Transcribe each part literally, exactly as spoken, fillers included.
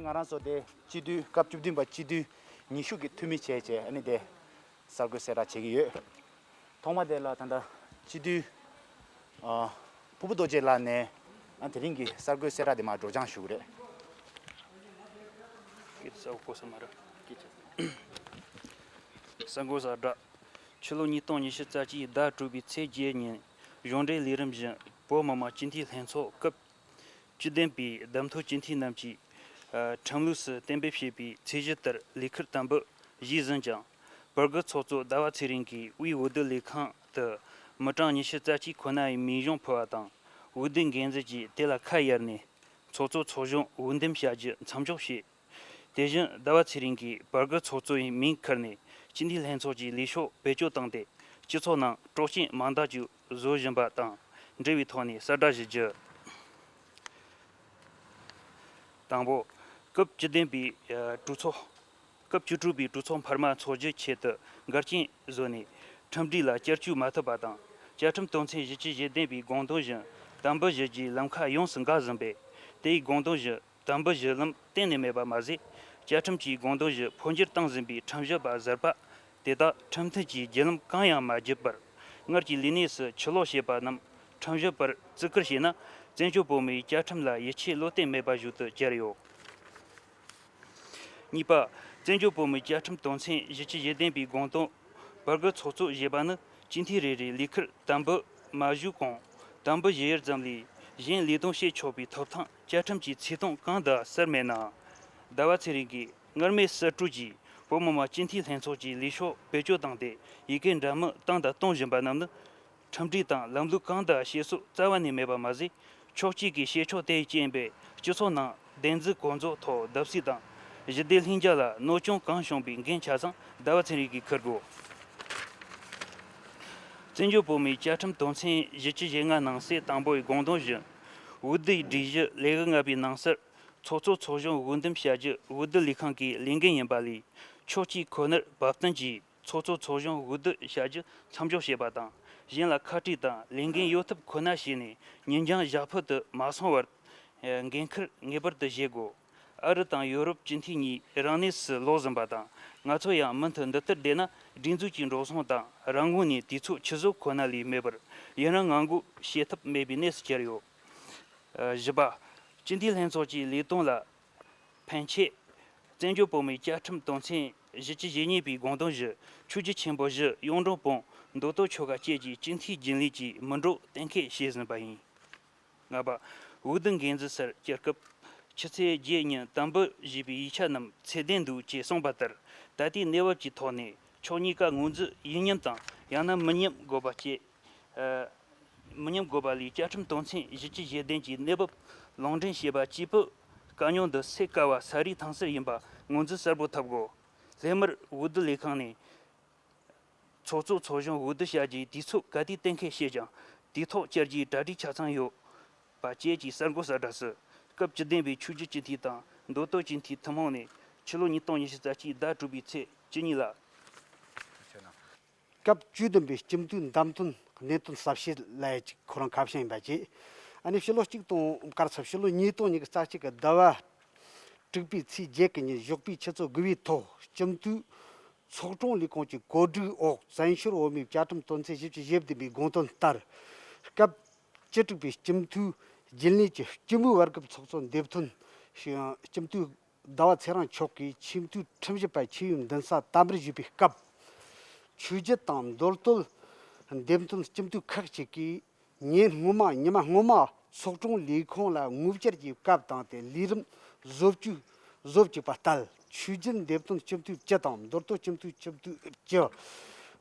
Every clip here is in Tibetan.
ང་རང་ཚོ་དེ་སྤྱི་འཐུས་སྐབས་བཅུ་བདུན་པ་སྤྱི་འཐུས་ཉི་ཤུ་གི་འཐུས་མི་བྱས་བྱས་ཨ་ནི་དེ་གསར་འགོད་གསལ་བསྒྲགས་བྱེད་ཀྱི་ཡོད། ཐོག་མ་དེ་ལ་ད་ལྟ་སྤྱི་འཐུས་ཨ་ཕུར་བུ་རྡོ་རྗེ་ལགས་ནས་ཨ་དེ་རིང་གི་གསར་འགོད་གསལ་བསྒྲགས་དེ་མར་སྒྲོག་སྦྱང་ཞུ་གི་རེད། སྐད་ཆ་གོ་ས་མ་རེད། གསར་འགོད་གསལ་བསྒྲགས། ཕྱི་ལོ་ཉིས་སྟོང་ཉི་ཤུ་རྩ་གཅིག་ཟླ་དྲུག་པའི་ཚེས་བརྒྱད་ཉིན་གཞུང་འབྲེལ་ལས་རིམ་བཞིན་བོད་མི་མང་སྤྱི་འཐུས་ལྷན་ཚོགས་སྐབས་བཅུ་བདུན་པའི་བདམས་ཐོན་སྤྱི་འཐུས་རྣམས་ཀྱིས་ཨ་ཁྲིམས་ལུགས་སུ་གཏན་འབེབས་བྱས་པའི་ཚད་གཞི་ལྟར་ལས་ཁུར་དམ་འབུལ་ཞུས་ཟིན་ཀྱང་། བར་བརྒལ་ཚོགས་གཙོ་ཟླ་བ་ཚེ་རིང་གིས་དབུས་འོས་བསྡུ་ལས་ཁང་དུ་མི་གྲངས་ཉི་ཤུ་རྩ་གཅིག་ཁོ་ནའི་མིང་གཞུང་ཕུལ་བ་དང་། འོས་བསྡུ་འགན་འཛིན་གྱིས་དེ་ལ་ཁ་གཡར་ནས་ཚོགས་གཙོ་ཚོགས་གཞོན་འོས་འདེམས་བྱ་རྒྱུ་མཚམས་འཇོག་བྱས། དེ་བཞིན་ཟླ་བ་ཚེ་རིང་གིས་བར་བརྒལ་ཚོགས་གཙོ་ཡི་མིང་ཁུར་ནས་སྤྱི་འཐུས་ལྷན་ཚོགས་ཀྱི་ལས་ཤོག་བེད་སྤྱོད་བཏང་སྟེ་སྤྱི་ཚོགས་ནང་སྲོག་ཤིང་མང་དག་ཅིག་བཟོ་བཞིན་པ་དང་འབྲེལ་བའི་ཐོག་ནས་གསལ་བསྒྲགས་ཞུ་རྒྱུ། དང་པོ། སྐབས་བཅུ་བདུན་པའི་གྲོས་ཚོགས། སྐབས་བཅུ་དྲུག་པའི་གྲོས་ཚོགས་འཕར་མ་འཚོགས་རྒྱུའི་ཆེད་དུ་འགལ་རྐྱེན་བཟོས་ནས་ཁྲིམས་སྒྲིག་ལ་བསྐྱར་བཅོས་མ་ཐུབ་པ་དང་བཅའ་ཁྲིམས་དོན་ཚན་བཞི་བཅུ་ཞེ་བདུན་པའི་དགོངས་དོན་བཞིན་དམ་འབུལ་ཞུ་རྒྱུའི་ལམ་ཁ་ཡོངས་སུ་འགག་ཟིན་པས། དེའི་དགོངས་དོན་བཞིན་དམ་འབུལ་ཞུ་ལམ་གཏན་ནས་མེད་པ་མ་ཟད། བཅའ་ཁྲིམས་ཀྱི་དགོངས་དོན་བཞིན་འཕོ་འགྱུར་བཏང་ཟིན་པའི་ཁྲིམས་ཞིབ་པ་ཟུར་པ་དེ་དག་ཁྲིམས་མཐུན་གྱི་བརྒྱུད་ལམ་གང་ཡང་མ་བརྒྱུད་པར། སྔར་གྱི་ལས་གནས་སུ་ཕྱིར་ལོག་བྱས་པ་རྣམས་ཁྲིམས་ཞིབ་པར་བརྩི་བཀུར་བྱས་ན། བཙན་བྱོལ་བོད་མིའི་བཅའ་ཁྲིམས་ལ་ཡིད་ཆེས་བློ་གཏད་མེད་པ་ཞིག་ཏུ་གྱུར་ཡོད། གཉིས་པ། བཙན་བྱོལ་བོད་མིའི་བཅའ་ཁྲིམས་དོན་ཚན་བཞི་བཅུ་ཞེ་བདུན་པའི་དགོངས་དོན། བར་བརྒལ་ཚོགས་གཙོ་ཞེས་པ་ནི་སྤྱི་འཐུས་རེ་རེའི་ལས་ཁུར་དམ་འབུལ་མ་ཞུས་གོང་དམ་འབུལ་ཞུ་ཡུལ་ཙམ་ལས་གཞན་ལས་དོན་བྱེད་ཆོག་པའི་ཐོབ་ཐང་བཅའ་ཁྲིམས་ཀྱི་ཚིག་དོན་གང་དུ་གསལ་མེད་ནའང་། ཟླ་བ་ཚེ་རིང་གིས་སྔར་མེད་གསར་སྐྲུན་གྱིས་བོད་མི་མང་སྤྱི་འཐུས་ལྷན་ཚོགས་ཀྱི་ལས་ཤོག་བེད་སྤྱོད་བཏང་སྟེ་ཡི་གེ་འདྲ་མིན་བཏང་དང་གཏོང་བཞིན་པ་རྣམས་ནི། ཁྲིམས་སྒྲིག་དང་ལམ་ལུགས་གང་དང་བཤད་སྲོལ་རྩ་བ་ནས་མེད་པ་མ་ཟད། ཕྱོགས་གཅིག་གིས་བྱེད་ཕྱོགས་དེའི་རྐྱེན་པས་སྤྱི་ཚོགས་ནང་བདེན་འཛིན་གོ་འཛོལ་ཐོག་བརྡབ་གསིག་དང་། ཞི་བདེ་ལྷིང་འཇགས་ལ་གནོད་སྐྱོན་གང་བྱུང་བའི་འགན་ཆ་ཚང་ཟླ་བ་ཚེ་རིང་གིས་འཁུར་དགོས། བཙན་བྱོལ་བོད་མིའི་བཅའ་ཁྲིམས་དོན་ཚན་བཞི་བཅུ་ཞེ་ལྔ་ནང་གསེས་དང་པོའི་དགོངས་དོན་བཞིན། འོས་བསྡུའི་སྒྲིག་གཞི་ལས་འགུལ་ལྔ་པའི་ནང་གསལ། ཚོགས་གཙོ་ཚོགས་གཞོན་འོས་འདེམས་བྱ་རྒྱུ་འོས་བསྡུ་ལས་ཁང་གི་ལས་འགན་ཡིན་པ་ལས། ཕྱོགས་གཅིག་ཁོ་ནར་བབ་བསྟུན་གྱིས། ཚོགས་གཙོ་ཚོགས་གཞོན་འོས་བསྡུ་བྱ་རྒྱུ་མཚམས་འཇོག་བྱེད་པ་དང་། གཞན་ལ་ཁ་བྲལ་དང་ལས་འགན་གཡོལ་ཐབས་ཁོ་ན་བྱས་ནས་ཉིན་འགྱངས་ཞག་ཕུད་དུ་མ་སོང་བར། འགན་འཁུར་ངེས་པར་དུ་བཞེས་དགོས། ཨ་རི་དང་ཡོ་རོབ་སྤྱི་འཐུས་གཉིས་རང་གནས་སུ་ལོག་ཟིན་པ་དང་། ང་ཚོ་ཡང་མུ་མཐུད་འདི་ལྟར་བསྡད་ན་སྒྲིག་འཛུགས་ཀྱི་འགྲོ་སོང་དང་རང་ངོས་ནས་དུས་ཚོད་ཆུད་ཟོས་ཁོ་ན་ལས་མེད་པར་ཡུན་རིང་ངང་སྒུག་བྱེད་ཐབས་མེད་པའི་གནས་སུ་གྱར་ཡོད། བཞི་པ། སྤྱི་འཐུས་ལྷན་ཚོགས་ཀྱི་ལས་དོན་ལ་ཕན་ཆེད། བཙན་བྱོལ་བོད་མིའི་བཅའ་ཁྲིམས་དོན་ཚན་བཞི་བཅུ་ཞེ་གཉིས་པའི་དགོངས་དོན་བཞིན་ཆོས་བརྒྱུད་ཆེན་པོ་བཞི་གཡུང་དྲུང་བོན་མདོ་སྟོད་ཆོལ་ཁ་བཅས་ཀྱི་སྤྱི་འཐུས་རྒྱུན་ལས་ཀྱི་མི་འགྲོ་གཏན་འཁེལ་བྱས་ཟིན་པ་ཡིན། ལྔ་པ། འོས་བསྡུ་འགན་འཛིན་སར་བསྐྱར་སྐབས་ཕྱི་ཚེས་བརྒྱད་ཉིན་དམ་འབུལ་ཞུས་པའི་ཡིག་ཆ་རྣམས་ཚད་ལྡན་འདུག་ཅེས་གསུངས་པ་ལྟར། ད་ལྟའི་གནས་བབ་ཀྱི་ཐོག་ནས་ཕྱོགས་གཉིས་ཀ་ངོས་འཛིན་ཡིན་མཉམ་དང་ཡང་ན་མི་མཉམ་དགོས་པ་བཅས། མི་མཉམ་དགོས་པ་ལས་བཅའ་ཁྲིམས་དོན་ཚན་བཞི་བཅུ་ཞེ་བདུན་གྱི་གནས་བབ་ལུང་འདྲེན་བྱས་པ་གཅིག་པུ་དཀའ་རྙོག་འདི་སེལ་དཀའ་བ་ས་རིས་ཐང་སར་ཡིན་པ་ངོས་འཛིན་གསལ་པོ་ཐུབ་དགོས། སླད་མར་འོས་བསྡུ་ལས་ཁང་ནས་ཚོགས་གཙོ་ཚོགས་གཞོན་འོས་བསྡུ་བྱ་རྒྱུའི་དུས་ཚོད་ག་དུས་གཏན་འཁེལ་བྱས་ཀྱང་དུས་ཐོག་བཅར་རྒྱུའི་གྲ་སྒྲིག་ཆ་ཚང་ཡོད་པ་བཅས་ཀྱི་གསར་འགོད་གསལ་བསྒྲགས་སུ། སྐབས་བཅུ་བདུན་པའི་ཆོས་བརྒྱུད་སྤྱི་འཐུས་དང་མདོ་སྟོད་སྤྱི་འཐུས་ཐུན་མོང་ནས་ཕྱི་ལོ་ཉིས་སྟོང་ཉི་ཤུ་རྩ་གཅིག་ཟླ་དྲུག་པའི་ཚེས་བཅུ་གཉིས་ལ། སྐབས་བཅུ་བདུན་པའི་སྤྱི་འཐུས་བདམས་ཐོན་གནད་དོན་ཟབ་བཤད་ལ་ཡ་ཅིག་ཁོ་རང་ཁ་བྱང་ཡིན་པ་བཅས། ཨ་ནི་ཕྱི་ལོ་གཅིག་སྟོང་གར་ཚབ་ཕྱི་ལོ་ཉིས་སྟོང་ཉི་ཤུ་རྩ་གཅིག་གི་ཟླ་བ་དྲུག་པའི་ཚེས་བརྒྱད་ཀྱི་ཉིན་ཞོགས་པའི་ཆུ་ཚོད་དགུ་པའི་ཐོག་སྤྱི་འཐུས་ཚོགས་དྲུང་ལས་ཁུངས་ཀྱི་གོ་སྒྲིག་འོག་བཙན་བྱོལ་བོད་མིའི་བཅའ་ཁྲིམས་དོན་ཚན་བཞི་བཅུ་ཞེ་བདུན་པའི་དགོངས་དོན་ལྟར། སྐབས་བཅུ་དྲུག་པའི་སྤྱི་འཐུས་རྒྱུན་ལས་ཀྱི་སྤྱི་མོས་བར་སྐབས་ཚོགས་གཙོ་འདེམས་ཐོན་ཞུ་ཡང་སྤྱི་འཐུས་ཟླ་བ་ཚེ་རིང་མཆོག་གིས་ཆེས་མཐོའི་ཁྲིམས་ཞིབ་པ་ཆེས་ཡོན་མདུན་སར་དམ་འབུལ་ཞུས་པའི་སྐབས། ཆོས་བརྒྱུད་དང་མདོ་སྟོད་འདེམས་ཐོན་སྤྱི་འཐུས་ཁག་ཅིག་གིས་ཉིན་སྔོན་མ་ཉི་མ་སྔོན་མ་ཚོགས་དྲུང་ལས་ཁུངས་ལ་ངོ་བཅར་གྱིས་སྐབས་དང་དེ་ལས་རིམ་བཟོ་བཅུག་བཟོ་བཅུག་པ་ལྟར། ཆོས་བརྒྱུད་འདེམས་ཐོན་སྤྱི་འཐུས་བཅུ་དང་མདོ་སྟོད་སྤྱི་འཐུས་སྤྱི་འཐུས་བཅུ།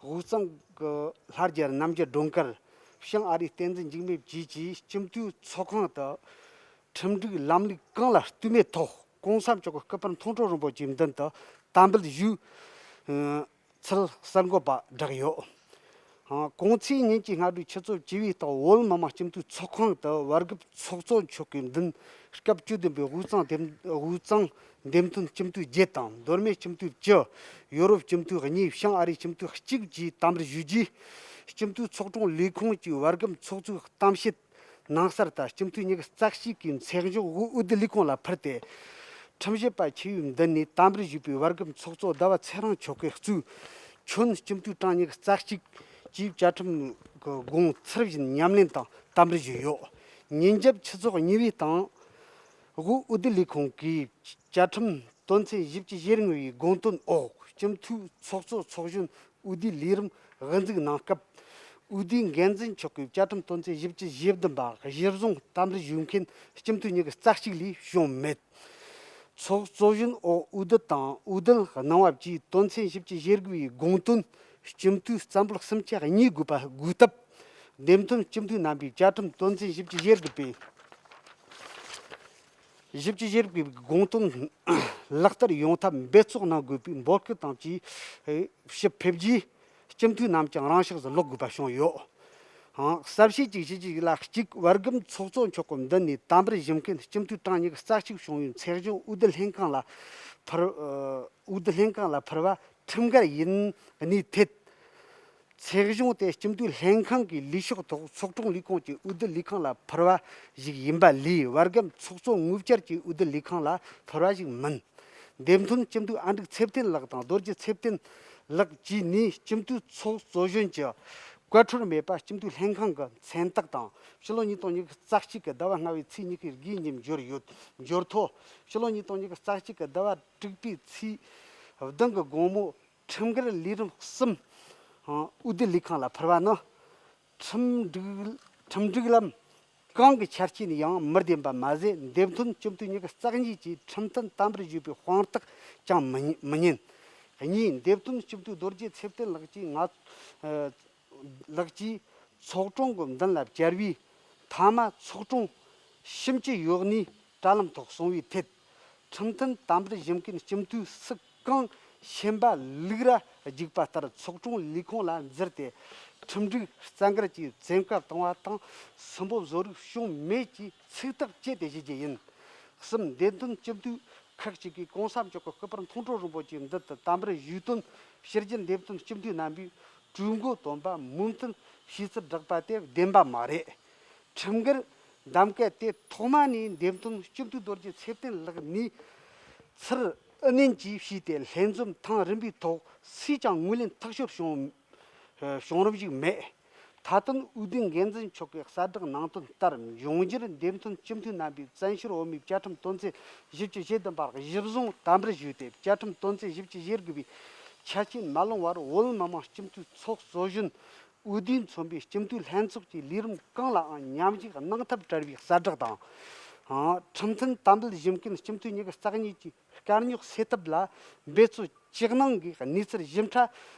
དབུས་གཙང་གི་ལྷ་རྒྱལ་རྣམ་རྒྱལ་སྒྲོལ་དཀར། བྱང་ཨ་རིའི་བསྟན་འཛིན་འཇིགས་མེད་བཅས་ཀྱིས་སྤྱི་འཐུས་ཚོགས་ཁང་དུ། ཁྲིམས་སྒྲིག་ལམ་ལུགས་གང་ལ་ལྟོས་མེད་ཐོག་གོང་ས་མཆོག་གི་སྐུ་པར་མཐོང་གྲོལ་རིན་པོ་ཆེའི་མདུན་དུ་དམ་འབུལ་ཞུས་ཚུལ་གསར་འགོད་པ་བསྒྲགས་ཡོད། གོང་ཚེས་ཉིན་གྱི་སྔ་དྲོའི་ཆུ་ཚོད་བཅུ་པའི་སྟེང་བོད་མི་མང་སྤྱི་འཐུས་ཚོགས་ཁང་དུ་བར་སྐབས་ཚོགས་གཙོ་མཆོག་གི་མདུན། སྐབས་བཅུ་བདུན་པའི་དབུས་གཙང་འདེམས་དབུས་གཙང་འདེམས་ཐོན་སྤྱི་འཐུས་བརྒྱད་དང་མདོ་སྨད་སྤྱི་འཐུས་བཅུ། ཡོ་རོབ་སྤྱི་འཐུས་གཉིས། བྱང་ཨ་རིའི་སྤྱི་འཐུས་གཅིག་བཅས་དམ་འབུལ་ཞུས་རྗེས། སྤྱི་འཐུས་ཚོགས་དྲུང་ལས་ཁུངས་ཀྱིས་བར་སྐབས་ཚོགས་གཙོའི་གཏམ་བཤད་ནང་གསལ་ལྟར། སྤྱི་འཐུས་ཉི་ཤུ་རྩ་གཅིག་གིས་མཚན་བྱང་འོས་བསྡུ་ལས་ཁུངས་ལ་ཕུལ་ཏེ། ཁྲིམས་ཞིབ་པ་ཆེ་བའི་མདུན་ནས་དམ་པར་བཞུགས་པའི་བར་སྒམ་ཚོགས་གཙོ་ཟླ་བ་ཚེ་རིང་མཆོག་གིས་གཙོས་ཁྱོན་སྤྱི་འཐུས་གྲངས་ཉི་ཤུ་རྩ་གཅིག་གིས་བཅའ་ཁྲིམས་ཀྱི་དགོངས་ཚུལ་བཞིན་ཉམས་ལེན་དང་དམ་པར་བཞུགས་ཡོད། ཉིན་རྒྱབ་ཆུ་ཚོད་གཉིས་པའི་སྟེང་དབུས་འོས་བསྡུ་ལས་ཁུངས་ཀྱིས་བཅའ་ཁྲིམས་དོན་ཚན་བཞི་བཅུ་ཞེ་ལྔ་པའི་དགོངས་དོན་འོག་སྤྱི་འཐུས་ཚོགས་གཙོ་ཚོགས་གཞོན་འོས་བསྡུའི་ལས་རིམ་དབུ་འཛུགས་གནང་སྐབས། འོས་བསྡུའི་འགན་འཛིན་མཆོག་གིས་བཅའ་ཁྲིམས་དོན་ཚན་བཞི་བཅུ་ཞེ་བདུན་པ་གཞིར་བཟུང་དམ་པར་བཞུགས་མཁན་སྤྱི་འཐུས་ཉི་ཤུ་རྩ་གཅིག་ལས་བྱུང་མེད། ཚོགས་གཙོ་གཞོན་འོག་འོས་བསྡུ་དང་འོས་བསྡུ་གནང་བ་བཅས་དོན་ཚན་བཞི་བཅུ་ཞེ་དགུ་པའི་དགོངས་དོན་སྤྱི་འཐུས་རྩ་འབོར་སུམ་ཆ་གཉིས་དགོས་པ་དགོས་སྟབས། འདེམས་ཐོན་སྤྱི་འཐུས་རྣམ་པས་བཅའ་ཁྲིམས་དོན་ཚན་བཞི་བཅུ་ཞེ་དགུ་པའི་བཞི་བཅུ་ཞེ་དགུ་པའི་དགོངས་དོན་ལག་བསྟར་ཡོང་ཐབས་འབད་བརྩོན་གནང་དགོས་པའི་འབོད་སྐུལ་དང་བཅས་ཞུ་ཕེབས་རྗེས་སྤྱི་འཐུས་རྣམས་ཀྱང་རང་ཤག་ཏུ་ལོག་དགོས་པ་བྱུང་ཡོད། ཧང་གསལ་བཤད་ཅིག་ཞུ་རྒྱུ་ལ། གཅིག་བར་སྒམ་ཚོགས་གཙོ་མཆོག་གི་མདུན་ནས་དམ་པར་བཞུགས་མཁན་སྤྱི་འཐུས་གྲངས་ཉི་ཤུ་རྩ་གཅིག་བྱུང་བའི་ཚེགས་གཞུང་འོས་བསྡུ་ལྷན་ཁང་ལ་ཕུལ། འོས་བསྡུ་ལྷན་ཁང་ལ་ཕུལ་བ་ཁྲིམས་འགལ་ཡིན་ནི་ཐད། ཚེགས་གཞུང་དེ་སྤྱི་འཐུས་ལྷན་ཁང་གི་ལས་ཤོག་ཐོག་ཚོགས་དྲུང་ལས་ཁུངས་ཀྱི་འོས་བསྡུ་ལས་ཁང་ལ་ཕུལ་བ་ཞིག་ཡིན་པ་ལས། བར་སྒམ་ཚོགས་གཙོ་ངོས་བཅར་གྱི་འོས་བསྡུ་ལས་ཁང་ལ་ཕུལ་བ་ཞིག་མིན། འདེམས་ཐོན་སྤྱི་འཐུས་ཨ་འབྲུག་ཚེ་བརྟན་ལགས་དང་རྡོ་རྗེ་ཚེ་བརྟན་ལགས་བཅས་ནས་སྤྱི་འཐུས་ཚོགས་གཙོ་གཞོན་གྱི་བཀའ་འཁྲོལ་མེད་པར་སྤྱི་འཐུས་ལྷན་ཁང་གི་མཚན་རྟགས་དང་། ཕྱི་ལོ་ཉིས་སྟོང་ཉི་ཤུ་རྩ་གཅིག་གི་ཟླ་བ་ལྔ་པའི་ཚེས་ཉི་ཤུ་དགུའི་ཉིན་འབྱོར་ཡོད། འབྱོར་ཐོ། ཕྱི་ལོ་ཉིས་སྟོང་ཉི་ཤུ་རྩ་གཅིག་གི་ཟླ་བ་དྲུག་པའི་ཚེས་བདུན་གྱི་དགོང་མོ། ཁྲིམས་འགལ་ལས་རིམ་གསུམ། འོས་བསྡུ་ལས་ཁང་ལ་ཕུལ་བ་ནི། ཁྲིམས་སྒྲིག་ཁྲིམས་སྒྲིག་ལམ་གང་གི་ཆ་རྐྱེན་ཡང་མི་ལྡན་པ་མ་ཟད། འདེམས་ཐོན་སྤྱི་འཐུས་ཉི་ཤུ་རྩ་གཉིས་ཀྱིས་ཁྲིམས་མཐུན་དམ་པར་བཞུགས་པའི་དཔང་རྟགས་ཀྱང་མི་མི་ཉན། གཉིས། འདེམས་ཐོན་སྤྱི་འཐུས་རྡོ་རྗེ་ཚེ་བརྟན་ལགས་ཀྱིས་ང་། ལགས་ཀྱིས་ཚོགས་དྲུང་གི་མདུན་ལ་བཅར་བའི་མཐའ་མ་ཚོགས་དྲུང་ཞིབ་མཆན་ཡོད་ནི་དྲ་ལམ་ཐོག་གསུངས་པའི་ཐད། ཁྲིམས་མཐུན་དམ་པར་བཞུགས་མཁན་སྤྱི་འཐུས་སུ་གང་ཞེན་པ་ལུག་ར་རྒྱུག་པ་ལྟར་ཚོགས་དྲུང་ལས་ཁུངས་ལ་འཛུལ་ཏེ། ཁྲིམས་སྒྲིག་རྩ་འགལ་གྱིས་བཙན་བཀའ་བཏང་བ་དང་། སུན་པོ་བཟོ་རིགས་བྱུང་མེད་ཀྱི་ཚིག་ཐག་བཅད་དེ་བཞེས་རྒྱུ་ཡིན། གསུམ། འདེམས་ཐོན་སྤྱི་འཐུས་ཁག་ཅིག་གིས་གོང་ས་མཆོག་གི་སྐུ་པར་མཐོང་གྲོལ་རིན་པོ་ཆེའི་མདུན་དུ་དམ་པར་བཞུགས་དོན་ཕྱི་རྒྱལ་འདེམས་ཐོན་སྤྱི་འཐུས་རྣམ་པས་གྲོས་འགོ་བཏོན་པ་མོས་མཐུན་བྱས་ཚུལ་བསྒྲགས་པ་དེ་བདེན་པ་མ་རེད། ཁྲིམས་འགལ་གདམ་ག་དེ་ཐོག་མ་ནས་འདེམས་ཐོན་སྤྱི་འཐུས་རྡོ་རྗེ་ཚེ་བརྟན་ལགས་ནས་ཚུར་ཨུ་གནོན་གྱིས་བྱས་ཏེ་ལྷན་འཛོམས་ཐེངས་རིམ་པའི་ཐོག་སུས་ཀྱང་ངོས་ལེན་ཐག་ཆོད་བྱུང་བྱུང་རབས་ཤིག་མེད། མཐའ་དོན་འོས་བསྡུའི་འགན་འཛིན་མཆོག་གིས་གསལ་བསྒྲགས་གནང་དོན་ལྟར། འབྱུང་འགྱུར་འདེམས་ཐོན་སྤྱི་འཐུས་རྣམ་པས་བཙན་བྱོལ་བོད་མིའི་བཅའ་ཁྲིམས་དོན་ཚན་བཞི་བཅུ་ཞེ་བདུན་པར་གཞི་བཟུང་དམ་པར་བཞུགས་ཏེ། བཅའ་ཁྲིམས་དོན་ཚན་བཞི་བཅུ་ཞེ་དགུ་པའི་ཆ་རྐྱེན་མ་ལོངས་བར་བོད་མི་མང་སྤྱི་འཐུས་ཚོགས་གཙོ་གཞོན་འོས་བསྡུས་མཚོན་པའི་སྤྱི་འཐུས་ལྷན་ཚོགས་ཀྱི་ལས་རིམ་གང་ལའང་མཉམ་ཞུགས་གནང་ཐབས་བྲལ་བའི་གསལ་བསྒྲགས་དང་། ཁྲིམས་མཐུན་དམ་འབུལ་ཞུ་མཁན་སྤྱི་འཐུས་ཉི་ཤུ་རྩ་གཉིས་ཀྱི་དཀའ་རྙོག་སེལ་ཐབས་ལ་འབད་རྩོལ་ཇི་གནང་གི་གནས་ཚུལ་ཞིབ་ཕྲ།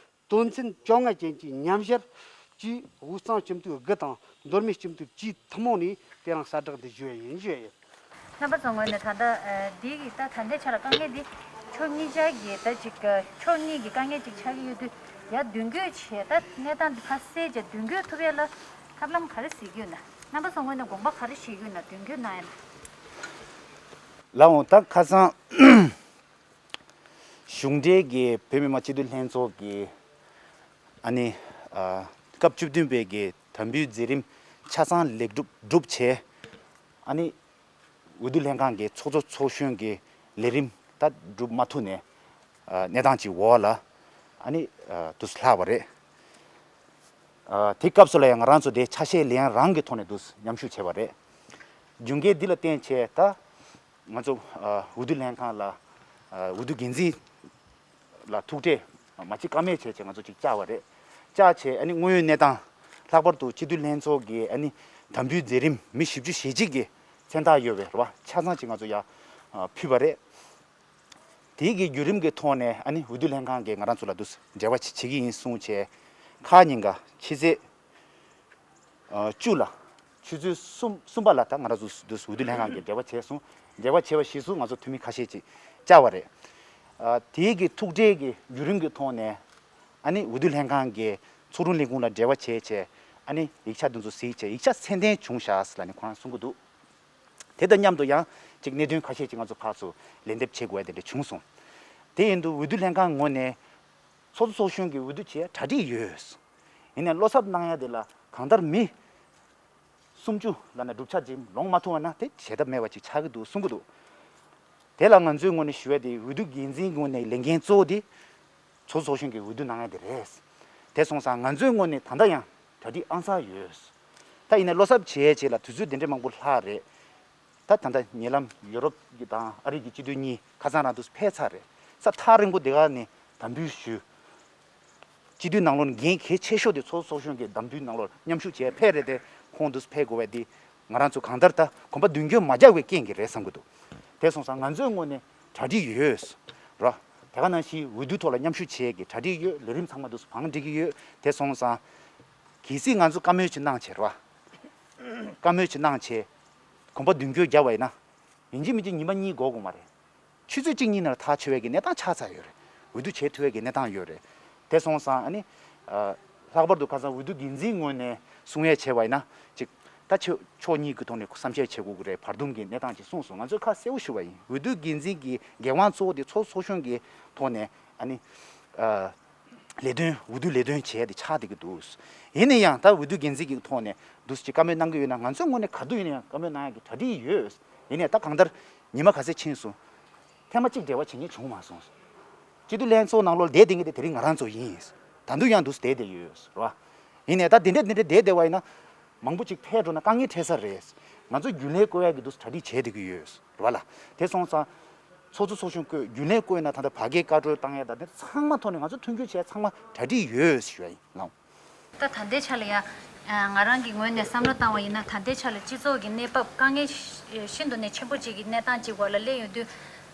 དོན་ཚན་བཅོ་ལྔ་ཅན་གྱི་ཉམས་བཞར་གྱིས་དབུས་གཙང་སྤྱི་འཐུས་དགུ་དང་མདོ་སྨད་སྤྱི་འཐུས་བཅས་ཐུན་མོང་ནས་དེ་རིང་གསལ་བསྒྲགས་འདི་ཞུ་ཡ་ཡིན་ཞུ་ཡ་ཡིན། རྣམ་པ་ཚོ་ངོས་ནས་ད་ལྟ་འདི་གི་ད་ད་ལྟའི་ཆ་ལ་དཀའ་ངལ་འདི་ཕྱོགས་གཉིས་ཆ་གི་ད་ཅིག་ཕྱོགས་གཉིས་ཀྱི་དཀའ་ངལ་ཅིག་ཆགས་ཀྱི་ཡོད་དུས། ཡ་མདུན་སྐྱོད་བྱས་ད་གནས་སྟངས་འདི་ཁ་གསལ་བྱས་མདུན་སྐྱོད་ཐུབ་ཡ་ལ་ཐབས་ལམ་ག་རེ་གཟིགས་ཀྱི་ཡོད་ན། རྣམ་པ་ཚོ་ངོས་ནས་དགོངས་པ་ག་རེ་བཞེས་ཀྱི་ཡོད་ན་མདུན་སྐྱོད་གནང་ཡ་ན། ལགས་འོང་། ད་ཁ་སང་གཞུང་འབྲེལ་གྱི་བོད་མི་མང་སྤྱི་འཐུས་ལྷན་ཚོགས་ཀྱི་ཨ་ནི་ཨ་སྐབས་བཅུ་བདུན་པའི་གི་དམ་འབུལ་མཛད་རིམ་ཆ་ཚང་ལེགས་གྲུབ་གྲུབ་བྱས། ཨ་ནི་འོས་བསྡུ་ལྷན་ཁང་གི་ཚོགས་གཙོ་ཚོགས་གཞོན་གྱི་ལས་རིམ་ད་སྒྲུབ་མ་ཐུབ་ནས་ཨ་གནས་སྟངས་ཀྱི་འོག་ལ་ཨ་ནི་ཨ་དུས་སུ་ལྷག་པ་རེད། ཨ་དེ་སྐབས་སུ་ལ་ཡང་ང་རང་ཚོ་དེ་ཆ་ཤས་ལེན་རང་གི་ཐོག་ནས་འདུག་མཉམ་ཞུགས་བྱས་པ་རེད། རྒྱུ་འབྲས་འདི་ལ་བརྟེན་བྱས་ད་ང་ཚོ་ཨ་འོས་བསྡུ་ལྷན་ཁང་ལ་ཨ་འོས་བསྡུ་འགན་འཛིན་ལ་ཐུག་འཕྲད་མ་བྱེད་ཀ་མེད་བྱས་བྱས་ང་ཚོ་ཅིག་བཅར་བ་རེད། བཅར་བྱས་ཨ་ནི་དངོས་ཡོད་གནས་སྟངས། ལྷག་པར་དུ་སྤྱི་འཐུས་ལྷན་ཚོགས་ཀྱི་ཨ་ནི་དམ་འབུལ་མཛད་རིམ་མི་བཞི་བཅུ་ཞེ་གཅིག་གི་མཚན་རྟགས་ཡོད་པའི་རེད་བ། ཆ་ཚང་ཅིག་ང་ཚོ་ཡར་ཨ་ཕུལ་བ་རེད། དེའི་གི་བརྒྱུད་རིམ་གྱི་ཐོག་ནས་ཨ་ནི་འོས་བསྡུ་ལྷན་ཁང་གིས་ང་རང་ཚོ་ལ་འདུག་འབྲེལ་བ་བྱེད་བྱེད་ཀྱི་ཡིན་གསུངས་བྱས། ཁ་ཉིན་ག་ཕྱི་ཚེས་ཨ་བཅུ་ལ་ཆུ་ཚོད་གསུམ་གསུམ་པ་ལ་ད་ང་རང་ཚོ་འདུག་འོས་བསྡུ་ལྷན་ཁང་གིས་འབྲེལ་བ་བྱས་སོང་། འབྲེལ་བ་བྱས་པ་གཞིར་བཟུང་ང་ཚོ་འཐུས་མི་ཁ་ཤས་ཅིག་བཅར་བ་རེད། ཨ་དེའི་གི་ཐུག་འཕྲད་ཀྱི་བརྒྱུད་རིམ་གྱི་ཐོག་ནས་ཨ་ནི་འོས་བསྡུ་ལྷན་ཁང་གིས་ཚོགས་དྲུང་ལས་ཁུངས་ལ་འབྲེལ་བ་བྱས་བྱས། ཨ་ནི་ཡིག་ཆ་འདི་ཚོ་གཟིགས་བྱས་ཡིག་ཆ་ཚད་ལྡན་བྱུང་ཤག་ཟེར་ལབ་ནས་ཁོ་རང་གསུང་གི་འདུག་དེ་དང་མཉམ་དུ་ཡང་ཅིག་གནད་དོན་ཁ་ཤས་ཅིག་ང་ཚོ་ཕར་ཚུར་ལན་འདེབས་བྱེད་དགོས་ཡ་དེ་འདྲ་བྱུང་སོང་། དེ་ཡིན་དུས་འོས་བསྡུ་ལྷན་ཁང་ངོས་ནས་ཚོགས་གཙོ་ཚོགས་གཞོན་གྱི་འོས་བསྡུ་བྱེད་ཡ་གྲ་སྒྲིག་ཡོད། ཡིན་ནའི་བློ་འཚབ་གནང་ཡ་དེ་ལ་གང་ལྟར་མི་སུམ་ཅུ་ལབ་ན་བསྒྲུབ་བྱ་ཅིག་ལོངས་མ་ཐུབ་པ་ན་དེ་བྱེད་ཐབས་མེད་པ་ཅིག་ཆགས་ཀྱི་འདུག་གསུང་གི་འདུག་དེ་ལ་ང་ཚོའི་ངོས་ནས་ཞུ་ཡ་དེ། འོས་བསྡུ་འགན་འཛིན་ངོས་ནས་ལས་འགན་གཙོ་བོ་དེ་ཚོགས་གཙོ་ཚོགས་གཞོན་གྱི་འོས་བསྡུ་གནང་ཡ་དེ་རེད། དེ་སོང་ཙང་ང་ཚོའི་ངོས་ནས་ད་ལྟ་ཡང་གྲ་སྒྲིག་ཨང་གསར་ཡོད། ད་ཡིན་ན་བློ་གསར་བྱེད་ཡ་བྱེད་ལ་དུས་ཚོད་དེ་འདྲ་མང་པོ་ལྷག་རེད། ད་ད་ལྟ་ཉེ་ལམ་ཡུ་རོབ་ཀྱི་དང་ཨ་རི་གི་སྤྱི་འཐུས་གཉིས་ཁ་སང་རང་དུ་ཕེབས་ཚར་རེད། ས་ཐག་རིང་པོ་དེ་ག་ནས་དམ་འབུལ་ཞུས། སྤྱི་འཐུས་ནང་ལོགས་འགན་གལ་ཆེ་ཤོས་དེ་ཚོགས་གཙོ་ཚོགས་གཞོན་གྱི་དམ་འབུལ་ནང་ལོགས་མཉམ་ཞུགས་བྱས་ཕེབས་རེད་དེ། ཁོང་དུ་ཕེབས་དགོས་པ་དེ་ང་རང་ཚོ་གང་ལྟར་ད་གོམ་པ་མདུན་སྐྱོད་མ་རྒྱག་པའི་རྐྱེན་གྱིས་རེད་བསམ་གྱི་འདུག་དེ་སོང་ཙང་ང་ཚོའི་ངོས་ནས་གྲ་སྒྲིག་ཡོད་ར། དེ་ག་ནང་བཞིན་འོས་བསྡུ་ཐོག་ལ་མཉམ་ཞུགས་བྱེད་ཀྱི་གྲ་སྒྲིག་ཡོད། ལས་རིམ་ཚང་མ་དུ་བང་སྒྲིག་གི་ཡོད། དེ་སོང་ཙང་གལ་སྲིད་ང་ཚོ་བཀའ་མོལ་ཅིག་གནང་བྱས་ར། བཀའ་མོལ་ཅིག་གནང་བྱས་གོམ་པ་མདུན་སྐྱོད་བརྒྱབ་པ་ཡིན་ན། ཡིན་གཅིག་མིན་གཅིག་ཉི་མ་གཉིས་འགོར་དགོས་མ་རེད། ཆུ་ཚོད་གཅིག་གཉིས་ནང་ལ་ཐག་ཆོད་པའི་གི་གནས་སྟངས་ཆགས་ཚར་ཡོད་རེད། འོས་བསྡུ་བྱེད་ཐུབ་པའི་གི་གནས་སྟངས་ཡོད་རེད། དེ་སོང་ཙང་ཨ་ནི། ཨ། ལྷག་པར་དུ་ཁ་སང་འོས་བསྡུ་འགན་འཛིན་ངོས་ནས་གསུང་ཡས་བྱས་པ་ཡིན་ན་ཅིག་ད་ཕྱོགས་ཕྱོགས་གཉིས་ཀྱི་ཐོག་ནས་བསམ་ཤེས་བྱེད་དགོས་ཀྱི་རེད། བར་འདུམ་གྱི་གནས་སྟངས་ཅིག་གསུངས་སོང་། ང་ཚོས་ཁ་གསལ་པོ་ཞུ་བ་ཡིན། འོས་བསྡུ་འགན་འཛིན་གྱི་འགན་དབང་གཙོ་བོ་དེ་ཚོགས་ཚོགས་གཞོན་གྱི་ཐོག་ནས་ཨ་ནི། ཨ། ལས་དོན་འོས་བསྡུ་ལས་དོན་བྱས་ཏེ་ཆགས་བསྡད་ཀྱི་འདུག་ཡིན་ན་ཡང་ད་འོས་བསྡུ་འགན་འཛིན་གྱི་ཐོག་ནས་འདུག་ཅིག་བཀའ་མོལ་གནང་གི་ཡོད་ན། ང་ཚོའི་ངོས་ནས་ག་དུས་ཡིན་ན་ཡང་བཀའ་མོལ་གནང་ཡག་གི་གྲ་སྒྲིག་ཡོད། ཡིན་ནའི་ད་གང་ལྟར་ཉི་མ་ག་ཚོད་ཕྱིན་སོང་། ཐེངས་མ་གཅིག་འབྲེལ་བ་བྱེད་མཁན་བྱུང་མ་སོང་། སྤྱི་འཐུས་ལྷན་ཚོགས་ནང་ལོགས་བསྡད་བསྡད་མཁན་དེ་དེ་རིང་ང་རང་ཚོ་ཡིན། ད་དུང་ཡང་འདུག་བསྡད་བསྡད་ཡོད་རེད་བ། ཡིན་ནའི་ད་དེ་འདྲ་དེ་འདྲ་བསྡད་བསྡད་པ་ཡིན་ན། མང་པོ་ཅིག་ཕེབས་འགྲོ་ན་དཀའ་ངལ་འཕྲད་ས་རེད། ང་ཚོ་རྒྱུན་ལས་བསྐོ་ཡག་གི་འདུག་གྲ་སྒྲིག་བྱས་བསྡད་ཀྱི་ཡོད་རེད་བ་ལ། དེ་སོང་ཙང་། ཚོགས་གཙོ་ཚོགས་གཞོན་བསྐོས། རྒྱུན་ལས་བསྐོས་ན་ད་ལྟ་ཕ་གིའི་བཀའ་འཁྲོལ་བཏང་ཡ་ད་དེ་ཚང་མ་ཐོག་ནས་ང་ཚོ་མཐུན་འགྱུར་བྱས་ཚང་མ་གྲ་སྒྲིག་ཡོད་ཞུ་ཡ་ཡིན་ལགས། ད་ད་ལྟའི་ཆ་ལ་ཡ། ང་རང་གི་ངོས་ནས་བསམ་བློ་བཏང་བ་ཡིན་ན། ད་ལྟའི་ཆ་ལ་སྤྱི་ཚོགས་ཀྱི་གནས་བབ་དཀའ་ངལ་ཤིན་ཏུ་ནས་ཆེན་པོ་ཅིག་གི་གནས་སྟངས་ཅིག་འོག་ལ་སླེབས་ཡོང་དུས།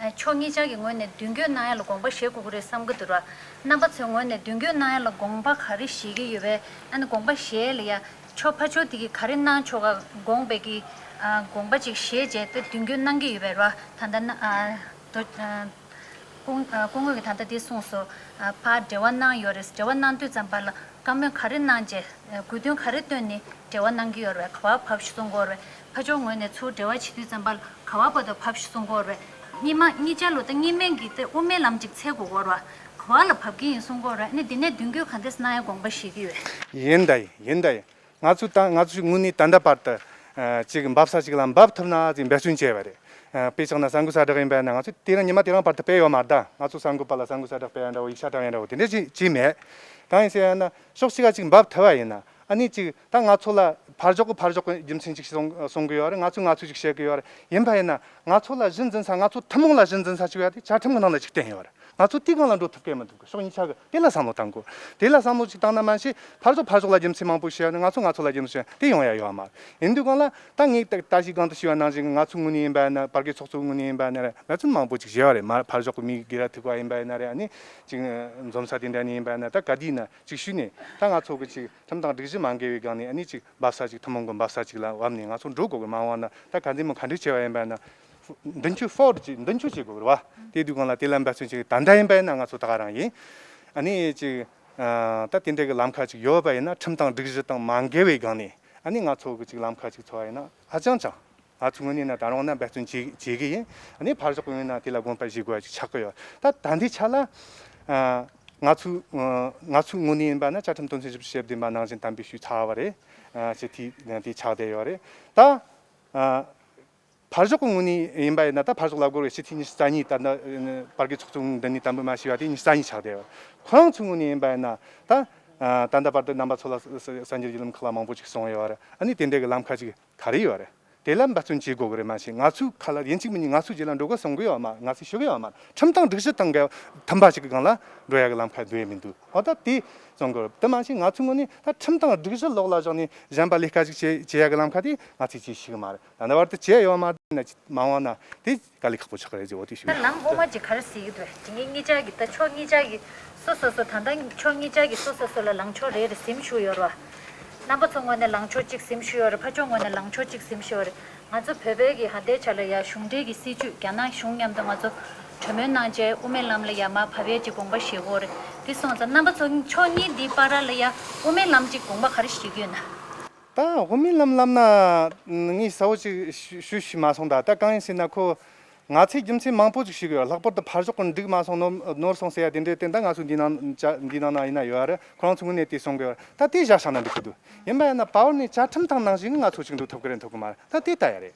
ཕྱོགས་གཉིས་ཆ་གི་ངོས་ནས་མདུན་སྐྱོད་གནང་ཡ་ལ་དགོངས་པ་བཞེས་དགོས་ཀྱི་རེད་བསམ་གྱི་འདུག་ར། རྣམ་པ་ཚོའི་ངོས་ནས་མདུན་སྐྱོད་གནང་ཡ་ལ་དགོངས་པ་ག་རེ་བཞེས་ཀྱི་ཡོད་པས། ཨ་ནི་དགོངས་པ་བཞེས་ཡ་ལ་ཡ། ཕྱོགས་ཕར་ཕྱོགས་དེ་གིས་ག་རེ་གནང་ཆོག་ག་དགོངས་པའི་གི། ཨ། དགོངས་པ་ཅིག་བཞེས་བྱས་ཏེ་མདུན་སྐྱོད་གནང་གི་ཡོད་པས་ར། ད་ལྟ་ན། ཨ། དོ། ཨ། སྐུ། ཨ། སྐུ་ངོ་གིས་ད་ལྟ་འདི་གསུངས་སོང་། ཨ། ཕར་འབྲེལ་བ་གནང་ཡོད་རེད། འབྲེལ་བ་གནང་དུས་ཙམ་པ་ལ་བཀའ་མོལ་ག་རེ་གནང་བྱས། ཨ། དགོས་འདུན་ག་རེ་བཏོན་ནས་འབྲེལ་བ་གནང་གི་ཡོད་རེད་པས། ག་པར་བབས་ཤིག་གསུང་གི་ཡོད་རེད་པས། ཕར་ཕྱོགས་ངོས་ནས་ཚུར་འབྲེལ་བ་བྱེད་དུས་ཙམ་པ་ལ་ག་པར་བར་དུ་བབས་ཤིག་གསུང་གི་ཡོད་རེད་པས། གཉིས་མ་གཉིས་ཆ་ལོ་ད་གཉིས་སྨན་གྱི་དེ་དབུ་མའི་ལམ་ཅིག་འཚོལ་དགོས་ཀྱི་ཡོད་རེད་པས། ག་པར་ལ་བབས་ཀྱི་ཡིན་གསུང་གི་ཡོད་རེད་པས། ཨ་ནི་འདི་ནས་མདུན་སྐྱོད་ག་འདྲས་གནང་ཡ་དགོངས་པ་བཞེས་ཀྱི་ཡོད། ཡིན་ད་ཡིན། ཡིན་ད་ཡིན། ང་ཚོས་ད། ང་ཚོས་དངོས་གནས་ད་ལྟ་བར་དུ། ཨ། ཅིག་འབབ་ས་ཅིག་ལ་འབབ་ཐུབ་ན་ཅིག་འབད་བརྩོན་བྱས་པ་རེད། ཨ། དཔེ་བཞག་ན་གསར་འགོད་གསལ་བསྒྲགས་ཡིན་པ་ཡིན་ན། ང་ཚོས་དེ་རིང་ཉི་མ་དེ་རིང་བར་དུ་སྤེལ་ཡོད་མ་རེད་ད། ང་ཚོ་གསར་འགོད་པ་ལ་གསར་འགོད་གསལ་བསྒྲགས་སྤེལ་ཡ་འདྲ་བོ། ཡིག་ཆ་དྲང་ཡ་འདྲ་བོ་དེ་འདྲ་ཅིག་ཅིག་མེད། གང་ཡིན་ཟེར་ཡ་ན་ཕྱོགས་གཅིག་ག་ཅིག་འབབ་ཐུབ་པ་ཡིན་ན། ཨ་ནི་ཅིག་ད་ང་ཚོ་ལ་ཕར་ཕྱོགས་གི་ཕར་ཕྱོགས་གི་རྒྱུ་མཚན་ཅིག་གསུང་གསུང་གི་ཡོད་རེད། ང་ཚོས་ང་ཚོས་ཅིག་བཤད་གི་ཡོད་རེད། ཡིན་པ་ཡིན་ན་ང་ཚོ་ལ་གཞི་འཛིན་ས། ང་ཚོ་ཐུན་མོང་ལ་གཞི་འཛིན་ས་ཅིག་ཡོད་དེ་བཅའ་ཁྲིམས་གི་ནང་ལ་ཅིག་བསྟན་ཡོད་རེད། ང་ཚོ་དེའི་སྒང་ལ་འགྲོ་ཐུབ་ཀྱི་མི་འདུག་ཕྱོགས་གཉིས་ཆ་གི་དེ་ལ་བསམ་བློ་བཏང་དགོས། དེ་ལ་བསམ་བློ་ཅིག་བཏང་ན་མ་གཞི་ཕར་ཕྱོགས་ཕར་ཕྱོགས་ལ་རྒྱུ་མཚན་མང་པོ་བཤད་ཡོད་ན། ང་ཚོ་ང་ཚོ་ལ་རྒྱུ་མཚན་བཤད་དེ་ཡོང་ཡ་ཡོད་མ་རེད། ཡིན་དུས་སྒང་ལ་ད་ངས་ད་ད་ཅིག་སྒང་དུ་ཞུས་པ་ནང་བཞིན། ང་ཚོའི་ངོས་ནས་ཡིན་པ་ཡིན་ན། བར་བརྒལ་ཚོགས་གཙོའི་ངོས་ནས་ཡིན་པ་ཡིན་ན་རེད། འབད་བརྩོན་མང་པོ་ཅིག་བྱས་པ་རེད། མ་ཕར་ཕྱོགས་གི་མི་སྒེར་ཐུག་པ་ཡིན་པ་ཡིན་ན་རེད། ཨ་ནི་ཅིག་འཛོམས་ས་དེ་འདྲ་ནས་ཡིན་པ་ཡིན་ན། ད་ག་དུས་ན་ཅིག་ཞུས་ནས་ད་ང་ཚོ་གི་ཅིག་ཁྲིམས་དང་སྒྲིག་གཞི་མ་འགལ་བའི་སྒང་ནས། ཨ་ནི་ཅིག་འབབ་ས་ཅིག་ཐུན་མོང་གི་འབབ་ས་ཅིག་ལ་བབས་ནས་ང་ཚོ་འགྲོ་དགོས་གི། མ་འོངས་ན་ད་ག་འདི་མོ་ག་འདྲ་བྱས་པ་ཡིན་པ་ཡིན་ན། མདུན་སྐྱོད་ཕོར་ཌ་ཅིག་མདུན་སྐྱོད་བྱེད་དགོས་རེད་བ། དེ་དུས་སྒང་ལ་དེ་ལ་འབད་བརྩོན་བྱེད་གི། ད་ལྟ་ཡིན་པ་ཡིན་ན་ང་ཚོ་ད་ག་རང་ཡིན། ཨ་ནི་ཅིག་ཨ། ད་དེ་འདྲ་གི་ལམ་ཁ་ཅིག་ཡོད་པ་ཡིན་ན། ཁྲིམས་དང་སྒྲིག་གཞི་དང་མ་འགལ་བའི་སྒང་ནས། ཨ་ནི་ང་ཚོ་གི་ཅིག་ལམ་ཁ་ཅིག་འཚོལ་བ་ཡིན་ན་ཧ་ཅང་ཅང་། ང་ཚོའི་ངོས་ནས་ན་ད་རུང་ན་འབད་བརྩོན་བྱེད་བྱེད་གི་ཡིན། ཨ་ནི་ཕར་ཕྱོགས་ཀྱི་ངོས་ན་དེ་ལ་དགོངས་པ་བཞེས་དགོས་པ་ཅིག་ཆགས་ཀྱི་ཡོད། ད་ད་ལྟའི་ཆ་ལ། ཨ། ང་ཚོའི། ཨ། ང་ཚོའི་ངོས་ནས་ཡིན་པ་ན་བཅའ་ཁྲིམས་དོན་ཚན་བཞི་བཅུ་ཞེ་བདུན་པ་ནང་བཞིན་དམ་འབུལ་ཞུས་ཚར་བ་རེད། ཨ། ཅིག་དེ་དེ་ཆགས་བསྡད་ཡོད་རེད། ད། ཨ། ཕར་ཕྱོགས་ཀྱི་ངོས་ནས་ཡིན་པ་ཡིན་ན། ད་ཕར་ཕྱོགས་ལ་བསྐོར་བའི་སྤྱི་འཐུས་ཉི་ཤུ་རྩ་གཉིས། ད་ལྟ་བར་བརྒལ་ཚོགས་གཙོ་འདི་ནས་དམ་འབུལ་མ་ཞུས་པ་དེ་ཉི་ཤུ་རྩ་གཉིས་ཆགས་བསྡད་ཡོད། ཁོ་རང་ཚོའི་ངོས་ནས་ཡིན་པ་ཡིན་ན། ད། ཨ། ད་ལྟ་བར་དུ་རྣམ་པ་ཚོ་ལ་ས་ས་གསར་འགྱུར་བརྒྱུད་ལམ་ཁག་ལ་མང་པོ་ཅིག་གསུངས་ཡོད་རེད། ཨ་ནི་དེ་འདྲ་གི་ལམ་ཁ་ཅིག་ག་རེ་ཡོད་རེད། དེ་ལ་འབད་བརྩོན་བྱེད་དགོས་གི་རེད། མ་གཞི་ང་ཚོའི་ཁ་ལ་ཡིན་གཅིག་མིན་གཉིས་ང་ཚོའི་རྗེས་ལ་འགྲོ་དགོས་གསུང་གི་ཡོད་མ། ང་ཚོས་ཞུ་གི་ཡོད་མ། ཁྲིམས་དང་སྒྲིག་གཞི་དང་འགལ་མཐུན་པ་ཞིག་གི་སྒང་ལ་འགྲོ་ཡ་གི་ལམ་ཁ་འདུག་ཡ་མི་འདུག་འོ་ད་དེ་གསུང་གི་ཡོད་རེད། དེ་མ་གཞི་ང་ཚོའི་ངོས་ནས་ད་ཁྲིམས་དང་སྒྲིག་གཞི་ལོགས་ལ་བཞག་ནས་གཞན་པ་ལས་ཀ་ཅིག་བྱེད་བྱེད་ཡ་གི་ལམ་ཁ་དེ་ང་ཚོས་ཅིག་ཤེས་གི་མ་རེད། ད་ལྟ་བར་དུ་བྱས་ཡོད་མ་རེད། ན་མ་འོངས་ན་དེ་དཀའ་ལས་ཁག་པོ་ཆགས་ཀྱི་རེད་ཅེས་འོ་དེ་ཞུ། ད་ལམ་དབུ་མ་ཅིག་ག་རེ་ཟེར་གྱི་འདུག་དེ་ངས་གཉིས་ཆ་གི། ད་ཕྱོགས་གཉིས་ཆ་གི་སོ་སོ་སོ། ད་ལྟ་ཕྱོགས་གཉིས་ཆ་གི་སོ་སོ་སོ་ལ་ལངས་ཕྱོགས་རེ་རེ་ཟིན་ཞུ་ཡོད་རེད་བ། རྣམ་པ་ཚོ་ངོས་ནས་ལངས་ཕྱོགས་གཅིག་ཟིན་ཞུ་ཡོད་རེད། ཕར་ཕྱོགས་ངོས་ནས་ལངས་ཕྱོགས་གཅིག་ཟིན་ཞུ་ཡོད་རེད། ང་ཚོ་བོད་པའི་གི་ད་ལྟའི་ཆ་ལ་ཡ་གཞུང་འབྲེལ་གྱི་སྲིད་བྱུས། རྒྱ་ནག་གཞུང་མཉམ་དུ་ང་ཚོ་གྲོས་མོལ་གནང་བྱས་དབུ་མའི་ལམ་ལ་ཡ་མར་བབས་ཡས་ཅིག་དགོངས་པ་བཞེས་དགོས་རེད། དེ་སོང་ཙང་རྣམ་པ་ཚོ་ཕྱོགས་གཉིས་འདིའི་བར་ལ་ཡ་དབུ་མའི་ལམ་ཅིག་དགོངས་པ་ག་རེ་བཞེས་ཀྱི་ཡོད་ན། ད་དབུ་མའི་ལམ་ལབ་ན་ངས་གསལ་བོ་ཅིག་ཞུ་ཞུ་ཞུ་མ་སོང་། ད་ད་གང་ཡིན་ཟེར་ན། ཁོ་ང་ཚོས་རྒྱུ་མཚན་མང་པོ་ཅིག་ཞུ་གི་ཡོད། ལྷག་པར་དུ་ཕར་ཕྱོགས་ཀྱི་འགྲིག་མ་སོང་། ནོར་ནོར་སོང་ཟེར་ཡ་དེ་འདྲའི་དེ་ད་ང་ཚོ་འདི་ནང་ཅ་འདི་ནང་ན་ཡིན་ན་ཡོད་རེད། ཁོ་རང་ཚོའི་ངོས་ནས་དེ་གསུང་གི་ཡོད་རེད། ད་དེ་བཞག་བཞག་ན་འགྲིག་གི་འདུག་ཡིན་པ་ཡིན་ན་བར་ནས་བཅའ་ཁྲིམས་དང་ནང་བཞིན་ང་ཚོ་ཅིག་འགྲོ་ཐུབ་ཀྱི་རེད་འཐོབ་ཀྱི་མ་རེད། ད་དེ་ལྟ་ཡ་རེད།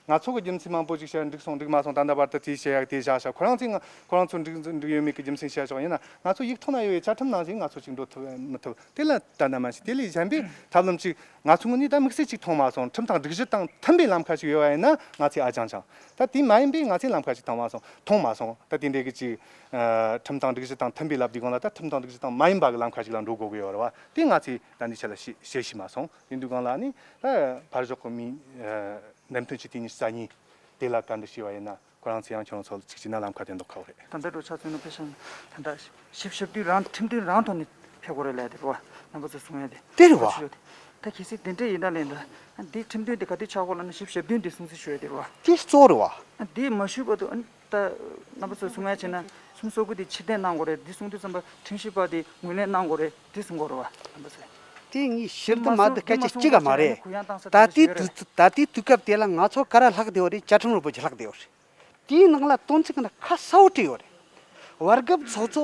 ང་ཚོ་གི་རྒྱུ་མཚན་མང་པོ་ཞིག་བཤད། འགྲིག་སོང་འགྲིག་མ་སོང་ད་ལྟ་བར་དུ་དེ་བཤད་ཡག་དེ་བཞག་བཞག་ཁོ་རང་ཚོས་ང་ཁོ་རང་ཚོ་འགྲིག་འགྲིག་ཡོད་མེད་ཀྱི་རྒྱུ་མཚན་བཤད་ཆོག་ཡིན་ན་ང་ཚོ་ཡིག་ཐོག་ན་ཡོད་པའི་བཅའ་ཁྲིམས་ནང་བཞིན་ང་ཚོ་ཅིག་འགྲོ་ཐུབ་མི་ཐུབ་དེ་ལ་ད་ལྟ་མ་ཤེས། དེ་ལས་གཞན་པའི་ཐབས་ལམ་ཅིག་ང་ཚོ་ངོས་ནས་ད་དམིགས་བསལ་ཅིག་མཐོང་མ་སོང་། ཁྲིམས་དང་སྒྲིག་གཞི་དང་མཐུན་པའི་ལམ་ཁ་ཞིག་ཡོད་པ་ཡིན་ན་ང་ཚོས་ཨ་ཅང་ཅང་། ད་དེ་མ་ཡིན་པའི་ང་ཚོས་ལམ་ཁ་ཞིག་མཐོང་མ་སོང་མཐོང་མ་སོང་། ད་དེ་འདྲའི་གི་ཅིག་ཁྲིམས་དང་སྒྲིག་གཞི་དང་མཐུན་པའི་ལབ་དུས་སྒང་ལ་ད་ཁྲིམས་དང་སྒྲིག་གཞི་དང་མ་ཡིན་པ་གི་ལམ་ཁ་ཞིག་ལ་འགྲོ་དགོས་ཀྱི་ཡོད་རེད་བ། དེ་ང་ཚོས་ད་འདི་ཆ་ལ་ཤེས་ཤེས་ཤེས་མ་སོང་། དེ་འདུག་སྒང་ལ་ནི་ད་ཕར་ཞོག་གི་མི་ནམ་ཐོན་ཆེ་དེ་ཉིད་ས་གཉིས་དེ་ལ་བཀའ་འདྲི་ཞུས་པ་ཡིན་ན་ཁོ་རང་ཚོ་ཡང་ཁྱོད་རང་ཚོ་ལ་ཅིག་བྱས་ན་ལམ་ཁ་དེ་འདུག་ཁ་བོ་རེད། ད་ལྟ་འགྲོ་ཆ་ཚང་ནི་ཕེ་ཤང་ད་ལྟ་ཞིབ་ཞིབ་དུས་རང་ཁྲིམས་མཐུན་རང་ཐོག་ནས་ཕེབས་དགོས་རེད་ལབ་དེ་རེད་བ། རྣམ་པ་ཚོ་གསུང་ཡ་དེ་དེ་རེད་བ། ད་གལ་སྲིད་དེ་འདྲ་ཡིན་ན་ལན་ད་འདི་ཁྲིམས་མཐུན་དེ་ག་དུས་ཆགས་དགོས་ལབ་ན་ཞིབ་ཞིབ་དུས་འདི་སྲུང་བརྩི་ཞུ་ཡ་དེ་རེད་བ། དེ་གཙོ་བོ་རེད་བ། འདི་མ་ཞུས་བར་དུ་ཨ་ནི་ད་རྣམ་པ་ཚོ་གསུང་ཡ་བྱས་ན་སུམ་སོ་དགུ་དེ་ཕྱིར་འཐེན་གནང་དགོས་རེད། འདི་གསུང་དུས་ཙམ་པ་ཁྲིམས་ཞིབ་པ་དེ་ངོས་ལེན་གནང་དགོས་རེད་འདི་གསུང་དགོས་རེད་བ་རྣམ་པ་ཚོས། དེ་ངས་ཕྱིར་དུ་མ་དུ་སྐད་ཆ་གཅིག་ག་མ་རེད། ད་ལྟའི་དུས་ད་ལྟའི་དུས་སྐབས་དེ་ལ་ང་ཚོ་ག་ར་ལྷག་བསྡད་ཡོད་རེད། བཅའ་ཁྲིམས་རིན་པོ་ཆེ་ལྷག་བསྡད་ཡོད་རེད། དེའི་ནང་ལ་དོན་ཚན་གི་ནང་ཁ་གསལ་བོ་བྲིས་ཡོད་རེད། བར་སྐབས་ཚོགས་གཙོ་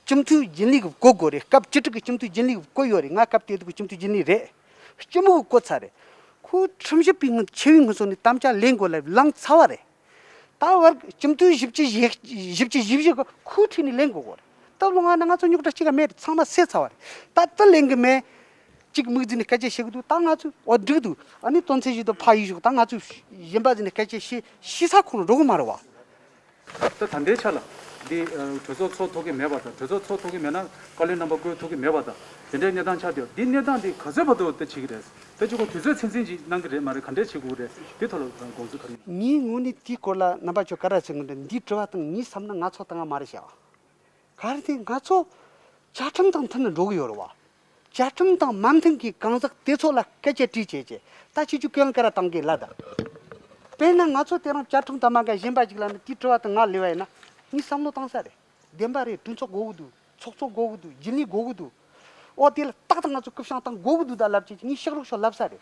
སྤྱི་འཐུས་རྒྱུན་ལས་ཀྱི་བསྐོ་དགོས་རེད། སྐབས་བཅུ་དྲུག་གི་སྤྱི་འཐུས་རྒྱུན་ལས་ཀྱི་བསྐོ་ཡོད་རེད། ང་སྐབས་དེ་དུས་ཀྱི་སྤྱི་འཐུས་རྒྱུན་ལས་རེད། སྤྱི་མོ་གི་བསྐོ་ཚར་རེད། ཁོ་ཁྲིམས་ཞིབ་པའི་ངོས་ཆེ་བའི་ངོས་ནས་དམ་བཅའ་ལེན་དགོས་ལབ་ལངས་ཚར་བ་རེད། ད་བར་སྤྱི་འཐུས་བཞི་བཅུ་ཞེ་བཞི་བཅུ་ཞེ་བཞི་གི་ཁོའི་ཁྲིད་ནས་ལེན་དགོས་གོ་རེད། སྟབས་ལོང་བ་ན་ང་ཚོ་རྙོག་དྲ་གཅིག་ག་མེད་རེད། ཚང་མ་སེལ་ཚར་བ་རེད། ད་ལྟ་ལེན་གི་མེད། གཅིག་མིག་འཛིན་ནས་སྐད་ཆ་བཤད་གི་འདུག་ད་ང་ཚོས་འོ་འགྲིག་འདུག་ཨ་ནི་དོན་ཚན་བཞི་དང་ཕ་ཡིག་ཞུགས་ད་ང་ཚོས་གཞན་པ་འཛིན་ནས་སྐད་ཆ་བཤད་ཤི་ས་ཁོ་རང་འགྲོ་གི་མ་རེད་བ། ད་ད་ལྟའི་ཆ་ལ་འདི་གྲོས་ཚོགས་ཚོགས་ཐུབ་ཀྱི་མེད་པ་དང་། གྲོས་ཚོགས་ཚོགས་ཐུབ་ཀྱི་མེད་ན་བཀའ་བློན་རྣམ་པ་བསྐོ་ཐུབ་ཀྱི་མེད་པ་དང་། དེ་འདྲའི་གནས་སྟངས་ཆགས་བསྡད་ཡོད། འདི་གནས་སྟངས་འདི་ག་ཚོད་བར་དུ་ད་བྱེད་ཀྱི་རེད། ད་ཅི་གོ་དུས་ཚོད་ཚད་འཛིན་ཅིག་གནང་གི་རེད་མ་རེད། ག་འདྲས་བྱེད་དགོས་རེད། དེ་ཐོག་ལ་དགོངས་ཚུལ་ག་རེ་ཡིན། ངའི་ངོས་ནས་དེའི་སྐོར་ལ་རྣམ་པ་ཚོས་ག་རེ་ཟེར་གི་འདུག་འདིའི་དྲི་བ་དང་ངའི་བསམ་ན་ང་ཚོ་ད་ང་མ་རེད་བྱ་བ། ག་རེ་དེ་ང་ཚོ་བཅའ་ཁྲིམས་དང་མཐུན་ནས་འགྲོ་གི་ཡོད་རེད་བ། བཅའ་ཁྲིམས་དང་མ་མཐུན་གྱི་གང་ཟག་དེ་ཚོ་ལ་སྐད་ཆ་དྲིས་བྱས་བྱས་ད་ཁྱེད་ཚོས་སྐད་ཡང་སྐད་ར་བཏང་གི་ལ་ད། དཔེར་ན་ང་ཚོ་དེ་རིང་བཅའ་ཁྲིམས་དང་མ་འགལ་གཞན་པ་ཅིག་ལ་ནི་དེའི་དྲི་བ་དང་ང་ལས་པ་ཡིན་ན་ངས་བསམ་བློ་བཏང་ས་རེད། བདེན་པ་རེད། གྲོས་ཚོགས་དགོས་ཀྱི་འདུག་ཚོགས་གཙོ་དགོས་ཀྱི་འདུག་རྒྱུན་ལས་དགོས་ཀྱི་འདུག་ཨོ་དེ་ལ་ཏག་ཏག་ང་ཚོ་སྐུ་བཞེངས་བཏང་དགོས་ཀྱི་འདུག་ད་ལབ་ཅིག་ངས་ཤག་རོགས་ཤོག་ལབ་ས་རེད།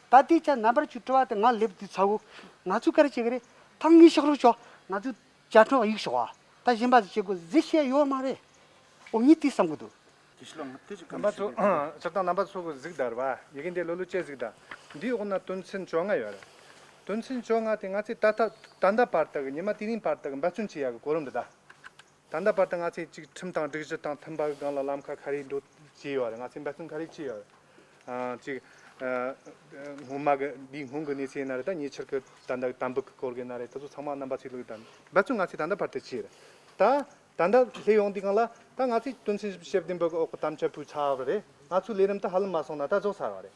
ད་དེ་ཆ་རྣམ་པར་ཆུ་དྲི་བ་དེ་ང་ལེབ་དུས་ཚ་བོ་ང་ཚོས་ག་རེ་བྱེད་ཀྱི་རེད། ད་ངས་ཤག་རོགས་ཤོག་ང་ཚོས་བཅའ་ཁྲིམས་གཡུག་ཤོག་ཨ། ད་གཞན་པ་ཞིག་བྱེད་དགོས་ཟེར་བཤད་ཡོད་མ་རེད། ཨོ་ངས་དེ་བསམ་གྱི་འདུག་དེ་ཕྱི་ལ་ང་དེ་ཅིག་རྣམ་པ་ཚོ་ལྕགས་དང་རྣམ་པ་ཚོ་གི་གཟིགས་དར་བ་ཡི་གེ་འདི་ལོ་ལོ་ཅེ་གཟིགས་དར། འདིའི་འོག་ན་དོན་ཚན་བཅོ་ལྔ་ཡོད་རེད། དོན་ཚན་བཅོ་ལྔ་དེ་ང་ཚོས་ད་ལྟ་ད་ལྟ་བར་དུ་གི་ཉི་མ་དེ་རིང་བར་དུ་གི་འབད་བརྩོན་བྱེད་ཡག་གི་གོ་རིམ་འདི་ད། ད་ལྟ་བར་དུ་ང་ཚོས་ཅིག་ཁྲིམས་དང་སྒྲིག་གཞི་དང་མཐུན་པ་གི་སྒང་ལ་ལམ་ཁ་ག་རེ་འགྲོ་བྱས་ཡོད་རེད། ང་ཚོས་འབད་བརྩོན་ག་རེ་བྱས་ཡོད་རེད། ཨ་ཅིག་ཨ་སྔོན་མ་གི་འདིའི་སྔོན་གི་གནས་ཚུལ་ཡིན་ན་རེད། ད་ཉེ་ཆར་གི་ད་ལྟ་དམ་འབུལ་གི་སྐོར་གི་ཡིན་ན་རེད། དེ་ཚོ་ཚང་མ་རྣམ་པ་ཚོས་ལུགས་དང་འབད་བརྩོན་ང་ཚོས་ད་ལྟ་བར་དུ་བྱས་རེད། ད་ད་ལྟ་སླེབས་ཡོང་དུས་སྒང་ལ་ད་ང་ཚོས་དོན་ཚན་བཞི་བཅུ་ཞེ་བདུན་པ་གི་འོག་གི་དམ་བཅའ་ཕུལ་ཚར་བ་རེད། ང་ཚོའི་ལས་རིམ་ད་ཧ་ལམ་མ་སོང་ན་ད་རྫོགས་ཚར་བ་རེད།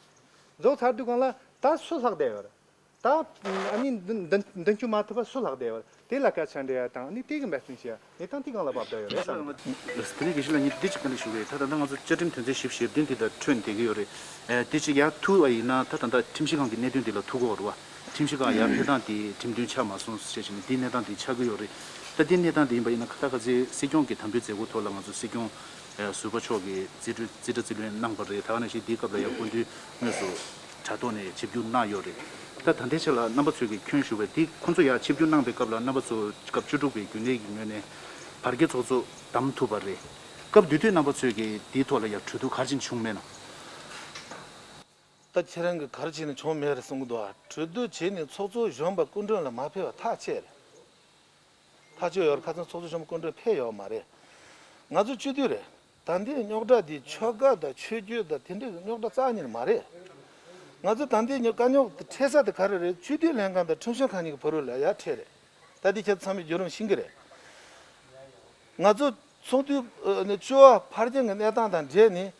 རྫོགས་ཚར་དུས་སྒང་ལ་ད་སུ་ལྷག་བསྡད་ཡོད་རེད། ད་ཨ་ནི་མདུན་མདུན་མདུན་སྐྱོད་མ་ཐུབ་པ་སུ་ལྷག་བསྡད་ཡོད་རེད། དེ་ལ་སྐད་ཆ་འདྲི་ཡ་དང་ཨ་ནི་དེ་གི་འབད་བརྩོན་བྱེད་ཡ་གནས་སྟངས་དེ་སྒང་ལ་བབས་བསྡད་ཡོད་རེད་བསམ། དེ་ནས་དགེ་བཤེས་ལགས་ངས་འདི་ཅིག་བཀའ་འདྲི་ཞུ་གི་ཡོད། ད་ད་ལྟ་ང་ཚོ་བཅའ་ཁྲིམས་དོན་ཚན་བཞི་བཅུ་ཞེ་བདུན་དེ་ད་འཕྲོད་བསྡད་ཀྱི་ཡོད་རེད། ཨེ་དེ་ཅིག་ཡར་ཐུག་པ་ཡིན་ན་ད་ད་ལྟ་ཁྲིམས་ཞིབ་ཁང་གི་གནད་དོན་དེ་ལ་ཐུག་གི་ཡོད་རེད་བ། ཁྲིམས་ཞིབ་ཁང་ཡར་ཕེབས་སྟངས་དེ་ཁྲིམས་མཐུན་ཆགས་མ་སོང་ཞེས་བྱས་ནས་དེའི་གནས་སྟངས་དེ་ཆགས་ཀྱི་ཡོད་རེད། ད་དེའི་གནས་སྟངས་དེ་ཡིན་པ་ཡིན་ན་ད་ག་ཚོད་སྲིད་སྐྱོང་གི་དམ་འབུལ་མཛད་སྒོ་ཐོག་ལ་ང་ཚོ་སྲིད་སྐྱོང་ཨེ་ཟུར་པ་མཆོག་གིས་རྩིས་སྤྲོད་རྩིས་ཁྲ་རྩིས་ལེན་གནང་བ་རེད། ད་ག་ནང་བཞིན་དེའི་སྐབས་ལ་ཡང་སྐུ་མདུན་དངོས་སུ་དྲ་ཐོག་ནས་ཆིབས་བསྒྱུར་གནང་ཡོད་རེད། ད་ད་ལྟའི་ཆ་ལ་རྣམ་པ་ཚོས་ཀྱིས་ཁྱོན་ཞུ་བའི་དེ་ཁོང་ཚོ་ཡར་ཆིབས་བསྒྱུར་གནང་བའི་སྐབས་ལ་རྣམ་པ་ཚོ་སྐབས་བཅུ་དྲུག་པའི་རྒྱུན་ལས་ཀྱི་ངོས་ནས་བར་བརྒལ་ཚོགས་གཙོ་བདམས་ཐུབ་པ་རེད། སྐབས་དེ་དུས་རྣམ་པ་ཚོས་ཀྱིས་དེའི་ཐོག་ལ་ཡང་གྲོས་བསྡུར་ག་རེ་བྱས་ནས་བྱུང་མེད་ན། ད་ཁྱེད་རང་གིས་ག་རེ་བྱས་ནས་བྱུང་མེད་རེད་གསུང་གི་འདུག་ཨ། གྲོས་བསྡུར་བྱས་ནས་ཚོགས་གཙོ་གཞོན་པ་སྐུ་མགྲོན་ལ་མ་ཕེབས་པ་ཐག་བཅད་རེད། ཐག་གཅོད་ཡོད་རེད། ཁ་སང་ཚོགས་གཙོ་གཞོན་པ་སྐུ་མགྲོན་ཕེབས་ཡོད་མ་རེད། ང་ཚོ་སྤྱི་འཐུས་རེད། ད་ལྟའི་རྙོག་དྲ་འདི་ཆོལ་ཁ་དང་ཆོས་བརྒྱུད་དང་དེ་འདྲའི་རྙོག་དྲ་རྩ་བ་ཉིད་ནས་མ་རེད། ང་ཚོ་ད་ལྟའི་རྙོག་དཀའ་རྙོག་འཕྲད་ས་དེ་ག་རེ་རེད། སྤྱི་འཐུས་ལྷན་ཁང་དང་ཁྲིམས་ཞིབ་ཁང་གཉིས་ཀྱི་བར་ལ་ཡར་འཕྲད་རེད། ད་འདི་ཁྱེད་ཚང་མས་བརྒྱུད་རིམ་ཤེས་ཀྱི་རེད། ང་ཚོ་ཚོགས་འདུ་ཨ་ནི་བཅུ་པ་ཕར་འགྱངས་ཀྱི་གནས་སྟངས་དང་འབྲེལ་ནས།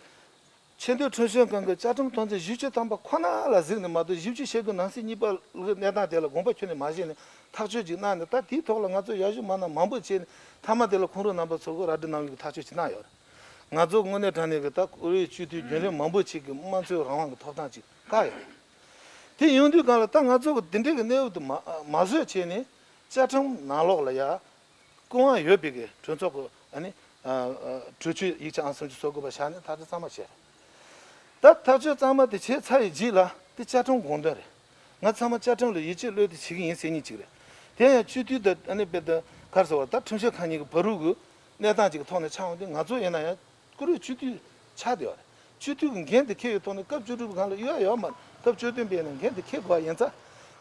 ཆེས་མཐོའི་ཁྲིམས་ཞིབ་ཁང་གི་བཅའ་ཁྲིམས་དོན་ཚན་བཞི་བཅུ་ཐམ་པ་ཁོ་ན་ལ་གཟིགས་ནས་མ་གཏོགས་བཞི་བཅུ་ཞེ་དགུ་ནང་གསེས་གཉིས་པ་གི་གནས་སྟངས་དེ་ལ་དགོངས་པ་ཁྱོན་ནས་མ་བཞེས་ནས་ཐག་གཅོད་ཅིག་གནང་ནས། ད་དེའི་ཐོག་ལ་ང་ཚོ་ཡར་ཞུ་མ་གནང་མང་པོ་བྱས་ནས་མཐའ་མ་དེ་ལ་ཁོང་རང་རྣམ་པ་ཚོ་གི་ར་སྒྲིག་གནང་ཡུལ་གྱི་ཐག་གཅོད་ཅིག་གནང་ཡོད་རེད། ང་ཚོ་དངོས་གནས་དྲང་གནས་ཀྱི་ད་བོད་རིགས་སྤྱི་འཐུས་རྒྱུན་ལས་མང་པོ་ཅིག་གི་དམངས་གཙོའི་རང་དབང་གི་ཐོབ་ཐང་ཅིག་བཀག་ཡོད་རེད། དེ་ཡོང་དུས་སྒང་ལ་ད་ང་ཚོ་གི་འདི་འདྲའི་གི་གནས་བབ་དེ་མ་མ་བཟོས་བྱས་ནས་བཅའ་ཁྲིམས་ནང་ལོགས་ལ་ཡ། སྐུ་དབང་ཡོད་པའི་གི་གྲོས་ཚོགས་ཀྱི་ཨ་ནི་ཨ་ཨ་གྲོས་ཆོད་ཡིག་ཆ་ཨང་སུམ་ཅུ་སོ་དགུ་པ་བཞག་ནས་ཐག་གཅོད་གཙང་མ་བྱས། ད་ཐག་གཅོད་གཙང་མ་དེ་བྱས་ཚར་བའི་རྗེས་ལ་དེ་བཅའ་ཁྲིམས་དགོངས་དོན་རེད། ང་ཚང་མ་བཅའ་ཁྲིམས་ལ་ཡིད་ཆེས་བློས་ཏེ་བྱེད་ཀྱི་ཡིན་ཟེར་མཁན་ཅིག་རེད། དེ་ཡང་སྤྱི་འཐུས་དང་ཨ་ནི་དཔེར་ན་ག་རེ་ཟེར་བ་ད་ཁྲིམས་ཞིབ་ཁང་གཉིས་ཀྱི་བར་དུ་གི་གནས་སྟངས་ཅིག་གི་ཐོག་ནས་ཆགས་ཡོང་དུས་ང་ཚོ་ཡིན་ན་ཡང་། བཀུར་འོས་སྤྱི་འཐུས་ཆགས་བསྡད་ཡོད་རེད། སྤྱི་འཐུས་ཀྱི་འགན་དེ་འཁྱེར་ཡོད་ཐོག་ནས་སྐབས་བཅུ་དྲུག་པའི་སྒང་ལ་གཡོལ་ཡ་ཡོད་མ་རེད། སྐབས་བཅུ་བདུན་པའི་ནང་འགན་དེ་འཁྱེར་དགོས་པ་ཡིན་ཙང་།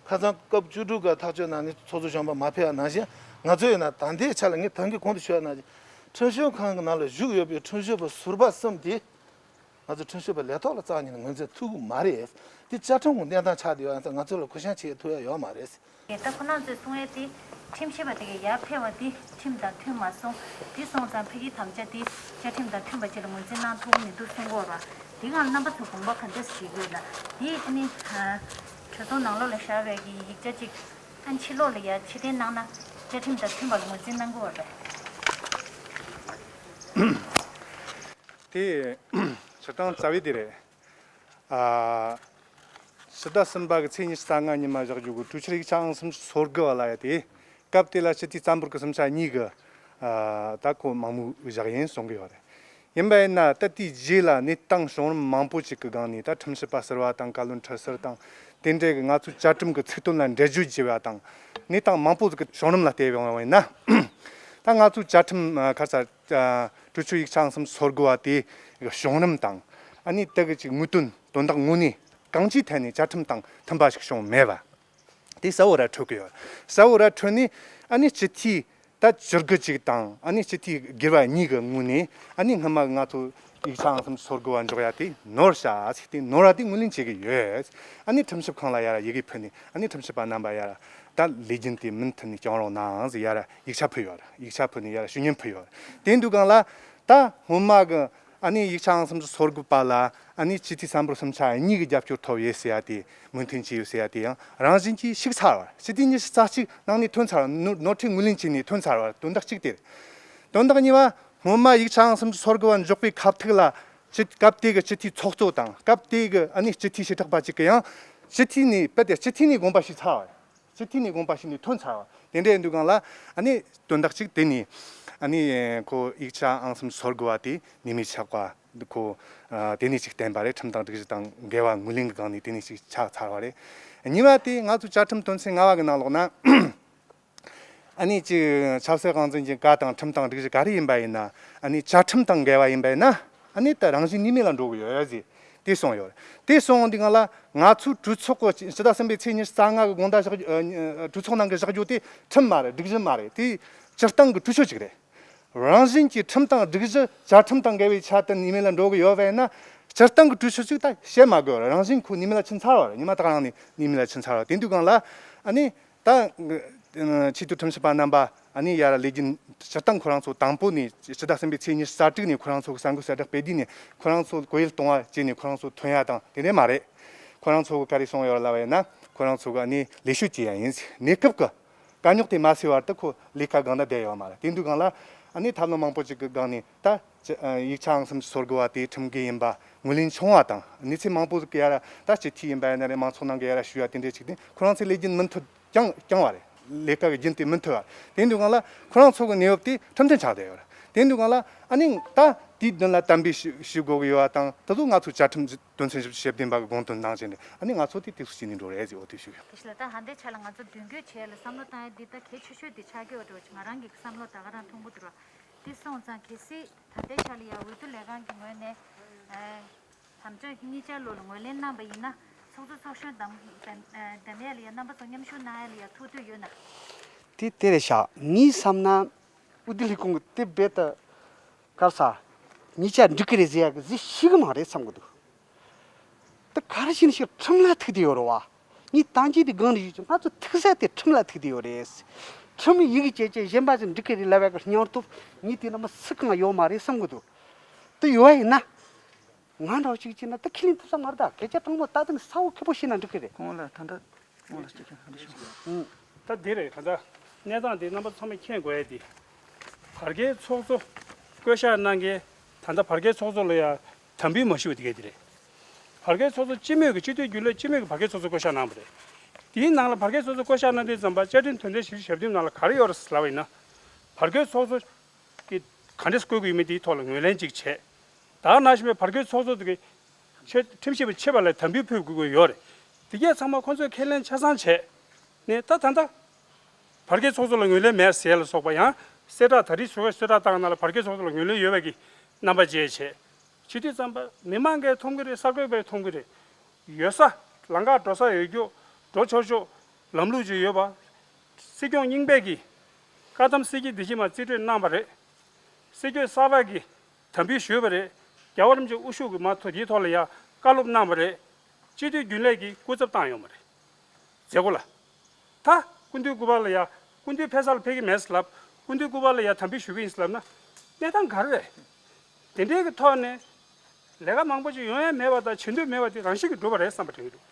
ཁ་སང་སྐབས་བཅུ་དྲུག་གི་ཐག་གཅོད་ནང་ནས་ཚོགས་གཙོ་གཞོན་པ་མ་ཕེབས་པ་ནང་བཞིན། ང་ཚོ་ཡིན་ན་ད་ལྟའི་ཆ་ལ་ངས་ད་གིན་གོང་དུ་ཞུས་པ་ནང་བཞིན། ཁྲིམས་ཞིབ་ཁང་གི་ནང་ལ་བཞུགས་ཡོད་པའི་ཁྲིམས་ཞིབ་པ་ཟུར་པ་གསུམ་དེ། ང་ཚོ་ཁྲིམས་ཞིབ་པའི་ལས་ཐོག་ལ་རྩ་བ་ཉིད་ནས་ངོས་འཛིན་ཐུབ་ཀྱི་མ་རེད། དེ་བཅའ་ཁྲིམས་ཀྱི་གནས་སྟངས་ཆགས་བསྡད་ཡོད་ཙང་ང་ཚོ་ལ་གུ་ཡངས་བྱེད་ཐུབ་ཡ་ཡོད་མ་རེད། ད་ཁོ་རང་ཚོས་གསུང་ཡས་དེ། ཁྲིམས་ཞིབ་པ་དེ་གའི་ཡར་ཕེབས་པ་དེ་ཁྲིམས་དང་མཐུན་མ་སོང་། དེ་སོང་ཙང་ཕ་གིའི་དམ་བཅའ་དེ་བཅའ་ཁྲིམས་དང་མཐུན་པ་ཅིག་ལ་ངོས་འཛིན་གནང་ཐུབ་ཀྱི་མི་འདུག་གསུང་གི་ཡོད་རེད། དེ་སྒང་ལ་རྣམ་པ་ཚོས་དགོངས་པ་ག་འདྲ་ཞིག་ཡོད་ལ། དེ་ཨ་ནི་གྲོས་ཚོགས་ནང་ལོགས་ལ་བཞག་པའི་གི་ཡིག་ཆ་ཅིག་ཨ་ཕྱི་ལོགས་ལ་ཡར་ཕྱིར་འཐེན་གནང་ན་བཅའ་ཁྲིམས་དང་མཐུན་པ་ལ་ངོས་འཛིན་གནང་གི་ཡོད་རེད། དེ་སྤྱིར་བཏང་རྩ་བའི་དེ་རེད། ཨ། ཕྱི་ཟླ་གསུམ་པ་གི་ཚེས་ཉི་ཤུ་རྩ་ལྔ་ཉི་མ་བཞག་རྒྱུ་གི་གྲོས་ཆོད་ཡིག་ཆ་ཨང་སུམ་ཅུ་སོ་དགུ་བ་ལབ་ཡ་དེ། སྐབས་དེ་ལ་སྤྱི་འཐུས་རྩ་འབོར་གི་གསུམ་ཆ་གཉིས་གི། ཨ། ད་ཁོ་མང་མོས་བཞག་ཡིན་གསུང་གི་ཡོད་རེད། ཡིན་པ་ཡིན་ན་ད་དེའི་རྗེས་ལ་གནས་སྟངས་བྱུང་རིམ་མང་པོ་ཅིག་གི་སྒང་ནས། ད་ཁྲིམས་ཞིབ་པ་ཟུར་པ་དང་བཀའ་བློན་ཁྲི་ཟུར་དང་། དེ་འདྲའི་གི་ང་ཚོའི་བཅའ་ཁྲིམས་གི་ཚིག་དོན་ལ་འགྲེལ་བརྗོད་བྱས་པ་དང་། གནས་སྟངས་མང་པོ་ཟིག་གི་བྱུང་རིམ་ལ་བལྟས་ཡོང་བ་ཡིན་ན། ད་ང་ཚོའི་བཅའ་ཁྲིམས་ཁ་ས་གྲོས་ཆོད་ཡིག་ཆ་ཨང་སུམ་ཅུ་སོ་དགུ་བ་དེའི་བྱུང་རིམ་དང་། ཨ་ནི་དེ་གི་ཅིག་དངོས་དོན་དོན་དག་དངོས་གནས་གང་ཅིའི་ཐད་ནས་བཅའ་ཁྲིམས་དང་མཐུན་པ་ཞིག་བྱུང་མེད་པ། དེ་གསལ་བོ་ར་འཕྲོད་ཀྱི་ཡོད། གསལ་བོ་ར་འཕྲོད་ནས། ཨ་ནི་སྤྱི་འཐུས་ད་བཅུ་དགུ་ཅིག་དང་། ཨ་ནི་སྤྱི་འཐུས་སྒེར་བ་གཉིས་ཀྱི་ངོས་ནས། ཨ་ནི་སྔོན་མ་ང་ཚོ་ཡིག་ཆ་ཨང་སུམ་ཅུ་སོ་དགུ་བ་འཇོག་ཡ་དེ་ནོར་བྱ་ཟེར་ཏེ་ནོར་བ་དེ་ངོས་ལེན་བྱེད་ཀྱི་ཡོད། ཨ་ནི་ཁྲིམས་ཞིབ་ཁང་ལ་ཡར་ཡི་གེ་ཕུལ་ནས། ཨ་ནི་ཁྲིམས་ཞིབ་པ་རྣམ་པ་ཡར་ད་ལས་རྒྱུན་དེ་མུ་མཐུད་ནས་སྐྱོང་རོགས་གནང་ཟེར་ཡར་ཡིག་ཆ་ཕུལ་ཡོད། ཡིག་ཆ་ཕུལ་ནས་ཡར་ཞུ་སྙན་ཕུལ་ཡོད། དེ་འདུག་གང་ལ་ད་སྔོན་མ་གི་ཨ་ནི་ཡིག་ཆ་ཨང་སུམ་ཅུ་སོ་དགུ་པ་ལ་ཨ་ནི་སྤྱི་འཐུས་སམ་བྷོ་ཊ་གསུམ་ཆ་གཉིས་ཀྱི་རྒྱབ་སྐྱོར་ཐོབ་ཡོད་ཟེར་ཡ་དེ། མོས་མཐུན་བྱས་ཡོད་ཟེར་ཡ་དེ་ཡང་རང་བཞིན་གྱིས་ཞིག་ཚར་བ། སྤྱི་འཐུས་ཉི་ཤུ་རྩ་གཅིག་ནང་ནས་ཐོན་ཚར་བ། ནོར་ནོར་འཁྲུལ་ངོས་ལེན་བྱས་ནས་ཐོན་ཚར་བ། དོན་དག་གཅིག་དེ་རེད། དོན་དག་གཉིས་པ། སྔོན་མ་ཡིག་ཆ་ཨང་སུམ་ཅུ་སོ་དགུ་བ་འཇོག་པའི་ཁ་ཐུག་ལ། སྤྱི་སྐབས་དེ་གི་སྤྱི་འཐུས་ཚོགས་གཙོ་དང་། སྐབས་དེ་གི་ཨ་ནི་སྤྱི་འཐུས་བྱེ་བྲག་པ་གཅིག་གིས་ཡང་སྤྱི་འཐུས་ནས། རྦད་དེ་སྤྱི་འཐུས་ནས་དགོངས་པ་ཞུས་ཚར་བ། སྤྱི་འཐུས་ནས་དགོངས་པ་ཞུས་ནས་ཐོན་ཚར་བ། དེ་འདྲ་ཡིན་དུས་སྒང་ལ་ཨ་ནི་དོན་དག་གཅིག་དེ་ནས་ཨ་ནི་ཁོ་ཡིག་ཆ་ཨང་སུམ་ཅུ་སོ་དགུ་བ་དེ་ནུས་མེད་ཆགས་པ་ཁོ། ཨ། དེ་ནས་ཅིག་བསྟན་པ་རེད། ཁྲིམས་དང་སྒྲིག་གཞི་དང་འགལ་བ་ངོས་ལེན་གྱི་སྒང་ནས་དེ་ནས་ཅིག་ཆགས་ཚར་བ་རེད། གཉིས་པ་དེ་ང་ཚོ་བཅའ་ཁྲིམས་དོན་ཚན་ལྔ་པ་གི་ནང་ལོགས་ན། ཨ་ནི་ཅིག་ཆབ་སྲིད་དབང་འཛིན་གྱི་བཀའ་དང་ཁྲིམས་དང་སྒྲིག་གཞི་ག་རེ་ཡིན་པ་ཡིན་ན། ཨ་ནི་བཅའ་ཁྲིམས་དང་འགལ་བ་ཡིན་པ་ཡིན་ན། ཨ་ནི་ད་རང་བཞིན་ནུས་མེད་ལ་འགྲོ་གི་ཡོད་ཟེར་དེ་གསུངས་ཡོད་རེད། དེ་གསུངས་འདི་སྒང་ལ་ང་ཚོའི་གྲོས་ཚོགས་ཀྱི་ཕྱི་ཟླ་གསུམ་པའི་ཚེས་ཉི་ཤུ་རྩ་ལྔ་གི་དགོང་དག་བཞག་རྒྱུ། ཨ། གྲོས་ཚོགས་ནང་གི་བཞག་རྒྱུ་དེ་ཁྲིམས་མ་རེད། སྒྲིག་གཞི་མ་རེད། དེ་སྤྱིར་བཏང་གི་གྲོས་ཆོད་ཅིག་རེད། རང་བཞིན་གྱིས་ཁྲིམས་དང་སྒྲིག་གཞི་བཅའ་ཁྲིམས་དང་འགལ་བའི་ཆ་དེ་ནུས་མེད་ལ་འགྲོ་གི་ཡོད་པ་ཡིན་ན། སྤྱིར་བཏང་གི་གྲོས་ཆོད་ཅིག་ད་བཤད་མ་དགོས་རེད། རང་བཞིན་ཁོ་ནུས་མེད་ལ་ཕྱིན་ཚར་བ་རེད། ཉི་མ་ད་ག་རང་ནས་ནུས་མེད་ལ་ཕྱིན་ཚར་བ། དེ་འདུག་སྒང་ལ་ཨ་ནི་ད་ཆེས་མཐོའི་ཁྲིམས་ཞིབ་པ་རྣམ་པ་ཨ་ནི་ཡར་ལས་རྒྱུན་སྤྱིར་བཏང་ཁོ་རང་ཚོ་དང་པོ་ནས་ཕྱི་ཟླ་གསུམ་པའི་ཚེས་ཉི་ཤུ་རྩ་དྲུག་ནས་ཁོ་རང་ཚོ་གི་གསར་འགོད་གསལ་བསྒྲགས་སྤེལ་དུས་ནས་ཁོ་རང་ཚོ་གོ་ཡུལ་གཏོང་བ་བྱས་ནས་ཁོ་རང་ཚོ་ཐོན་ཡ་དང་དེ་འདྲ་མ་རེད། ཁོ་རང་ཚོ་གི་ག་རེ་གསུངས་ཡོད་ལབ་པ་ཡིན་ན། ཁོ་རང་ཚོ་གི་ཨ་ནི་ལས་ཞུགས་བྱེད་ཡ་ཡིན། གནས་སྐབས་ཀྱི་དཀའ་རྙོག་དེ་མ་སེལ་བར་དུ་ཁོ་ལས་ཀ་སྒང་ན་བསྡད་ཡོད་མ་རེད། དེ་འདུག་སྒང་ལ་ཨ་ནི་ཐབས་ལམ་མང་པོ་ཅིག་གི་སྒང་ནས་ད་ཅི། ཨ། ཡིག་ཆ་ཨང་སུམ་ཅུ་སོ་དགུ་བ་དེ་ཁྲིམས་འགལ་ཡིན་པ་ངོས་ལེན་བྱུང་བ་དང་། གནས་ཚུལ་མང་པོ་ཟིག་གི་ཡར་ད་སྤྱི་འཐུས་ཡིན་པ་ཡིན་ན་རེད། མང་ཚོགས་ནང་གི་ཡར་ཞུ་ཡ་དེ་འདྲ་ཅིག་དེ་ཁོ་རང་ཚོའི་ལས་རྒྱུན་མུ་མཐུད་བསྐྱངས་བསྐྱངས་བ་རེད། ལས་ཀ་གི་རྒྱུན་དེ་མུ་མཐུད་བ་རེད། དེ་འདུག་སྒང་ལ་ཁོ་རང་ཚོ་གི་གནས་བབ་དེ་ཁྲིམས་མཐུན་ཆགས་བསྡད་ཡོད་རེད། དེ་འདུག་སྒང་ལ་ཨ་ནི་ད་དེའི་དོན་ལ་དམ་འབུལ་ཞུ་ཞུ་དགོས་ཀྱི་ཡོད་པ་དང་། དེ་ཚོ་ང་ཚོ་བཅའ་ཁྲིམས་དོན་ཚན་བཞི་བཅུ་ཞེ་བདུན་པ་གི་དགོངས་དོན་ནང་བཞིན་རེད། ཨ་ནི་ང་ཚོ་དེ་དེ་ཚོ་བྱས་ནས་འགྲོ་རེད་ཟེར། འོ་དེ་ཞུ་གི་ཡོད། དེ་ཞིག་ལ་ད་ཧ་འདའི་ཆ་ལ་ང་ཚོ་མདུན་སྐྱོད་བྱས་ལ་བསམ་བློ་བཏང་ཡ་འདི་ད་གལ་ཆེ་ཤོས་འདི་ཆགས་ཀྱི་ཡོད་འགྲོ། ང་རང་གི་བསམ་བློ་ད་ག་རང་མཐོང་གི་འདུག་ར། དེ་སོང་ཙང་གལ་སྲིད་ད་ལྟའི་ཆ་ལ་ཡ་འོས་བསྡུ་ལས་ཁང་གི་ངོས་ནས་ཨ་དམ་བཅའ་གཉིས་ཆ་ལོ་ལ་ངོས་ལེན་གནང་བ་ཡིན་ན། ཚོགས་གཙོ་ཚོགས་གཞོན་གདམ་གདམ་གདམ་ཡ་ལ་ཡ་རྣམ་པ་ཚོ་མཉམ་ཞུགས་གནང་ཡ་ལ་ཡ་ཐུགས་འདོད་ཡོད་ན། དེ་དེ་རེད་ཤག་ངས་བསམ་ན་འོས་བསྡུ་ལས་ཁུངས་ཀྱི་དེ་རྦད་དེ་ག་རེ་ཟ། གཉིས་ཆ་འགྲིག་གི་རེད་ཟེར་ཡ་གི་ཟིག་ཤེས་གི་མ་རེད་བསམ་གི་འདུག་དེ་ག་རེ་བྱས་ནས་ཤིག་ཁྲིམས་ལ་ཐུག་བསྡད་ཡོད་རེད་བ། ངས་ད་གིན་དེ་སྒང་ནས་ཞུས་ཀྱང་ང་ཚོ་ཐུག་ས་དེ་ཁྲིམས་ལ་ཐུག་བསྡད་ཡོད་རེད། ཁྲིམས་ཡི་གེ་བཅས་བཅས་གཞན་པ་ཞིག་འགྲིག་གི་རེད་ལབ་ཡ་གི་སྙིང་སྟོབས་ངས་དེ་ནང་མི་སུ་གང་ཡོད་མ་རེད་བསམ་གི་འདུག་དེ་ཡོད་པ་ཡིན་ན། ང་འདྲ་བོ་ཞིག་བྱས་ན་ད་ཁས་ལེན་ཐུབ་ས་མ་རེད། ད་སྐད་ཆ་དྲང་མོ་ད་དེ་ནས་གསལ་བོ་ཁེ་པོ་བཤད་ན་འགྲིག་གི་རེད། ཁོང་ལ་ད་ལྟ་ཁོང་ལ་སྐད་ཆ་ག་འདྲ་ཞུ། ཨུ། ད་འདི་རེད། ད་ལྟ་གནས་སྟངས་འདི་རྣམ་པ་ཚང་མས་མཁྱེན་དགོས་ཡ་འདི། བར་བརྒལ་ཚོགས་གཙོ་བསྐོ་བཞག་གནང་མཁན། ད་ལྟ་བར་བརྒལ་ཚོགས་གཙོ་ལ་ཡ་དམ་འབུལ་མ་ཞུས་པ་དེ་ག་དེ་རེད། བར་བརྒལ་ཚོགས་གཙོ་སྤྱི་མོས་ཀྱི་སྤྱི་འཐུས་རྒྱུན་ལས་སྤྱི་མོས་ཀྱི་བར་བརྒལ་ཚོགས་གཙོ་བསྐོ་བཞག་གནང་བ་རེད། དེའི་ནང་ལ་བར་བརྒལ་ཚོགས་གཙོ་བསྐོ་བཞག་གནང་དུས་ཙམ་པ་བཅའ་ཁྲིམས་དོན་ཚན་བཞི་བཅུ་ཞེ་བདུན་ནང་ལ་ག་རེ་ཡོད་རེད་ལབ་པ་ཡིན་ན། བར་བརྒལ་ཚོགས་གཙོ་གི་ག་འདྲས་བསྐོ་དགོས་ཡོད་མེད་དེའི་ཐོག་ལ་ངོས་ལེན་ཅིག་བྱས། ད་ནང་བཞིན་པའི་བར་བརྒལ་ཚོགས་གཙོ་དེ་གི་ཆེ་ཁྲིམས་ཞིབ་པ་ཆེ་བ་ལ་དམ་འབུལ་ཕུལ་དགོས་ཀྱི་ཡོད་རེད། དེ་གས་ཚང་མ་ཁོ་ཚོས་ཁས་ལེན་ཆ་ཚང་བྱས་ནས། ད་ད་ལྟ་བར་བརྒལ་ཚོགས་གཙོ་ལ་ངོས་ལེན་མེད་ཟེར་ལ་སོགས་པ། ཡང་གསལ་བསྒྲགས་ད་རེས་བཟོ་བའི་གསལ་བསྒྲགས་བཏང་ན་ལ་བར་བརྒལ་ཚོགས་གཙོ་ལ་ངོས་ལེན་ཡོད་པའི་གི་རྣམ་པ་བྱས་བྱས། བྱེད་དུས་ཙམ་པ་མི་མང་གིས་མཐོང་གི་རེད། གསར་འགོད་པས་མཐོང་གི་རེད། ཡོད་ས་ལམ་ཁ་འགྲོ་ས་ཡོད་རྒྱུ། འགྲོ་ཆོག་ཆོག་ལམ་ལུགས་ཅིག་ཡོད་པ། སྲིད་སྐྱོང་རྙིང་པས་ཀྱིས་བཀའ་གདམས་སྲིད་སྐྱིད་འདི་ཕྱི་མ་རྩིས་སྤྲོད་གནང་བ་རེད། སྲིད་སྐྱོང་གསར་པ་གིས་དམ་འབུལ་ཞུས་པ་རེད། རྒྱལ་བ་རིན་པོ་ཆེ་དབུ་བཞུགས་ཀྱི་མ་ཐོག་དེའི་ཐོག་ལ་ཡང་བཀའ་སློབ་གནང་བ་རེད། སྤྱི་འཐུས་རྒྱུན་ལས་ཀྱིས་སྐུ་ཚབ་བཏང་ཡོད་མ་རེད། མཛད་སྒོ་ལ། ད་སྐུ་མདུན་སྐུ་པར་ལ་ཡ། སྐུ་མདུན་ཕེབས་ས་ལ་ཕེབས་ཀྱི་མེད་ཟེར་ལབ། སྐུ་མདུན་སྐུ་པར་ལ་ཡ་དམ་འབུལ་ཞུ་གི་ཡིན་ཟེར་ལབ་ན། གནས་སྟངས་ག་རེ་རེད། དེ་འདྲའི་གི་ཐོག་ནས་ལས་ཀ་མང་པོ་ཅིག་ཡོང་ཡ་མེད་པ་དང་བྱེད་འདོད་མེད་པ་དེ་རང་བཞིན་གྱིས་འགྲུབ་པ་རེད་བསམ་པ་དྲན་གྱི་འདུག་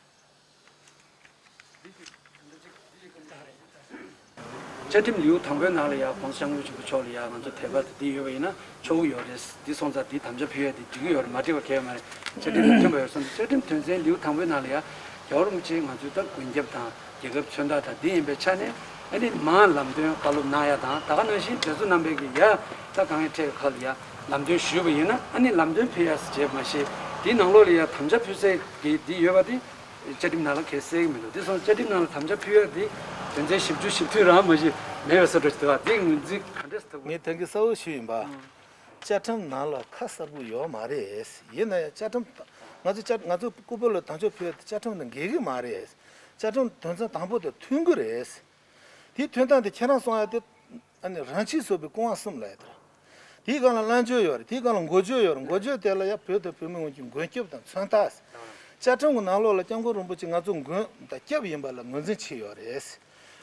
བཅའ་ཁྲིམས་ལེའུ་དང་པོའི་ནང་ལ་ཡ་༸གོང་ས་༸སྐྱབས་མགོན་ཆེན་པོ་མཆོག་ལ་ཡ་ང་ཚོ་དད་པ་དེ་འདི་ཡོད་པ་ཡིན་ན་ཆོག་གི་ཡོད་རེད། འདི་སོང་ཙང་འདི་དམ་བཅའ་ཕུལ་ཡ་དེ་འགྲིག་གི་ཡོད་རེད། མ་འགྲིག་པ་གང་ཡང་མ་རེད། བཅའ་ཁྲིམས་དང་མཐུན་པ་ཡོད་སོང་ཙང་། བཅའ་ཁྲིམས་དོན་ཚན་ལེའུ་དང་པོའི་ནང་ལ་ཡ་རྒྱལ་བ་རིན་པོ་ཆེ་ང་ཚོའི་ད་མགོན་སྐྱབས་དང་རྒྱལ་ཁབ་མཚོན་རྟགས་དང་འདི་ཡིན་པའི་ཆ་ནས། ཨ་ནི་མར་ལམ་སྟོན་བཀའ་སློབ་གནང་ཡ་དང་། ད་ག་ནང་བཞིན་དེ་ཚོ་རྣམ་པས་ཀྱི་ཡ་ད་གང་ཡང་འཕྲད་པའི་ཁ་ལ་ཡ་ལམ་སྟོན་ཞུས་པ་ཡིན་ན། ཨ་ནི་ལམ་སྟོན་ཕུལ་ཡ་ཟེར་བྱས་མ་ཤེས། དེའི་ནང་ལོགས་ལ་ཡ་དམ་བཅའ་ཕུལ་སའི་གི་འདི་ཡོད་པ་དེ་བཅའ་ཁྲིམས་ནང་ལ་གལ་གསལ་གི་མི་འདུག་དེ་སོང་བཅའ་ཁྲིམས་ནང་ལ་དམ་བཅའ་ཕུལ་ཡ་དེ་དོན་ཚན་བཞི་བཅུ་ཞེ་བདུན་རང་མ་གཞི་མེད་པའི་བཟོ་འདྲ་ཞིག་འདུག་ག་དེ་ངོས་འཛིན་ག་འདྲས་ཐུབ། ངས་ད་གིན་གསལ་བོ་ཞུས་ཡིན་པ། བཅའ་ཁྲིམས་ནང་ལ་ཁ་གསལ་པོ་ཡོད་མ་རེད། ཡིན་ན་ཡང་བཅའ་ཁྲིམས། ང་ཚོ་བཅའ། ང་ཚོ་སྐུ་པར་ལ་དམ་བཅའ་ཕུལ་ཡ་དེ་བཅའ་ཁྲིམས་དང་འགལ་གི་མ་རེད། བཅའ་ཁྲིམས་དོན་ཚན་དང་པོ་དང་མཐུན་གི་རེད། དེའི་མཐུན་སྟངས་དེ་ཁྱེད་རང་གསུང་ཡ་དེ། ཨ་ནི་རང་ཆས་སོགས་པའི་སྐུ་དབང་གསུམ་ལབ་ཡ་དེ་རེད། དེའི་སྒང་ལ་བླང་བྱ་ཡོད་རེད། དེའི་སྒང་ལ་འགོ་བརྗོད་ཡོད་རེད། འགོ་བརྗོད་དེ་ལ་ཡ་བོད་དང་བོད་མི་དབང་གི་མགོན་སྐྱབས་དང་མཚོན་རྟགས། བཅའ་ཁྲིམས་ཀྱི་ནང་ལོགས་ལ་༸སྐྱབས་མགོན་རིན་པོ་ཆེ་ང་ཚོ་མགོན་དང་སྐྱབས་ཡིན་པ་ལ་ངོས་འཛིན་བྱས་ཡོད་རེད།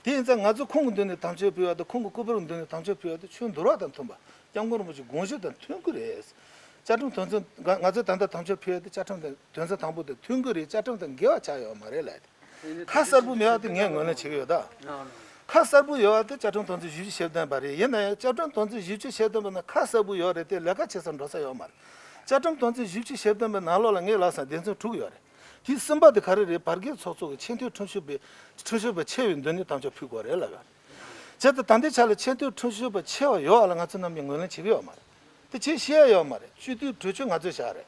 དེ་ཡིན་ཙང་ང་ཚོ་ཁོང་གི་མདུན་ནས་དམ་བཅའ་ཕུལ་བ་དང་ཁོང་གི་སྐུ་པར་གྱི་མདུན་ནས་དམ་བཅའ་ཕུལ་བ་དེ་ཆོས་འདུལ་བ་དང་མཐུན་པ།༸སྐྱབས་མགོན་རིན་པོ་ཆེའི་དགོངས་གཞི་དང་མཐུན་གྱི་རེད། བཅའ་ཁྲིམས་དོན་ཚན། ང་ཚོས་ད་ལྟ་དམ་བཅའ་ཕུལ་བ་དེ་བཅའ་ཁྲིམས་དང་དོན་ཚན་དང་པོ་དང་མཐུན་གྱི་རེད། བཅའ་ཁྲིམས་དང་འགལ་བ་ཆགས་ཡོད་མ་རེད་ལབ། ཁ་གསལ་པོ་མེད་པ་དེ་ངས་ངོས་ལེན་བྱེད་ཀྱི་ཡོད་ད། ཁ་གསལ་པོ་ཡོད་པ་དེ་བཅའ་ཁྲིམས་དོན་ཚན་བཞི་བཅུ་ཞེ་བདུན་པ་རེད། ཡིན་ན་ཡང་བཅའ་ཁྲིམས་དོན་ཚན་བཞི་བཅུ་ཞེ་བདུན་པ་ནང་ཁ་གསལ་པོ་ཡོད་རེད་དེ། ལས་ཀ་བྱེད་སར་འགྲོ་ས་ཡོད་མ་རེད། བཅའ་ཁྲིམས་དོན་ཚན་བཞི་བཅུ་ཞེ་བདུན་པའི་ནང་ལོགས་ལ་ངས་ལབ་ས་སྡེ་ཚན་དྲུག་ཡོད་རེད། དེའི་གསུམ་པ་དེ་ག་རེ་རེད། བར་བརྒལ་ཚོགས་གཙོ་གི་ཆེས་མཐོའི་ཁྲིམས་ཞིབ་པའི། ཁྲིམས་ཞིབ་པ་ཆེ་བའི་མདུན་ནས་དམ་བཅའ་ཕུལ་དགོས་རེད་ལབ་ཡོད་རེད། བྱས་ཙང་ད་ལྟའི་ཆ་ལ་ཆེས་མཐོའི་ཁྲིམས་ཞིབ་པ་ཆེ་བ་ཡོད་པ་ལ་ང་ཚོ་རྣམས་ཀྱིས་ངོས་ལེན་བྱེད་ཀྱི་ཡོད་མ་རེད། དེ་བྱེད་ཤེས་ཡ་ཡོད་མ་རེད། སྤྱི་འཐུས་གྲོས་ཆོད་ང་ཚོས་བཞག་རེད།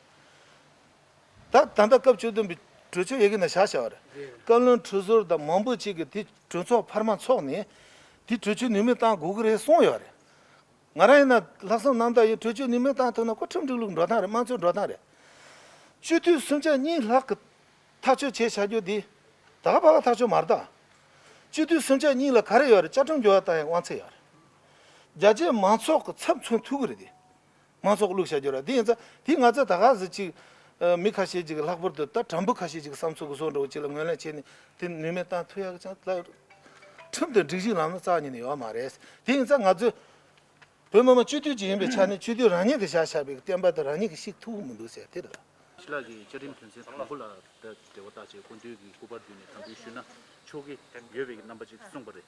ད་ད་ལྟ་སྐབས་བཅུ་བདུན་པའི་གྲོས་ཆོད་ཡི་གེ་ནང་བཞག་བཞག་པ་རེད། བཀའ་བློན་ཁྲི་ཟུར་དང་མང་པོ་ཅིག་གིས་དེ་གྲོས་ཚོགས་འཕར་མ་འཚོགས་ནས་དེ་གྲོས་ཆོད་ནུས་མེད་བཏང་དགོས་ཀྱི་རེད་གསུངས་ཡོད་རེད། ང་རང་ཡིན་ན་ལྷག་བསམ་རྣམ་དག་ཡིན། གྲོས་ཆོད་ནུས་མེད་བཏང་ཐུབ་ན་ཁོ་ཁྲིམས་སྒྲིག་ལུགས་འགྲོ་སྟངས་རེད། དམངས་གཙོའི་འགྲོ་སྟངས་རེད། སྤྱི་འཐུས་སུམ་ཆ་གཉིས་ལྷག་གིས་ཐག་གཅོད་བྱས་བཞག་རྒྱུ་འདི་ད་ག་པ་ག་ཐག་གཅོད་མ་རེད་ད། སྤྱི་འཐུས་སུམ་ཆ་གཉིས་ལ་ག་རེ་ཡོད་རེད། བཅའ་ཁྲིམས་འགྱུར་བ་བཏང་ཡའི་དབང་ཚད་ཡོད་རེད། རྒྱ་ཆེའི་མང་ཚོགས་ཀྱི་ཚབ་མཚོན་ཐུབ་ཀྱི་རེད་དེ། མང་ཚོགས་བླུགས་བཞག་རྒྱུ་ར། དེ་ཡིན་ཙང་དེ་ང་ཚོས་ད་ག་ཟེ་ཅིག་མི་ཁ་ཤས་ཅིག་ལྷག་པར་དུ་ད་དྲ་འབུ་ཁ་ཤས་ཅིག་བསམ་ཚུལ་གྱི་བཟོ་འདྲ་བོ་ཅིག་ལ་ངོས་ལེན་བྱས་ནས་དེ་ནུས་མེད་བཏང་ཐུབ་ཡག་ཅང་ད་ཁྲིམས་དང་སྒྲིག་གཞིའི་ལམ་ལ་རྩ་བ་ཉིད་ནས་ཡོད་མ་རེད། དེ་ཡིན་ཙང་ང་ཚོས་བོད་མི་མང་སྤྱི་འཐུས་ཅིག་ཡིན་པའི་ཆ་ནས་སྤྱི་འཐུས་རང་ཉིད་ཀྱིས་བཞག་བཞག་པའི་བསྟན་པ་དེ་རང་ཉིད་ཀྱིས་བཤིག་ཐུབ་ཀྱི་མི་འདུག་ཟེར་དེ་རེད། ཕྱི་ལགས་ཀྱིས་བཅའ་ཁྲིམས་དོན་ཚན་དང་པོ་ལ་ད་འབྲེལ་བ་བཏགས་བྱས་སྐུ་མདུན་གྱི་སྐུ་པར་བསྡུས་ནས་དམ་འབུལ་ཞུས་ན་ཆོག་གི་ཡོད་པའི་རྣམ་པ་ཅིག་གསུངས་པ་རེད།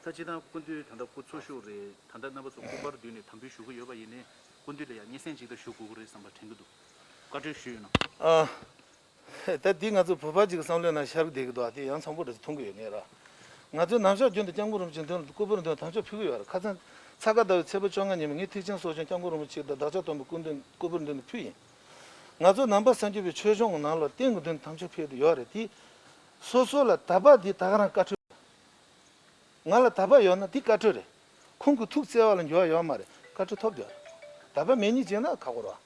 ད་སྤྱིར་བཏང་སྐུ་མདུན་ད་ལྟ་སྐུ་འཚོ་བཞུགས་རེད། ད་ལྟ་རྣམ་པ་ཚོ་སྐུ་པར་བསྡུས་ནས་དམ་འབུལ་ཞུ་གི་ཡོད་པ་ཡིན་ནའི་སྐུ་མདུན་ལ་ཡང་སྙན་སེང་ཅིག་ད་ཞུ་དགོས་ཀྱི་རེད་བསམ་པ་དྲན་གྱི་འདུག་བཀའ་འཁྲོལ་ཞུས་ཡོད་ན། ཨ། ད་འདི་ང་ཚོ་བོད་པ་ཅིག་གི་བསམ་བློའི་ནང་ཤར་བསྡད་ཀྱི་འདུག་དེ་ཡང་མཚམས་པོ་འདྲ་ཞིག་མཐོང་གི་ཡོད་ངེས་ར། ང་ཚོས་ནམ་ཞག་རྒྱུན་དུ་༸སྐྱབས་མགོན་རིན་པོ་ཆེའི་མདུན་ལ་སྐུ་པར་མདུན་དམ་བཅའ་ཕུལ་གྱི་ཡོད་རེད། ཁ་སང་ཚ་ཁ་ཟླ་བའི་ཚེས་པ་བཅོ་ལྔ་ཉིན་མོ་ངས་ཐེག་ཆེན་སྲོག་ཤིང་༸སྐྱབས་མགོན་རིན་པོ་ཆེ་དང་བདག་ཅག་སྟོན་པའི་སྐུ་མདུན་སྐུ་པར་མདུན་དུ་ཕུལ་ཡིན། ང་ཚོ་ནང་པ་སངས་རྒྱས་པའི་ཆོས་གཞུང་གི་ནང་ལ་རྟེན་གྱི་མདུན་དམ་བཅའ་ཕུལ་དུ་ཡོད་རེད་དེ། སོ་སོ་ལ་དད་པ་འདི་ད་ག་རང་བཀའ་འཁྲོལ། ང་ལ་དད་པ་ཡོད་ན་འདི་བཀའ་འཁྲོལ་རེད། ཁོང་གི་ཐུགས་བརྩེ་བ་ལ་འགྱུར་བ་ཡོད་མ་རེད། བཀའ་འཁྲོལ་ཐོབ་ཡོད་རེད། དད་པ་མེད་ཉིད་བྱས་ན་ཁག་པོ་རེད།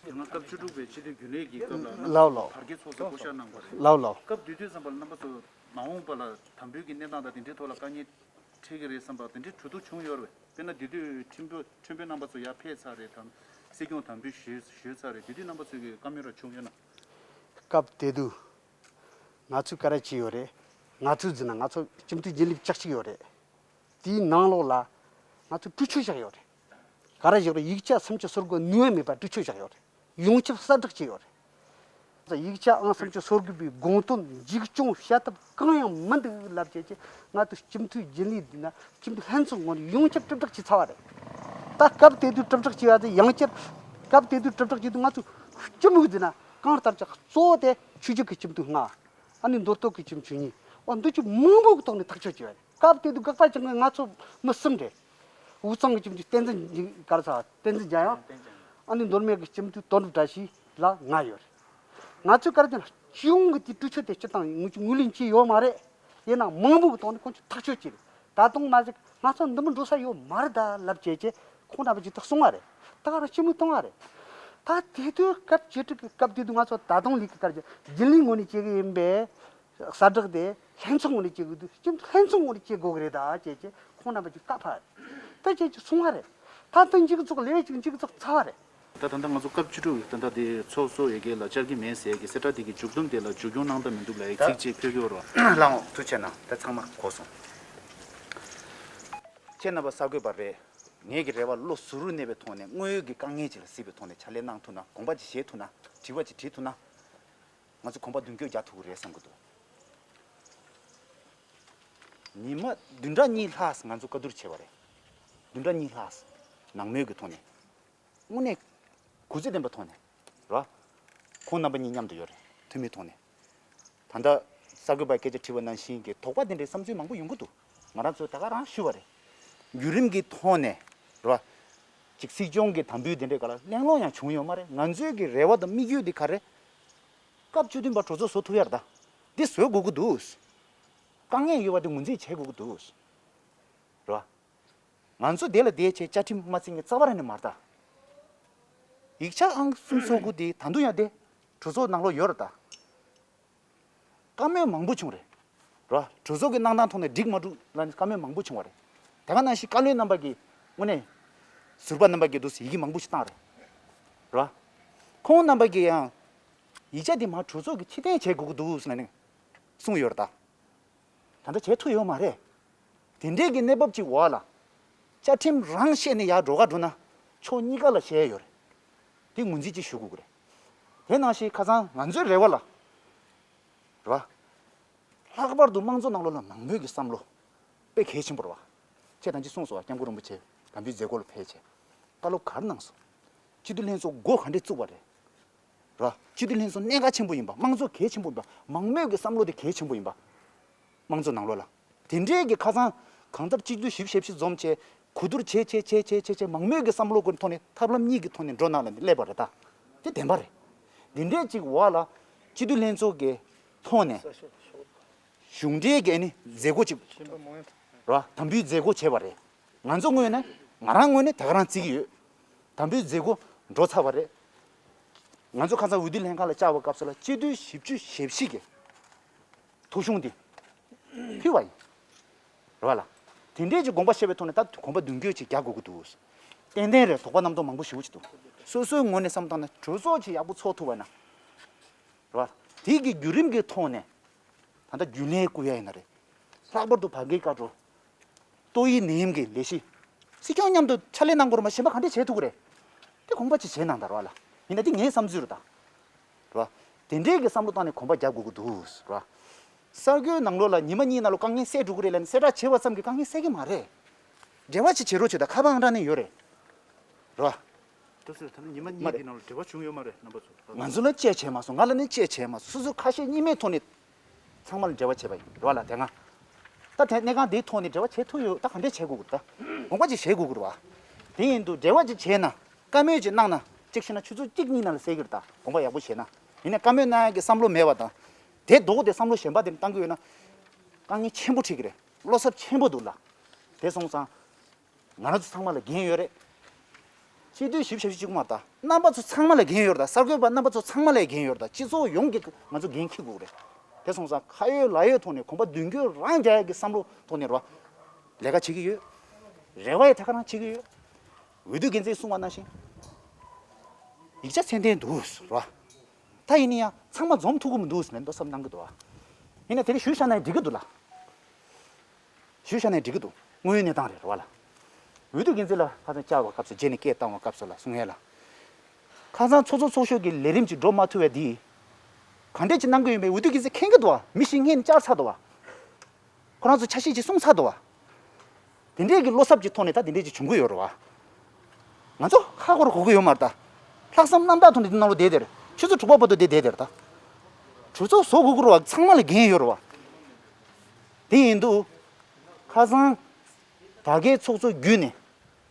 དེ་སྔ་སྐབས་བཅུ་དྲུག་པའི་སྤྱི་འཐུས་རྒྱུན་ལས་ཀྱི་སྐབས་ལ་ལའོ་ལའོ། བར་བརྒལ་ཚོགས་གཙོ་བསྐོ་བཞག་གནང་བ་རེད། ལའོ་ལའོ། སྐབས་དེ་དུས་ཙམ་པ་ལ་རྣམ་པ་ཚོ་མ་འོངས་པ་ལ་དམ་འབུལ་གྱི་གནས་སྟངས་དང་དེ་འདྲའི་ཐོག་ལ་དཀའ་ངལ་འཕྲད་ཀྱི་རེད་བསམ་པ་དེ་འདྲའི་གྲོས་བསྡུར་བྱུང་ཡོད་རེད་པས། དཔེར་ན་དེ་དུས་ཁྲིམས་དཔོན་ཁྲིམས་དཔོན་རྣམ་པ་ཚོ་ཡར་ཕེབས་ཚར་རེད་དམ། སྲིད་སྐྱོང་དམ་འབུལ་ཞུས་ཞུས་ཚར་རེད། དེ་དུས་རྣམ་པ་ཚོས་ཀྱི་བཀའ་མོལ་ར་བྱུང་ཡོད་ན། སྐབས་དེ་དུས་ང་ཚོས་ག་རེ་བྱས་ཡོད་རེད། ང་ཚོས་ཟེར་ན་ང་ཚོ་སྤྱི་འཐུས་རྒྱུན་ལས་བཅུ་གཅིག་ཡོད་རེད། དེའི་ནང་ལོགས་ལ་ང་ཚོས་གྲོས་ཆོད་བཞག་ཡོད་རེད། ག་རེ་བཞག་རེད། ཡིག་ཆ་སུམ་ཅུ་སོ་དགུ་ནུས་པ་མེད་པ་གྲོས་ཆོད་བཞག་ཡོད་རེད། ཡོངས་ཁྱབ་གསལ་བསྒྲགས་བྱས་ཡོད་རེད། ཡིག་ཆ་ཨང་སུམ་ཅུ་སོ་དགུ་པའི་དགོངས་དོན་འཇིགས་སྐྱོང་བྱ་ཐབས་གང་ཡང་མི་འདུག་ལབ་བྱས་ཀྱི་ང་ཚོ་སྤྱི་འཐུས་རྒྱུན་ལས་འདི་ན་སྤྱི་འཐུས་ལྷན་ཚོགས་ངོས་ནས་ཡོངས་ཁྱབ་དྲིལ་བསྒྲགས་བྱས་ཚར་བ་རེད། ད་སྐབས་དེ་དུས་དྲིལ་བསྒྲགས་བྱས་པ་དེ་ཡང་བསྐྱར་སྐབས་དེ་དུས་དྲིལ་བསྒྲགས་བྱས་དུས་ང་ཚོ་སྤྱི་མོས་འདི་ན་གང་ལྟར་ཀྱང་གཙོ་བོ་དེ་ཆོས་བརྒྱུད་ཀྱི་སྤྱི་འཐུས་ལྔ། ཨ་ནི་མདོ་སྟོད་ཀྱི་སྤྱི་འཐུས་གཉིས། འོ་འདི་ཚོ་མང་པོ་གི་ཐོག་ནས་ཐག་གཅོད་བྱས་པ་རེད། སྐབས་དེ་དུས་དགག་པ་བྱེད་མཁན་ང་ཚོ་མི་གསུམ་རེད། དབུས་གཙང་གི་སྤྱི་འཐུས་བསྟན་འཛིན་གར་ས་བསྟན་འཛིན་འཇམ་དབྱངས། ཨ་ནི་མདོ་སྨད་ཀྱི་སྤྱི་འཐུས་དོན་གྲུབ་བཀྲ་ཤིས་ལ་ང་ཡོད་རེད། ང་ཚོས་ག་རེ་བྱས་ན་སྤྱི་ཡོངས་ཀྱི་དེ་གྲོས་ཆོད་དེ་སྤྱིར་བཏང་ངོས་ཀྱི་ངོས་ལེན་བྱས་ཡོད་མ་རེད། ཡིན་ནའང་མང་པོ་གི་ཐོག་ནས་ཁོང་ཚོས་ཐག་གཅོད་བྱས་རེད། ད་དུང་མ་ཟད་ང་ཚོ་འདི་མོ་འགྲོ་ས་ཡོད་མ་རེད་ད་ལབ་བྱས་བྱས་ཁོང་རྣམ་པ་ཇི་ལྟར་གསུང་བ་རེད། ད་ག་རང་སྤྱི་མོས་གཏོང་བ་རེད། ད་དེ་དུས་སྐབས་བཅུ་དྲུག་གི་སྐབས་དེ་དུས་ང་ཚོ་ད་དུང་ལས་ཀ་ག་རེ་བྱས་རྒྱུན་ལས་ངོས་ནས་བྱེད་ཀྱི་ཡིན་པས། གསལ་བསྒྲགས་དེ་ལྷན་ཚོགས་ངོས་ནས་བྱེད་དགོས་འདུག་སྤྱི་འཐུས་ལྷན་ཚོགས་ངོས་ནས་བྱེད་དགོས་ཀྱི་རེད་ད་ཅེས་ཀྱི་ཁོང་རྣམ་པ་ཀྱིས་བཀའ་ཕབ་རེད། ད་ཅེས་ཀྱི་གསུང་བ་རེད། ད་ལྟ་མཇུག་རྫོགས་ལས་ཀྱི་མཇུག་རྫོགས་ཚར་བ་རེད། ད་ད་ལྟ་ང་ཚོ་སྐབས་བཅུ་དྲུག་གི་ད་ལྟ་དེ་ཚོགས་གཙོ་ཡ་གི་ལ་བཅར་གྱི་མེད་ཟེར་གྱི་གསལ་བསྒྲགས་དེ་གི་མཇུག་སྡོམ་དེ་ལ་མཇུག་སྐྱོང་གནང་ད་མི་འདུག་ལ་ཡ་ད་ཚིག་གཅིག་ཕེབས་ཀྱི་ཡོད་རོགས། ལགས་འོང་། ཐུགས་རྗེ་གནང་། ད་ཚང་མ་གོ་སོང་། ཁྱེད་རྣམ་པ་གསར་འགོད་པ་རེད། ངེད་ཀྱི་རེ་བ་བློ་གཟུ་རུ་གནས་པའི་ཐོག་ནས་དངོས་ཡོད་ཀྱི་དཀའ་ངལ་ཅིག་ལ་གཟིགས་པའི་ཐོག་ནས་ཕྱག་ལས་གནང་ཐུབ་ན། དགོངས་པ་ཅིག་བཞེས་ཐུབ་ན། དྲི་བ་ཅིག་དྲིས་ཐུབ་ན། ང་ཚོ་གོམ་པ་མདུན་སྐྱོད་རྒྱག་ཐུབ་ཀྱི་རེད་བསམ་གྱི་འདུག་ཉི་མ་བདུན་ཕྲག་གཉིས་ལྷག་ང་ཚོ་བཀའ་བསྡུར་བྱས་པ་རེད། བདུན་ཕྲག་གཉིས་ལྷག་ནང་མོལ་གྱི་ཐོག་ནས། དངོས་གནས་གུས་བརྩི་ལྡན་པའི་ཐོག་ནས་ར། ཁོང་རྣམ་པ་གཉིས་མཉམ་དུ་ཡོད་རེད། འཐུས་མིའི་ཐོག་ནས། ད་ལྟ་གསར་འགོད་པ་སྐད་ཆ་དྲིས་པ་ནང་བཞིན་གྱི་དོགས་པ་དེ་འདྲའི་བསམ་ཚུལ་མང་པོ་ཡོང་གི་འདུག་ང་རང་ཚོས་ད་ག་རང་ཞུས་པ་རེད། བརྒྱུད་རིམ་གྱི་ཐོག་ནས་ར། ཅིག་སྲིད་སྐྱོང་གི་དམ་འབུལ་དེ་འདྲའི་སྒང་ལ་གླེང་སློང་ཡང་བྱུང་ཡོད་མ་རེད། ང་ཚོའི་གི་རེ་བ་དང་དམིགས་ཡུལ་དེ་ག་རེ། སྐབས་བཅུ་བདུན་པ་གྲོས་ཚོགས་བཟོ་ཐུབ་ཡ་རེད་ད། འདི་བཟོ་དགོས་ཀྱི་འདུག་དཀའ་ངལ་ཡོད་པ་དེ་ངོས་འཛིན་བྱེད་དགོས་ཀྱི་འདུག་རེད་བ། ང་ཚོ་དེ་ལ་དེ་བྱས་བཅའ་ཁྲིམས་མ་བརྩི་མཁན་རྩ་བ་རང་ནས་མ་རེད་ད། ཡིག་ཆ་ཨང་གསུམ་ཚོགས་དགུ་དེ་ད་དུང་ཡང་དེ་གྲོས་ཚོགས་ནང་ལོགས་ཡོད་རེད་ད། བཀའ་མོལ་མང་པོ་བྱུང་རེད། རེད་བ། གྲོས་ཚོགས་ཀྱི་གནང་སྟངས་ཐོག་ནས་འགྲིག་མ་འགྲིག་ལ་ནི་བཀའ་མོལ་མང་པོ་བྱུང་བ་རེད། དེ་ག་ནང་བཞིན་བཀའ་བློན་རྣམ་པ་གིས་དངོས་གནས་ཟུར་པ་རྣམ་པ་གིས་འདུག་ཡི་གེ་མང་པོ་ཞིག་བཏང་རེད། རེད་བ། ཁོང་རྣམ་པ་གིས་ཡང་ཡིག་ཆ་དེ་མར་གྲོས་ཚོགས་ཀྱིས་ཕྱིར་འཐེན་བྱེད་དགོས་ཀྱི་འདུག་ཟེར་ནས་གསུངས་ཡོད་རེད་ད། ད་ལྟ་བྱེད་ཐུབ་ཡོད་མ་རེད། དེ་འདྲའི་གི་གནས་བབ་ཅིག་འོག་ལ། བཅའ་ཁྲིམས་རང་བཤད་ནས་ཡར་འགྲོ་ག་འགྲོ་ན། ཕྱོགས་གཉིས་ཀ་ལ་བཤད་ཡོད་རེད། དེ་ངོས་འཛིན་ཅིག་ཞུ་དགོས་ཀྱི་རེད། དེ་ནང་བཞིན་ཁ་སང་ང་ཚོའི་རེ་བ་ལ། རེད་བ། ལྷག་པར་དུ་དམངས་གཙོ་ནང་ལོགས་ལ་མང་མོས་ཀྱི་བསམ་བློ། དཔེ་གལ་ཆེན་པོ་རེད་བ། ཁྱེད་ཐེངས་གཅིག་གསུངས་སོང་བ། སྐྱབས་མགོན་རིན་པོ་ཆེ་དམ་འབུལ་མཛད་སྒོ་ལ་ཕེབས་བྱས། བཀའ་སློབ་ག་རེ་གནང་སོང་། སྤྱི་འཐུས་ལྷན་ཚོགས་འགོ་ག་འདྲས་བཙུགས་པ་རེད། ར། སྤྱི་འཐུས་ལྷན་ཚོགས་གནད་འགག་ཆེན་པོ་ཡིན་པ། དམངས་གཙོ་གལ་ཆེན་པོ་ཡིན་པ། མང་མོས་ཀྱི་བསམ་བློ་དེ་གལ་ཆེན་པོ་ཡིན་པ། དམངས་གཙོ་ནང་ལོགས་ལ། དེ་འདྲའི་གི་ཁ་སང་གང་ལྟར་སྤྱི་འཐུས་བཞི་བཅུ་ཞེ་བཞི་འཛོམས་བྱས། གོ་བསྡུར་བྱས་བྱས་བྱས་བྱས་བྱས་བྱས། མང་མོས་ཀྱི་བསམ་བློ་ཀུན་ཐོག་ནས་ཐབས་ལམ་གཉིས་ཀྱི་ཐོག་ནས་འགྲོ་གནང་ལ་སླེབས་པ་རེད་ད། དེ་བདེན་པ་རེད། འདི་འདྲའི་ཅིག་འོག་ལ་སྤྱི་འཐུས་ལྷན་ཚོགས་ཀྱི་ཐོག་ནས་གཞུང་འབྲེལ་གྱི་ཨ་ནི་མཛད་སྒོ་ཅིག་ར། དམ་འབུལ་མཛད་སྒོ་བྱས་པ་རེད། ང་ཚོ་ངོས་ནས་ང་རང་ངོས་ནས་དེ་ག་རང་བརྩི་གི་ཡོད། དམ་འབུལ་མཛད་སྒོ་འགྲོ་ཚར་བ་རེད། ང་ཚོ་ཁ་སང་འོས་བསྡུ་ལྷན་ཁང་ལ་བཅར་བའི་སྐབས་སུ་ལ་སྤྱི་འཐུས་བཞི་བཅུ་ཞེ་བཞི་གིས་ཐོ་གཞུང་འདི་ཕུལ་བ་ཡིན། རེད་བ་ལ། དེ་འདྲའི་ཅིག་དགོངས་པ་བཞེས་པའི་ཐོག་ནས་ད་གོམ་པ་མདུན་སྐྱོད་ཅིག་རྒྱག་དགོས་ཀྱི་འདུག་ཏན་ཏན་རེད། དོགས་པ་རྣམ་རྟོག་མང་པོ་ཞེ་པོ་ཅིག་འདུག་སོ་སོའི་ངོས་ནས་བསམ་བཏང་ན་གྲོས་ཚོགས་ཅིག་ཡག་པོ་ཚོགས་ཐུབ་པ་ན། རེད་བ། དེ་གི་བརྒྱུད་རིམ་གྱི་ཐོག་ནས་ད་ལྟ་རྒྱུན་ལས་བསྐོ་ཡ་ཡིན་ན་རེད། ལྷག་པར་དུ་བར་བརྒལ་བཀའ་འཁྲོལ། ཏོག་དབྱིབས་ནད་ཡམས་ཀྱི་ལས་གཞི། སྲིད་སྐྱོང་མཉམ་དུ་ཕྱག་ལས་གནང་དགོས་རེད་མ། གཞན་པ་ག་འདྲས་བྱེད་ཐུབ་ཀྱི་རེད། དེ་དགོངས་པ་ཅིག་བཞེས་གནང་དང་། རེད་བ་ལ། ཡིན་ན་དེ་ངའི་བསམ་ཚུལ་རེད་ད། རེད་བ། དེ་འདྲའི་གི་བསམ་བློ་བཏང་ནས་གོམ་པ་རྒྱག་དགོས་ཀྱི་འདུག་རེད་བ། གསར་འགོད་ནང་ལོགས་ལ་ཉི་མ་གཉིས་ནང་ལ་དཀའ་ངལ་སེལ་འགྲོ་གི་རེད་ལབ་ནས་གསལ་བསྒྲགས་བྱས་པ་ཙམ་གྱིས་དཀའ་ངལ་སེལ་གི་མ་རེད། འབྲེལ་བ་ཅིག་བྱེད་རོགས་བྱེད་དང་། ཁ་པར་ཨང་གྲངས་ནི་ཡོད་རེད། རེད་བ། ད་སོ་ད་ནི་ཉི་མ་མ་གཉིས་རེད། ཀྱི་ནང་ལ་འབྲེལ་བ་བྱུང་ཡོད་མ་རེད་རྣམ་པ་ཚོ། ང་ཚོ་ལ་བཅད་བྱས་མ་སོང་། ང་ལ་ནི་བཅད་བྱས་མ་སོང་། སོ་སོ་ཁ་ཤས་གཉིས་མེད་ཐོག་ནས་ཚང་མ་ལ་འབྲེལ་བ་བྱས་པ་ཡིན། རེད་བ་ལ། དེ་སྔ་ད་དེ་གནས་སྟངས་དེའི་ཐོག་ནས་འབྲེལ་བ་བྱེད་ཐུབ་ཡོད། ད་ག་འདྲས་བྱེད་དགོས་ཀྱི་རེད། ད་དགོངས་པ་ཅིག་བཞེས་དགོས་ཀྱི་རེད་བ། དེ་ཡིན་དུས་འབྲེལ་བ་ཅིག་བྱས་ན། བཀའ་མོལ་ཅིག་གནང་ན། གཅིག་བྱས་ན་ཆུ་ཚོད་གཅིག་གཉིས་ནང་ལ་སེལ་གྱི་རེད། ད་དགོངས་པ་ཡག་པོ་བཞེས་ན། ཡིན་ནའི་བཀའ་མོལ་གནང་ཡག་གི་བསམ་བློ་མེད་པ་དང་། དེ་ལྡོག་སྟེ་བསམ་བློ་གཞན་པ་དེ་བཏང་གི་ཡོད་ན། དཀའ་ངལ་ཆེན་པོ་འཕྲད་ཀྱི་རེད། བློ་འཚབ་ཆེན་པོ་འདུག་ལ། དེ་སོང་ཙང་། ང་རང་ཚོ་ཚང་མ་ལ་འགན་ཡོད་རེད། སྤྱི་འཐུས་བཞི་བཅུ་ཞེ་གཅིག་མ་རེད་ད། རྣམ་པ་ཚོ་ཚང་མ་ལ་འགན་ཡོད་རེད་ད། གསར་འགོད་པ་རྣམ་པ་ཚོ་ཚང་མ་ལ་འགན་ཡོད་རེད་ད། སྤྱི་ཚོགས་ཡོངས་ཀྱིས་ང་ཚོ་འགན་འཁྱེར་དགོས་རེད། དེ་སོང་ཙང་ཁ་ཡོད་ལག་ཡོད་ཐོག་ནས་གོམ་པ་མདུན་སྐྱོད་རང་རྒྱག་ཡག་གི་བསམ་བློ་ཐོག་ནས་རེད་བ། ལས་ཀ་བྱེད་ཀྱི་ཡོད། རེ་བ་ཡང་དེ་ག་རང་བྱེད་ཀྱི་ཡོད། འོས་བསྡུ་འགན་འཛིན་གསུངས་པ་ནང་བཞིན། ཡིག་ཆ་ཚད་ལྡན་འདུག་རེད་བ། ད་ཡིན་ན་ཡང་ཚང་མ་འཛོམས་ཐུབ་ཀྱི་མི་འདུག་ཟེར་ནས་ལྟ་ཚུལ་གནང་གི་འདུག་བ། ཡིན་ན་དེ་རིང་ཞུས་བཞག་ན་ཡང་འགྲིག་གི་འདུག་ལ། ཞུས་བཞག་ན་ཡང་འགྲིག་གི་འདུག་དངོས་ཡོད་གནས་སྟངས་རེད་རེད་བ་ལ། འོས་བསྡུ་འགན་འཛིན་ལ་ཁ་སང་བཅར་བའི་སྐབས་སུ། རྗེས་ནས་སྐད་བཏང་བའི་སྐབས་སུ་ལ་གསུང་ཡས་ལ། ཁ་སང་ཚོགས་གཙོ་ཚོགས་གཞོན་གྱི་ལས་རིམ་ཅིག་འགྲོ་མ་ཐུབ་པ་འདི། ག་འདྲས་ཅིག་གནང་གི་ཡོད་མེད་འོས་བསྡུ་འགན་འཛིན་མཁྱེན་གྱི་འདུག་བ། མི་ཞིག་སྔོན་ནས་བཅར་ཚར་འདུག་བ། ཁོ་རང་ཚོ་ཆ་ཤས་ཅིག་གསུངས་ཚར་འདུག་བ། དེ་འདྲའི་གི་བློ་འཚབ་ཀྱི་ཐོག་ནས་ད་དེ་འདྲའི་ཅིག་བྱུང་གི་ཡོད་རེད་བ། ང་ཚོ་ཧ་གོ་རུ་གོ་གི་ཡོད་མ་རེད་ད། ལྷག་བསམ་རྣམ་དག་ཐོག་ནས་དེ་ནང་ལོགས་བསྡད་དེར། ཆུ་ཚོད་དྲུག་པ་བར་དུ་དེ་བསྡད་དེར་ད། གྲོས་ཚོགས་བཟོ་དགོས་ཀྱི་རེད་བ། ཚང་མ་ལ་འགན་ཡོད་རེད་བ། དེ་ཡིན་དུས། ཁ་སང་། བར་བརྒལ་ཚོགས་གཙོ་བརྒྱུད་ནས།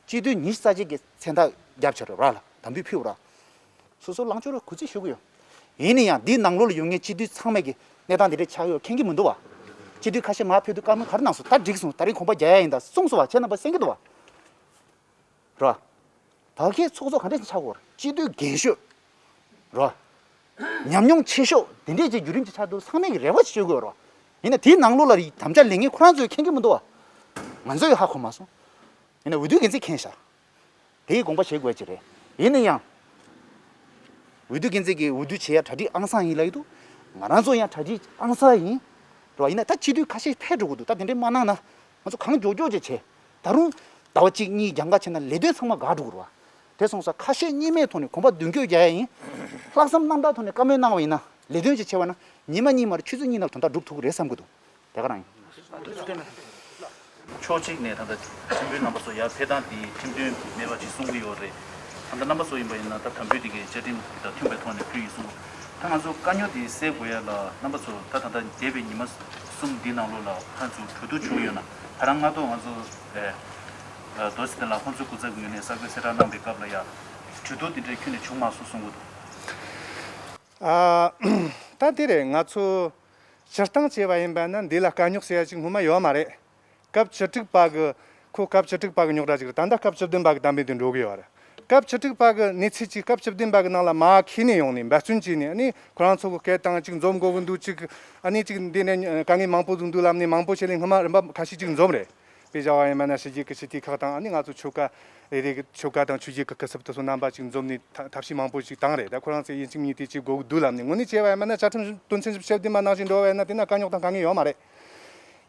སྤྱི་འཐུས་ཉི་ཤུ་རྩ་གཅིག་གི་མཚན་རྟགས་བརྒྱབ་ཆོག་རེད་བ་ལ། དམ་འབུལ་ཕུལ་བ་ར། སོ་སོ་ལངས་ཕྱོགས་ལ་གུས་བརྩི་ཞུ་གི་ཡོད། ཡིན་ན་ཡང་འདིའི་ནང་ལོགས་ལ་ཡོད་མཁན་སྤྱི་འཐུས་ཚང་མས་ཀྱི་གནས་སྟངས་འདི་འདྲ་ཆགས་ཡོད་མཁྱེན་གྱི་མི་འདུག་བ། སྤྱི་འཐུས་ཁ་ཤས་མར་ཕེབས་དུས་བཀའ་མོལ་ག་རེ་གནང་སོང་། ད་འགྲིག་སོང་། ད་རིང་གོམ་པ་རྒྱག་ཡ་ཡིན་ད་གསུངས་སོང་བ། ཁྱེད་རྣམ་པ་གསན་གྱི་འདུག་བ། ར། བར་བརྒལ་ཚོགས་གཙོ་ག་འདྲ་ཞིག་ཆགས་དགོས་རེད། སྤྱི་འཐུས་རྒན་ཤོས། ར། ཉམས་མྱོང་ཆེ་ཤོས་དེ་འདྲས་ཀྱི་བརྒྱུད་རིམ་གྱི་ཆ་དུ་ཚང་མས་ཀྱི་རེ་བ་ཞིག་བཅོལ་དགོས་རེད་བ། ཡིན་ན་དེའི་ནང་ལོགས་ལ་དམ་བཅའ་ལེན་མཁན་ཁོ་རང་ཚོས་མཁྱེན་གྱི་མི་འདུག་བ། ང་ཚོས་ཧ་གོ་མ་སོང་། ཡིན་ན་འོས་བསྡུ་འགན་འཛིན་མཁྱེན་ཤག་དེའི་དགོངས་པ་བཞེས་དགོས་ཀྱི་རེད། ཡིན་ན་ཡང་། འོས་བསྡུ་འགན་འཛིན་གྱིས་འོས་བསྡུ་བྱེད་ཡ་གྲ་སྒྲིག་ཨང་གསར་ཡིན་ལབ་ཀྱི་འདུག་ང་རང་ཚོ་ཡང་གྲ་སྒྲིག་ཨང་གསར་ཡིན། རེད་བ། ཡིན་ན་ད་སྤྱི་འཐུས་ཁ་ཤས་ཐལ་འགྲོ་གི་འདུག་ད་དེ་འདྲའི་མ་གནང་ན། ང་ཚོ་གང་མགྱོགས་མགྱོགས་ཅིག་བྱས། ད་རུང་ཟླ་བ་གཅིག་གཉིས་གྱངས་ཁ་ཕྱེ་ན་ལས་དོན་ཚང་མ་འགག་འགྲོ་གི་རེད་བ། དེ་སོང་ཙང་ཁ་ཞེ་གཉིས་མེད་ཐོག་ནས་གོམ་པ་མདུན་སྐྱོད་རྒྱག་ཡ་ཡིན། ལྷག་བསམ་རྣམ་དག་ཐོག་ནས་བཀའ་མོལ་གནང་བ་ཡིན་ན། ལས་དོན་ཅིག་བྱས་པ་ན་ཉི་མ་གཉིས་མ་རེད། ཆུ་ཚོད་གཉིས་ནང་དོན་དག་འགྲུབ་ཐུབ་ཀྱི་རེད་བསམ་གྱི་འདུག་དེ་ག་རང་ཡིན། ཕྱོགས་གཅིག་ནས་ད་ལྟ་ཁྲིམས་དཔོན་རྣམ་པ་ཚོ་ཡར་ཕེབས་སྟངས་དེ་ཁྲིམས་དོན་མེད་པ་ཅིག་གསུང་གི་ཡོད་རེད། ད་ལྟ་རྣམ་པ་ཚོ་ཡིན་པ་ཡིན་ན་ད་དམ་འབུལ་དེ་གའི་བཅའ་ཁྲིམས་དང་མཐུན་པའི་ཐོག་ནས་ཕུལ་ཡིན་གསུང་། ད་ང་ཚོ་དཀའ་རྙོག་དེ་སེལ་དགོས་ཡ་ལ་རྣམ་པ་ཚོ་ད་ད་ལྟ་འདས་པའི་ཉི་མ་གསུམ་འདི་ནང་ལོགས་ལ་ཁོང་ཚོ་གྲོས་བསྡུར་བྱུང་ཡོད་ན། ད་རང་སྔ་ཐོག་ང་ཚོ་ཨེ་ཨེ་རྡོ་རྗེ་གདན་ལ་ཁོང་ཚོའི་སྐུ་ཚབ་ཀྱི་ངོས་ནས་གསར་འགོད་གསལ་བསྒྲགས་གནང་པའི་སྐབས་ལ་ཡ་གྲོས་བསྡུར་དེ་འདྲའི་ཁྱོན་ནས་བྱུང་མ་སོང་གསུང་གི་འདུག་ཨ། ད་དེ་རེད། ང་ཚོ་སྤྱིར་བཏང་བྱས་པ་ཡིན་པ་ན་འདི་ལ་དཀའ་རྙོག་ཟེར་ཡ་ཅིག་སྔོན་མ་ཡོད་མ་རེད། སྐབས་བཅུ་དྲུག་པ་གི། ཁོ་སྐབས་བཅུ་དྲུག་པ་གི་རྙོག་དྲ་ཅིག་རེད། ད་ལྟ་སྐབས་བཅུ་བདུན་པ་གི་གཏན་འབེབས་དེ་འགྲོ་གི་ཡོད་རེད། སྐབས་བཅུ་དྲུག་པ་གི་གནས་ཚུལ་ཅིག་སྐབས་བཅུ་བདུན་པ་གི་ནང་ལ་མར་ཁྱེར་ནས་ཡོང་ནས་འབད་བརྩོན་བྱས་ནས། ཨ་ནི་ཁོ་རང་ཚོ་གི་སྐད་བཏང་ཅིག་འཛོམས་དགོས་གི་འདུག་ཅིག་ཨ་ནི་ཅིག་འདི་ནས་དཀའ་ངལ་མང་པོ་ཟིག་འདུག་ལབ་ནས་མང་པོ་བྱས་ནས་སྔོན་མ་རིམ་པ་ཁ་ཤས་ཅིག་འཛོམས་རེད། དཔེ་བཞག་པ་ཡིན་པ་ན་ཕྱི་རྒྱལ་གྱི་སྤྱི་འཐུས་ཁག་དང་། ཨ་ནི་ང་ཚོ་ཆོལ་ཁ་རེ་རེ་གི་ཆོལ་ཁ་དང་ཆོས་བརྒྱུད་ཀྱི་སྐུ་ཚབ་དེ་ཚོ་རྣམ་པ་ཅིག་འཛོམས་ནས་ཐ་ཐབས་ཤེས་མང་པོ་ཅིག་བཏང་རེད། ད་ཁོ་རང་ཚོས་ཡིན་གཅིག་མིན་གཅིག་བྱེད་དགོས་འདུག་ལབ་ནས། དངོས་གནས་བྱས་པ་ཡིན་པ་ན་བཅའ་ཁྲིམས་དོན་ཚན་བཅུ་བདུན་པ་ནང་བཞིན་འགྲོ་བ་ཡིན་ན་དེ་ན་དཀའ་རྙོག་དང་དཀའ་ངལ་ཡོད་མ་རེད།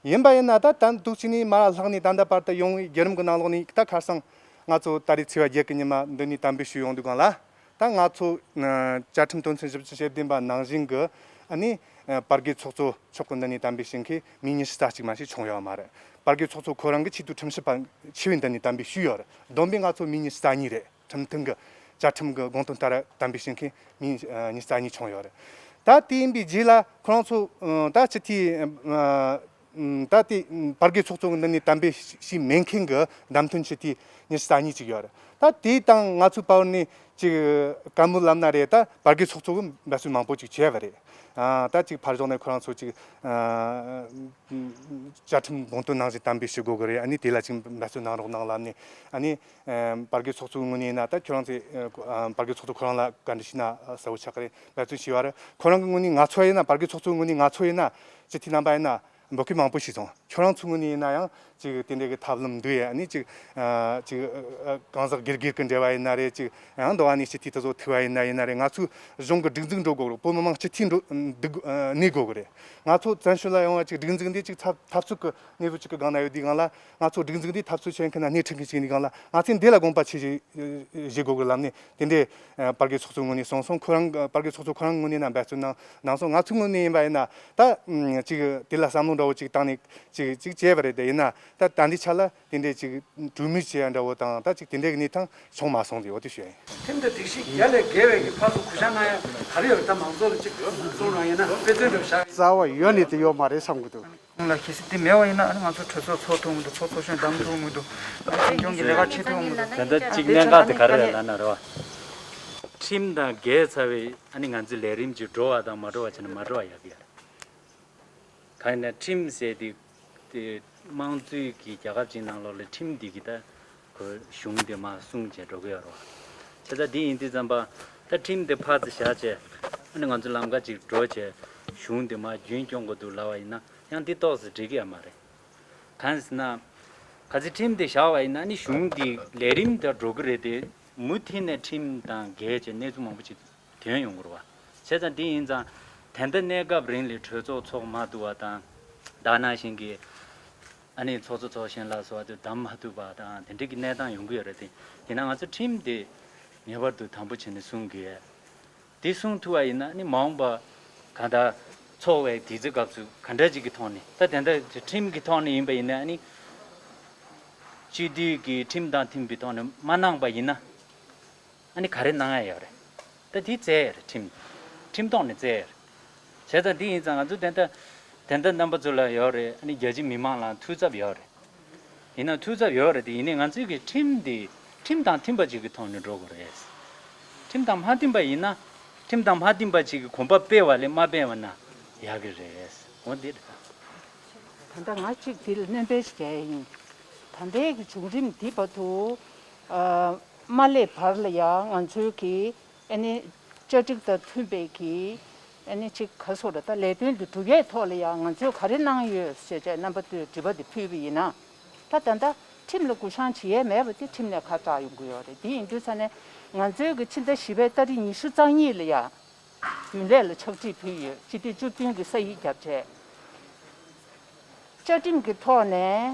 ཡིན་པ་ཡིན་ན་ད་ད་འདུག་བྱས་ནས་མར་ལྷག་ནས་ད་ལྟ་བར་དུ་ཡོང་བའི་བརྒྱུད་རིམ་གྱི་ནང་ལོགས་ནས་ད་ཁ་སང་ང་ཚོ་ད་རེས་ཚེས་པ་བརྒྱད་ཀྱི་ཉི་མ་འདི་ནས་གཏན་འབེབས་ཞུས་ཡོང་དུས་སྒང་ལ། ད་ང་ཚོ་ཨ་བཅའ་ཁྲིམས་དོན་ཚན་བཞི་བཅུ་ཞེ་བདུན་པ་ནང་བཞིན་གྱི་ཨ་ནི་ཨ་བར་བརྒལ་ཚོགས་གཙོ་མཆོག་གི་འདི་ནས་གཏན་འབེབས་བྱེད་མཁན་མི་ཉི་ཤུ་རྩ་གཅིག་མ་ཞིག་བྱུང་ཡོད་མ་རེད། བར་བརྒལ་ཚོགས་གཙོ་ཁོ་རང་གི་ཆེས་མཐོའི་ཁྲིམས་ཞིབ་པ་ཆེ་བའི་འདི་ནས་གཏན་འབེབས་ཞུས་ཡོད་རེད། བསྡོམས་པས་ང་ཚོ་མི་ཉི་ཤུ་རྩ་གཉིས་རེད། ཁྲིམས་མཐུན་གྱི་བཅའ་ཁྲིམས་ཀྱི་དགོངས་དོན་ལྟར་གཏན་འབེབས་བྱེད་མཁན་མི་ཨ་ཉི་ཤུ་རྩ་གཉིས་བྱུང་ཡོད་རེད། ད་དེ་ཡིན་པའི་རྗེས་ལ་ཁོ་རང་ཚོ་ཨ་ད་སྤྱི་འཐུས་ཨ་ད་དེ་བར་བརྒལ་ཚོགས་གཙོ་གི་འདི་ནས་གཏན་འབེབས་ཞུས་མེད་མཁན་གྱི་བདམས་ཐོན་སྤྱི་འཐུས་ཉི་ཤུ་རྩ་གཉིས་ཅིག་ཡོད་རེད། ད་དེ་དང་ང་ཚོའི་བར་ནས་ཅིག་བཀའ་མོལ་ལབ་ན་རེད། ད་བར་བརྒལ་ཚོགས་གཙོ་གིས་འབད་བརྩོན་མང་པོ་ཅིག་བྱས་པ་རེད། ཨ་ད་ཅིག་ཕར་ཕྱོགས་ནས་ཁོ་རང་ཚོ་ཅིག་ཨ་བཅའ་ཁྲིམས་དགོངས་དོན་ནང་བཞིན་གཏན་འབེབས་ཞུ་དགོས་ཀྱི་རེད། ཨ་ནི་དེ་ལ་ཅིག་འབད་བརྩོན་གནང་རོགས་གནང་ལབ་ནས། ཨ་ནི་ཨ་བར་བརྒལ་ཚོགས་གཙོའི་ངོས་ནས་ཡིན་ན། ད་ཁྱོད་རང་ཚོས་ཨ་བར་བརྒལ་ཚོགས་གཙོ་ཁོ་རང་ལ་བཀའ་འདྲི་ཞུས་ན་གསལ་པོ་ཆགས་ཀྱི་རེད། འབད་བརྩོན་བྱས་པ་རེད། ཁོ་རང་གི་ངོས་ནས་ང་ཚོ་ཡིན་ན། བར་བརྒལ་ཚོགས་གཙོའི་ངོས་ནས་ང་ཚོ་ཡིན་ན། སྤྱི་འཐུས་རྣམ་པ་ཡིན་ན། འབོད་སྐུལ་མང་པོ་ཞིག་སོང་། ཁྱོད་རང་ཚོའི་ངོས་ནས་ཡིན་ན་ཡང་ཅིག་དེ་འདྲའི་གི་ཐབས་ལམ་འདུག་ཡ། ཨ་ནི་ཅིག་ཨ་ཅིག་ཨ་གང་ཟག་སྒེར་སྒེར་གི་འབྲེལ་བ་ཡིན་ན་རེད། ཅིག་ཡང་འདུག་ཨ་ནི་སྤྱི་འཐུས་དེ་ཚོ་ཐུག་པ་ཡིན་ན་ཡིན་ན་རེད། ང་ཚོའི་གཞུང་གི་སྒྲིག་འཛུགས་འགྲོ་དགོས་རེད། བོད་མི་མང་སྤྱི་འཐུས་འགྲོ་འདུག་ཨ་གནས་དགོས་གི་རེད། ང་ཚོ་བཙན་བྱོལ་ལ་ཡོང་བ་ཅིག་སྒྲིག་འཛུགས་འདི་ཅིག་འཐབ་འཐབ་རྩོད་གི་གནས་བབ་ཅིག་གི་སྒང་ན་ཡོད་དུས་སྒང་ལ། ང་ཚོ་སྒྲིག་འཛུགས་འདི་འཐབ་རྩོད་བྱེད་མཁན་ན་སྣེ་ཁྲིད་མཁན་ཅིག་ཡིན་དུས་སྒང་ལ། ང་ཚོས་འདི་ལ་དགོངས་པ་ཆེ་བཞེས་བཞེས་དགོས་གི་ལབ་ནས། དེ་འདྲའི་ཨ་བར་བརྒལ་ཚོགས་གཙོའི་ངོས་ནས་གསུངས་སོང་། ཁོ་རང་བར་བརྒལ་ཚོགས་གཙོ་ཁོ་རང་ངོས་ནས་ན་འབད་བརྩོན་གནང་གནང་སོང་། ང་ཚོའི་ངོས་ནས་ཡིན་པ་ཡིན་ན། ད་ཅིག་དེ་ལ་བསམ་བློ་འདྲ་བོ་ཅིག་བཏང་ནས་ཅིག་ཅིག་བྱས་པ་རེད། དེ་ཡིན་ན་ད་ད་འདི་ཆ་ལ་དེ་འདྲའི་ཅིག་གྲོས་མོལ་བྱེད་ཡ་འདྲ་བོ་དང་། ད་ཅིག་དེ་འདྲའི་གི་གནས་སྟངས་བྱུང་མ་སོང་། དེ་འོ་དེ་ཞུ་ཡ་ཡིན། ཁྲིམས་དང་སྒྲིག་གཞི་བརྒྱ་ལས་བརྒལ་བའི་གི་ཕར་ཚུར་གུས་ཞབས་གནང་ཡ་ག་རེ་ཡོད་རེད། ད་མང་ཚོགས་ལ་ཅིག་གསུང་རོགས་ཡིན་ན། དཔེ་མཚོན་འདྲ་བཞག་རྩ་བ་ཡོད་ནས་དེ་ཡོད་མ་རེད་བསམ་གི་འདུག་ཁོང་ལ་གལ་སྲིད་དེ་མེད་པ་ཡིན་ན། ཨ་ནི་ང་ཚོ་གྲོས་ཚོགས་ཚོགས་ཐུབ་མི་འདུག་ཚོགས་ཚོགས་གཞོན་བདམས་ཐུབ་མི་འདུག་ཨ་ནི་འཛིན་སྐྱོང་གི་ལས་ཀ་བྱེད་ཐུབ་མི་འདུག་ད་ལྟ་གཅིག་གནད་འགག་དེ་ག་རེ་རེད་ལབ་ན་རེད་བ། ཁྲིམས་དང་འགལ་ཚར་བའི་ཨ་ནི་ང་ཚོའི་ལས་རིམ་གྱི་འགྲོ་བ་དང་མ་འགྲོ་བ་བྱས་ན་མ་འགྲོ་བ་ཡག་གི་ཡ་རེད། གང་ཡིན་ན་ཁྲིམས་ཟེར་དེ་དེ་དམངས་གཙོའི་གི་རྒྱལ་ཁབ་ཅིག་ནང་ལོགས་ལ་ཁྲིམས་འདི་གི་ད་ཁོ་གཞུང་དེ་མར་སྲུང་བྱས་འགྲོ་གི་ཡོད་རེད་བ། བྱས་ཙང་འདི་ཡིན་དུས་ཙམ་པ་ད་ཁྲིམས་དེ་ཕར་ཙམ་བཞག་བྱས། ཨ་ནི་ང་ཚོ་ལམ་ཁ་ཅིག་འགྲོ་བྱས་གཞུང་དེ་མར་རྒྱུན་སྐྱོང་དགོས་འདུག་ལབ་པ་ཡིན་ན། ཡང་འདི་ཏོག་ཙམ་འགྲིག་གི་ཡོད་མ་རེད། གང་ཟེར་ན། གལ་སྲིད་ཁྲིམས་དེ་བཞག་པ་ཡིན་ན་ནི་གཞུང་དེ་ལས་རིམ་དེ་འགྲོ་གི་རེད་དེ། མུ་མཐུད་ནས་ཁྲིམས་དང་འགལ་བྱས་གནས་ཚུལ་མང་པོ་ཅིག་ཐོན་ཡོང་གི་རེད་བ། བྱས་ཙང་དེ་ཡིན་ཙང་ད་ལྟ་གནས་སྐབས་རིང་ལ་གྲོས་ཚོགས་ཚོགས་མ་ཐུབ་པ་དང་། ད་ནང་བཞིན་གྱི་ཨ་ནི་ཚོགས་གཙོ་ཚོགས་གཞོན་ལ་སོགས་པ་དེ་བདམས་མ་ཐུབ་པ་དང་། དེ་འདྲའི་གི་གནས་སྟངས་ཡོང་གི་ཡོད་རེད་དེ། དེས་ན་ང་ཚོ་ཁྲིམས་དེ་ངེས་པར་དུ་དམ་པོ་བྱས་ནས་སྲུང་དགོས། དེ་སྲུང་ཐུབ་པ་ཡིན་ན་ནི་མ་འོངས་པ་གང་ལྟར་ཚོགས་པའི་དུས་ཚོད་སྐབས་སུ་ག་འདྲ་ཅིག་གི་ཐོག་ནས། ད་དེ་འདྲ་ཁྲིམས་ཀྱི་ཐོག་ནས་ཡིན་པ་ཡིན་ན་ནི། སྤྱི་འཐུས་ཀྱིས་ཁྲིམས་དང་མཐུན་པའི་ཐོག་ནས་མ་གནང་པ་ཡིན་ན། ཨ་ནི་ག་རེ་གནང་ཡ་ཡོད་རེད། ད་དེ་བཙལ་ཡ་རེད། ཁྲིམས། ཁྲིམས་ཐོག་ནས་བཙལ་ཡ་རེད། བྱས་ཙང་འདི་ཡིན་ཙང་ང་ཚོ་དེ་འདྲ་དེ་འདྲ་རྣམ་པ་ཚོ་ལ་ཡོད་རེད། ཨ་ནི་རྒྱ་ཆེ་མི་མང་ལ་ཐུགས་འཚབ་ཡོད་རེད། ཡིན་ན་ཐུགས་འཚབ་ཡོད་རེད་དེ། ཡིན་ནའི་ང་ཚོའི་གི་ཁྲིམས་འདི་ཁྲིམས་དང་མཐུན་པ་ཅིག་གི་ཐོག་ནས་འགྲོ་དགོས་རེད། ཁྲིམས་དང་མ་མཐུན་པ་ཡིན་ན། ཁྲིམས་དང་མ་མཐུན་པ་ཅིག་གི་གོམ་པ་སྤོས་པ་ལས་མ་སྤོས་པ་ན་ཡག་གི་རེད། འོ་འདི་རེད། ད་ལྟ་ང་གཅིག་འདི་ལ་སྣོན་པ་ཞིག་རྒྱག་ཡ་ཡིན། ད་ལྟའི་གི་བྱུང་རིམ་འདི་བར་དུ་ཨ་མ་སླེབས་བར་ལ་ཡང་ང་ཚོའི་གི་ཨ་ནི་ བཅའ་སྒྲིག་དང་མཐུན་པའི་གི་ཨ་ནི་ཅིག་ག་སོགས་ལ་ད་ལས་དོན་འདི་སྒྲུབ་ཡས་ཐོག་ལ་ཡང་ང་ཚོས་ག་རེ་གནང་ཡོད་ཟེར་བྱས་རྣམ་པ་ཚོས་དྲི་བ་འདི་ཕུལ་བ་ཡིན་ན། ད་ད་ལྟ་ཁྲིམས་ལ་གུ་བཤང་བྱེད་ཡས་མེད་པ་དེ་ཁྲིམས་ནས་ཁ་བྲལ་ཡོང་གི་ཡོད་རེད། དེ་ཡིན་དུས་ཙ་ནས་ང་ཚོའི་གི་ཕྱི་ཟླ་བཞི་པའི་ཏ་རིག་ཉི་ཤུ་རྩ་གཉིས་ལ་ཡང་རྒྱུན་ལས་ལ་ཕྱག་བྲིས་ཕུལ་ཡོད། སྤྱི་འཐུས་བཅུ་བདུན་གི་ས་ཡིག་བརྒྱབ་བྱས། བཅའ་ཁྲིམས་ཀྱི་ཐོག་ནས་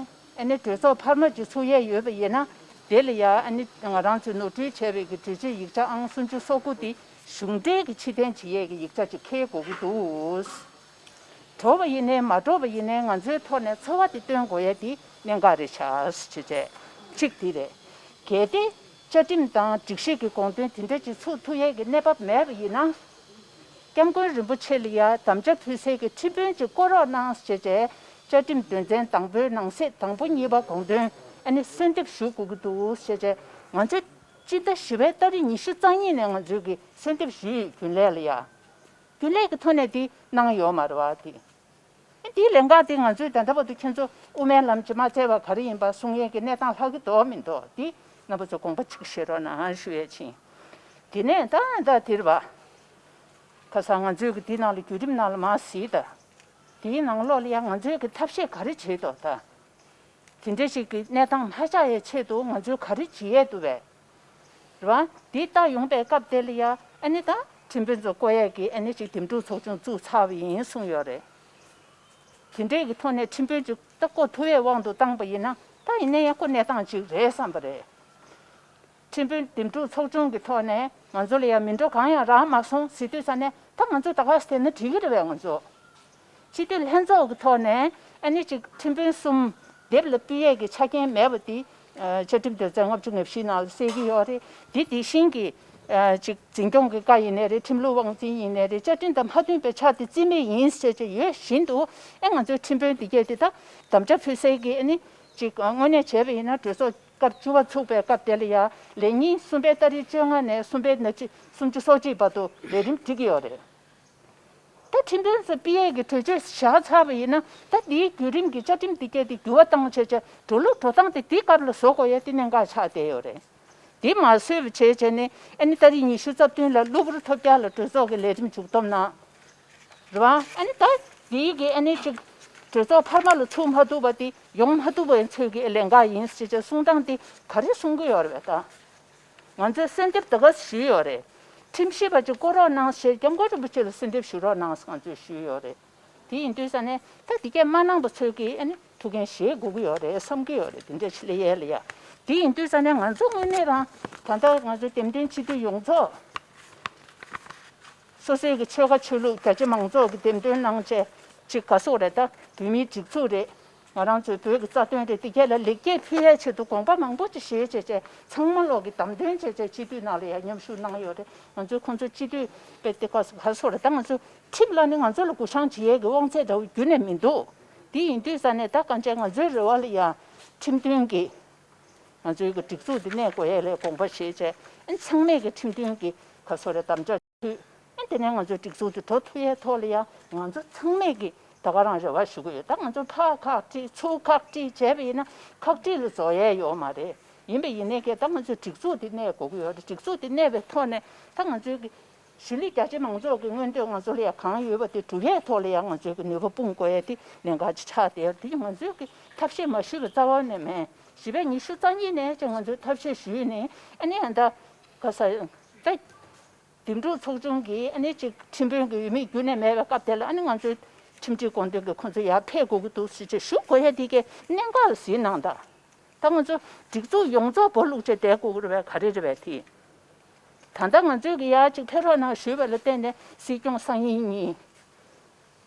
ཨ་ནི་གྲོས་ཚོགས་འཕར་མ་ཅིག་ཚུགས་ཡས་ཡོད་པ་ཡིན་ན། དེ་ལ་ཡང་ཨ་ནི་ང་རང་ཚོས་ནོར་འཁྲུལ་བྱས་པའི་གི་གྲོས་ཆོད་ཡིག་ཆ་ཨང་སུམ་ཅུ་སོ་དགུ་དེ་གཞུང་འབྲེལ་གྱི་ཕྱིར་འཐེན་བྱེད་ཡས་ཀྱི་ཡིག་ཆ་ཅིག་འཁེལ་དགོས་ཀྱི་འདུག་འགྲོ་བ་ཡིན་ནའི་མ་འགྲོ་བ་ཡིན་ནའི་ང་ཚོའི་ཐོག་ནས་ཚོར་བ་དེ་སྟོན་དགོས་ཡས་དེ་གནད་འགག་རེད་ཤག་ཅེས་བྱས། གཅིག་དེ་རེད། གལ་ཏེ་བཅའ་ཁྲིམས་དང་སྒྲིག་གཞི་གི་དགོངས་དོན་དེ་འདྲ་ཅིག་ཚུགས་ཐུབ་ཡས་ཀྱི་གནས་བབ་མེད་པ་ཡིན་ན། སྐྱབས་མགོན་རིན་པོ་ཆེ་ལ་ཡང་དམ་བཅའ་ཕུལ་སའི་གི་ཁྲིམས་དཔོན་ཅིག་བསྐོ་རོགས་གནང་ཞེས་བྱས། བཅའ་ཁྲིམས་དོན་ཚན་དང་པོའི་ནང་གསེས་དང་པོ་གཉིས་པ་དགོངས་དོན་ཨ་ནི་གསོལ་འདེབས་ཞུ་དགོས་ཀྱི་འདུག་ཞེས་བྱས། ང་ཚོས་སྤྱི་ཟླ་བཞི་པའི་ཏ་རིག་ཉི་ཤུ་རྩ་གཉིས་ནས་ང་ཚོས་ཀྱི་གསོལ་འདེབས་ཞུས་ཡོད། རྒྱུན་ལས་ལ་ཡང་རྒྱུན་ལས་ཀྱི་ཐོག་ནས་དེ་གནང་ཡོད་མ་རེད་བ། དེ་དེའི་ལས་འགག་དེ་ང་ཚོས་ད་ལྟ་བར་དུ་ཁྱེད་ཚོ་དབུ་མའི་ལམ་གྱི་མ་བཙལ་བ་ག་རེ་ཡིན་པ་གསུང་ཡས་ཀྱི་གནས་སྟངས་ལྷག་གི་འདུག་མི་འདུག་དེ་རྣམ་པ་ཚོ་དགོངས་པ་གཅིག་བཞེས་རོགས་གནང་ཞུ་ཡས་ཕྱིན། དེ་ནས་ད་ད་དེར་བ། ཁ་སང་ང་ཚོས་ཀྱི་དེའི་ནང་ལ་བརྒྱུད་རིམ་ནང་ལ་མར་གཟིགས་དང་། དེའི་ནང་ལོགས་ལ་ཡང་ང་ཚོས་ཀྱི་ཐབས་ཤེས་ག་རེ་བྱེད་དོ་ད། དེ་འདྲ་ཞིག་གི་གནས་སྟངས་མ་ཆགས་ཡའི་ཆེད་དུ་ང་ཚོས་ག་རེ་བྱེད་ཡས་འདུག་བས། རེད་བ། དེ་ལྟ་ཡོང་པའི་སྐབས་དེ་ལ་ཡང་ཨ་ནི་ད་ཁྲིམས་དཔོན་ཚོ་བསྐོ་ཡས་ཀྱི་ཨ་ནི་ཅིག་འདེམས་སྒྲུག་ཚོགས་ཆུང་བཙུགས་ཚར་བ་ཡིན་གསུངས་ཡོད་རེད། དེ་འདྲའི་གི་ཐོག་ནས་ཁྲིམས་དཔོན་ཅིག་ད་བསྐོ་ཐུབ་པའི་དབང་དུ་བཏང་པ་ཡིན་ན་ད་ཡིན་ན་ཡང་ཁོ་གནས་སྟངས་ཅིག་རེད་བསམ་པ་རེད། ཁྲིམས་དཔོན་འདེམས་སྒྲུག་ཚོགས་ཆུང་གི་ཐོག་ནས་ང་ཚོ་ལ་ཡང་མི་འགྲོ་གང་ཡང་རག་མ་སོང་ཟེར་དུས་ཙ་ནས་ད་ང་ཚོ་ད་ག་སེ་བསྡད་ན་འགྲིག་གི་རེད་བས། ང་ཚོ་སྤྱི་འཐུས་ལྷན་ཚོགས་ཀྱི་ཐོག་ནས་ཨ་ནི་ཅིག་ཁྲིམས་དཔོན་གསུམ་དེབ་ལ་ཕུལ་ཡས་ཀྱི་ཆ་རྐྱེན་མེད་པ་དེ་བཅའ་ཁྲིམས་དོན་ཚན་ལྔ་བཅུ་ང་བཞི་ནང་ལ་གསལ་གྱི་ཡོད་རེད། དེ་དེ་བཞིན་གྱི་ཅིག་འཛིན་སྐྱོང་གི་བཀའ་ཡིན་ནའི་རེད། ཁྲིམས་ལུགས་དབང་འཛིན་ཡིན་ནའི་རེད། བཅའ་ཁྲིམས་དང་མ་མཐུན་པའི་ཆ་དེ་རྩིས་མེད་ཡིན་ཟེར་གྱི་ཡོད་བཞིན་དུ་ཨེ་ང་ཚོའི་ཁྲིམས་དཔོན་དེ་གས་དེ་ད་དམ་བཅའ་ཕུལ་སའི་གི་ཨ་ནི་ཅིག་དངོས་གནས་བྱས་པ་ཡིན་ན་གྲོས་ཚོགས་སྐབས་བཅུ་པ་ཚུགས་པའི་སྐབས་དེ་ལ་ཡང་ལས་ཉིན་གསུམ་པའི་ཏ་རིག་བཅོ་ལྔ་ནས་གསུམ་པའི་ན་ཆི་སུམ་ཅུ་སོ་གཅིག་བར་དུ་ལས་རིམ་སྒྲིག་གི་ཡོད་རེད། ད་ཁྲིམས་དཔོན་ཚོ་ཕུད་ཡས་ཀྱི་གྲོས་ཆོད་བཞག་ཚར་བ་ཡིན་ན་ད་འདིའི་བརྒྱུད་རིམ་གྱི་བཅའ་ཁྲིམས་འདི་གས་དེ་འགྱུར་བ་བཏང་བྱས་བྱས་འགྲོ་ལུགས་འགྲོ་སྟངས་དེ་འདི་སྐབས་ལ་བཟོ་དགོས་ཡས་དེ་གནད་འགག་ཆགས་བསྡད་ཡོད་རེད། དེ་མ་བཟོས་པ་བྱས་བྱས་ནས་ཨ་ནི་ཏ་རིག་ཉི་ཤུ་རྩ་བདུན་ལ་གློ་བུར་ཐོལ་རྒྱག་ལ་གྲོས་ཚོགས་ཀྱི་ལས་རིམ་མཇུག་བསྡོམས་གནང་། རེད་བ། ཨ་ནི་ད་འདིའི་གི་ཨ་ནི་ཅིག་གྲོས་ཚོགས་འཕར་མ་ལ་ཚུགས་མ་ཐུབ་པ་དེ་ཡོང་མ་ཐུབ་པའི་ཚོད་ཀྱི་ལས་འགག་ཡིན་ཞེས་བྱས་གསུང་སྟངས་དེ་ག་རེ་གསུང་གི་ཡོད་རེད་བས་ད། ང་ཚོས་གསོལ་འདེབས་ད་ག་ཞུས་ཡོད་རེད། ཁྲིམས་ཞིབ་པ་ཅིག་བསྐོ་རོགས་གནང་ཞེས་སྐྱབས་མགོན་རིན་པོ་ཆེ་ལ་གསོལ་འདེབས་ཞུ་རོགས་གནང་ང་ཚོས་ཞུས་ཡོད་རེད། དེ་ཡིན་དུས་ཙ་ནས་ད་འདི་གས་མ་གནང་པ་ཚོད་ཀྱི་ཨ་ནི་ཐུགས་འགན་བཞེས་དགོས་ཀྱི་ཡོད་རེད་བསམ་གྱི་ཡོད་རེད། དེ་འདྲ་ཞིག་ལ་ཡས་ལ་ཡ། དེ་ཡིན་དུས་ཙ་ནས་ང་ཚོ་དངོས་གནས་རང་ད་ལྟ་ང་ཚོ་འདེམས་ཐོན་སྤྱི་འཐུས་ཡོངས་རྫོགས་སོ་སོའི་གི་ཆོལ་ཁ་ཆོས་ལུགས་རྒྱ་ཆེ་མང་ཚོགས་ཀྱི་འདེམས་ཐོན་གནང་བྱས་ཅིག་ག་སོགས་རེད། ད་བོད་མིའི་སྒྲིག་འཛུགས་རེད། ང་རང་ཚོའི་བོད་ཀྱི་རྩ་དོན་རེད། དེ་གས་ལ་ལེགས་སྐྱེས་ཕུལ་ཡའི་ཆེད་དུ་དགོངས་པ་མང་པོ་ཅིག་བཞེས་བྱས་བྱས་ཚང་མ་ལོག་གི་བདམས་ཐོན་བྱས་བྱས་སྤྱི་འཐུས་ནང་ལ་ཡང་མཉམ་ཞུགས་གནང་ཡོད་རེད། ང་ཚོའི་ཁོང་ཚོ་སྤྱི་འཐུས་དཔེ་དེ་ག་སོགས་རེད། ད་ང་ཚོ་ཁྲིམས་ལ་ནི་ང་ཚོ་ལ་གུ་བཤང་བྱེད་ཡས་ཀྱི་དབང་ཚད་འདྲ་བོ་རྒྱུན་ནས་མི་འདུག་དེ་ཡིན་དུས་ཙ་ནས་ད་གང་ཅི་ང་ཚོའི་རེ་བ་ལ་ཡང་ཁྲིམས་མཐུན་གྱི་ང་ཚོའི་གི་སྒྲིག་འཛུགས་འདི་གནས་དགོས་ཡས་ལ་དགོངས་པ་བཞེས་བྱས་ཨ་ཚང་མས་ཀྱི་ཁྲིམས་མཐུན་གྱི་ག་སོགས་རེད་དམ་བཅའ་ཕུལ། ཨ་དེ་ནས་ང་ཚོའི་སྒྲིག་འཛུགས་དེ་འགྲོ་ཐུབ་ཡས་ཐོག་ལ་ཡང་ང་ཚོ་ཚང་མས་ཀྱི་ད་ག་རང་རེ་བ་ཞུ་གི་ཡོད། ད་ང་ཚོ་ཕར་ཁག་དཀྲིས་ཚུར་ཁག་དཀྲིས་བྱས་པ་ཡིན་ན་ཁག་དཀྲིས་ལ་རྫོགས་ཡས་ཡོད་མ་རེད། ཡིན་པ་ཡིན་ནའི་ཀྱི་ད་ང་ཚོའི་སྒྲིག་འཛུགས་དེ་གནས་དགོས་ཀྱི་ཡོད་རེད། སྒྲིག་འཛུགས་དེ་གནས་པའི་ཐོག་ནས་ད་ང་ཚོའི་གི་གཞིས་ལུས་རྒྱ་ཆེ་མང་ཚོགས་ཀྱི་མངོན་འདོད་ང་ཚོ་ལ་ཡང་གང་ཡོད་པ་དེ་སྒྲུབ་ཡས་ཐོག་ལ་ཡང་ང་ཚོའི་གི་ནུས་པ་སྤུངས་དགོས་ཡས་དེ་གནད་འགག་ཅིག་ཆགས་བསྡད་ཡོད་རེད། དེ་ང་ཚོའི་གི་ཐབས་ཤེས་མ་ཞུས་པ་རྩ་བ་ནས་མེད། བཞི་པའི་ཉི་ཤུ་རྩ་གཉིས་ནས་ཀྱང་ང་ཚོས་ཐབས་ཤེས་ཞུས་ནས་ཨ་ནི་ཨ་ད་ག་ས་ད། འདེམས་སྒྲུག་ཚོགས་ཆུང་གིས་ཨ་ནི་ཅིག་ཁྲིམས་དཔོན་གྱི་འོས་མི་རྒྱུན་ནས་མེད་པའི་སྐབས་དེ་ལ་ཨ་ནི་ང་ཚོའི་ཁྲིམས་སྒྲིག་དགོངས་དོན་གྱི་ཁོང་ཚོ་ཡར་ཕེབས་དགོས་ཀྱི་འདུག་ཟེར་ཅིག་ཞུ་དགོས་ཡ་དེ་གའི་གནད་འགག་ལ་གཟིགས་གནང་དང་། ད་ང་ཚོ་སྒྲིག་འཛུགས་ཡོངས་རྫོགས་སྦོ་ལུག་བྱས་བསྡད་དགོས་ཀྱི་རེད་པས་ག་རེ་རེད་པས་དེ། ད་ལྟ་ང་ཚོས་ཀྱི་ཡར་ཅིག་ཕེབས་རོགས་གནང་ཞུས་པ་ལ་བརྟེན་ནས་སྲིད་སྐྱོང་སང་ཉིན་གཉིས་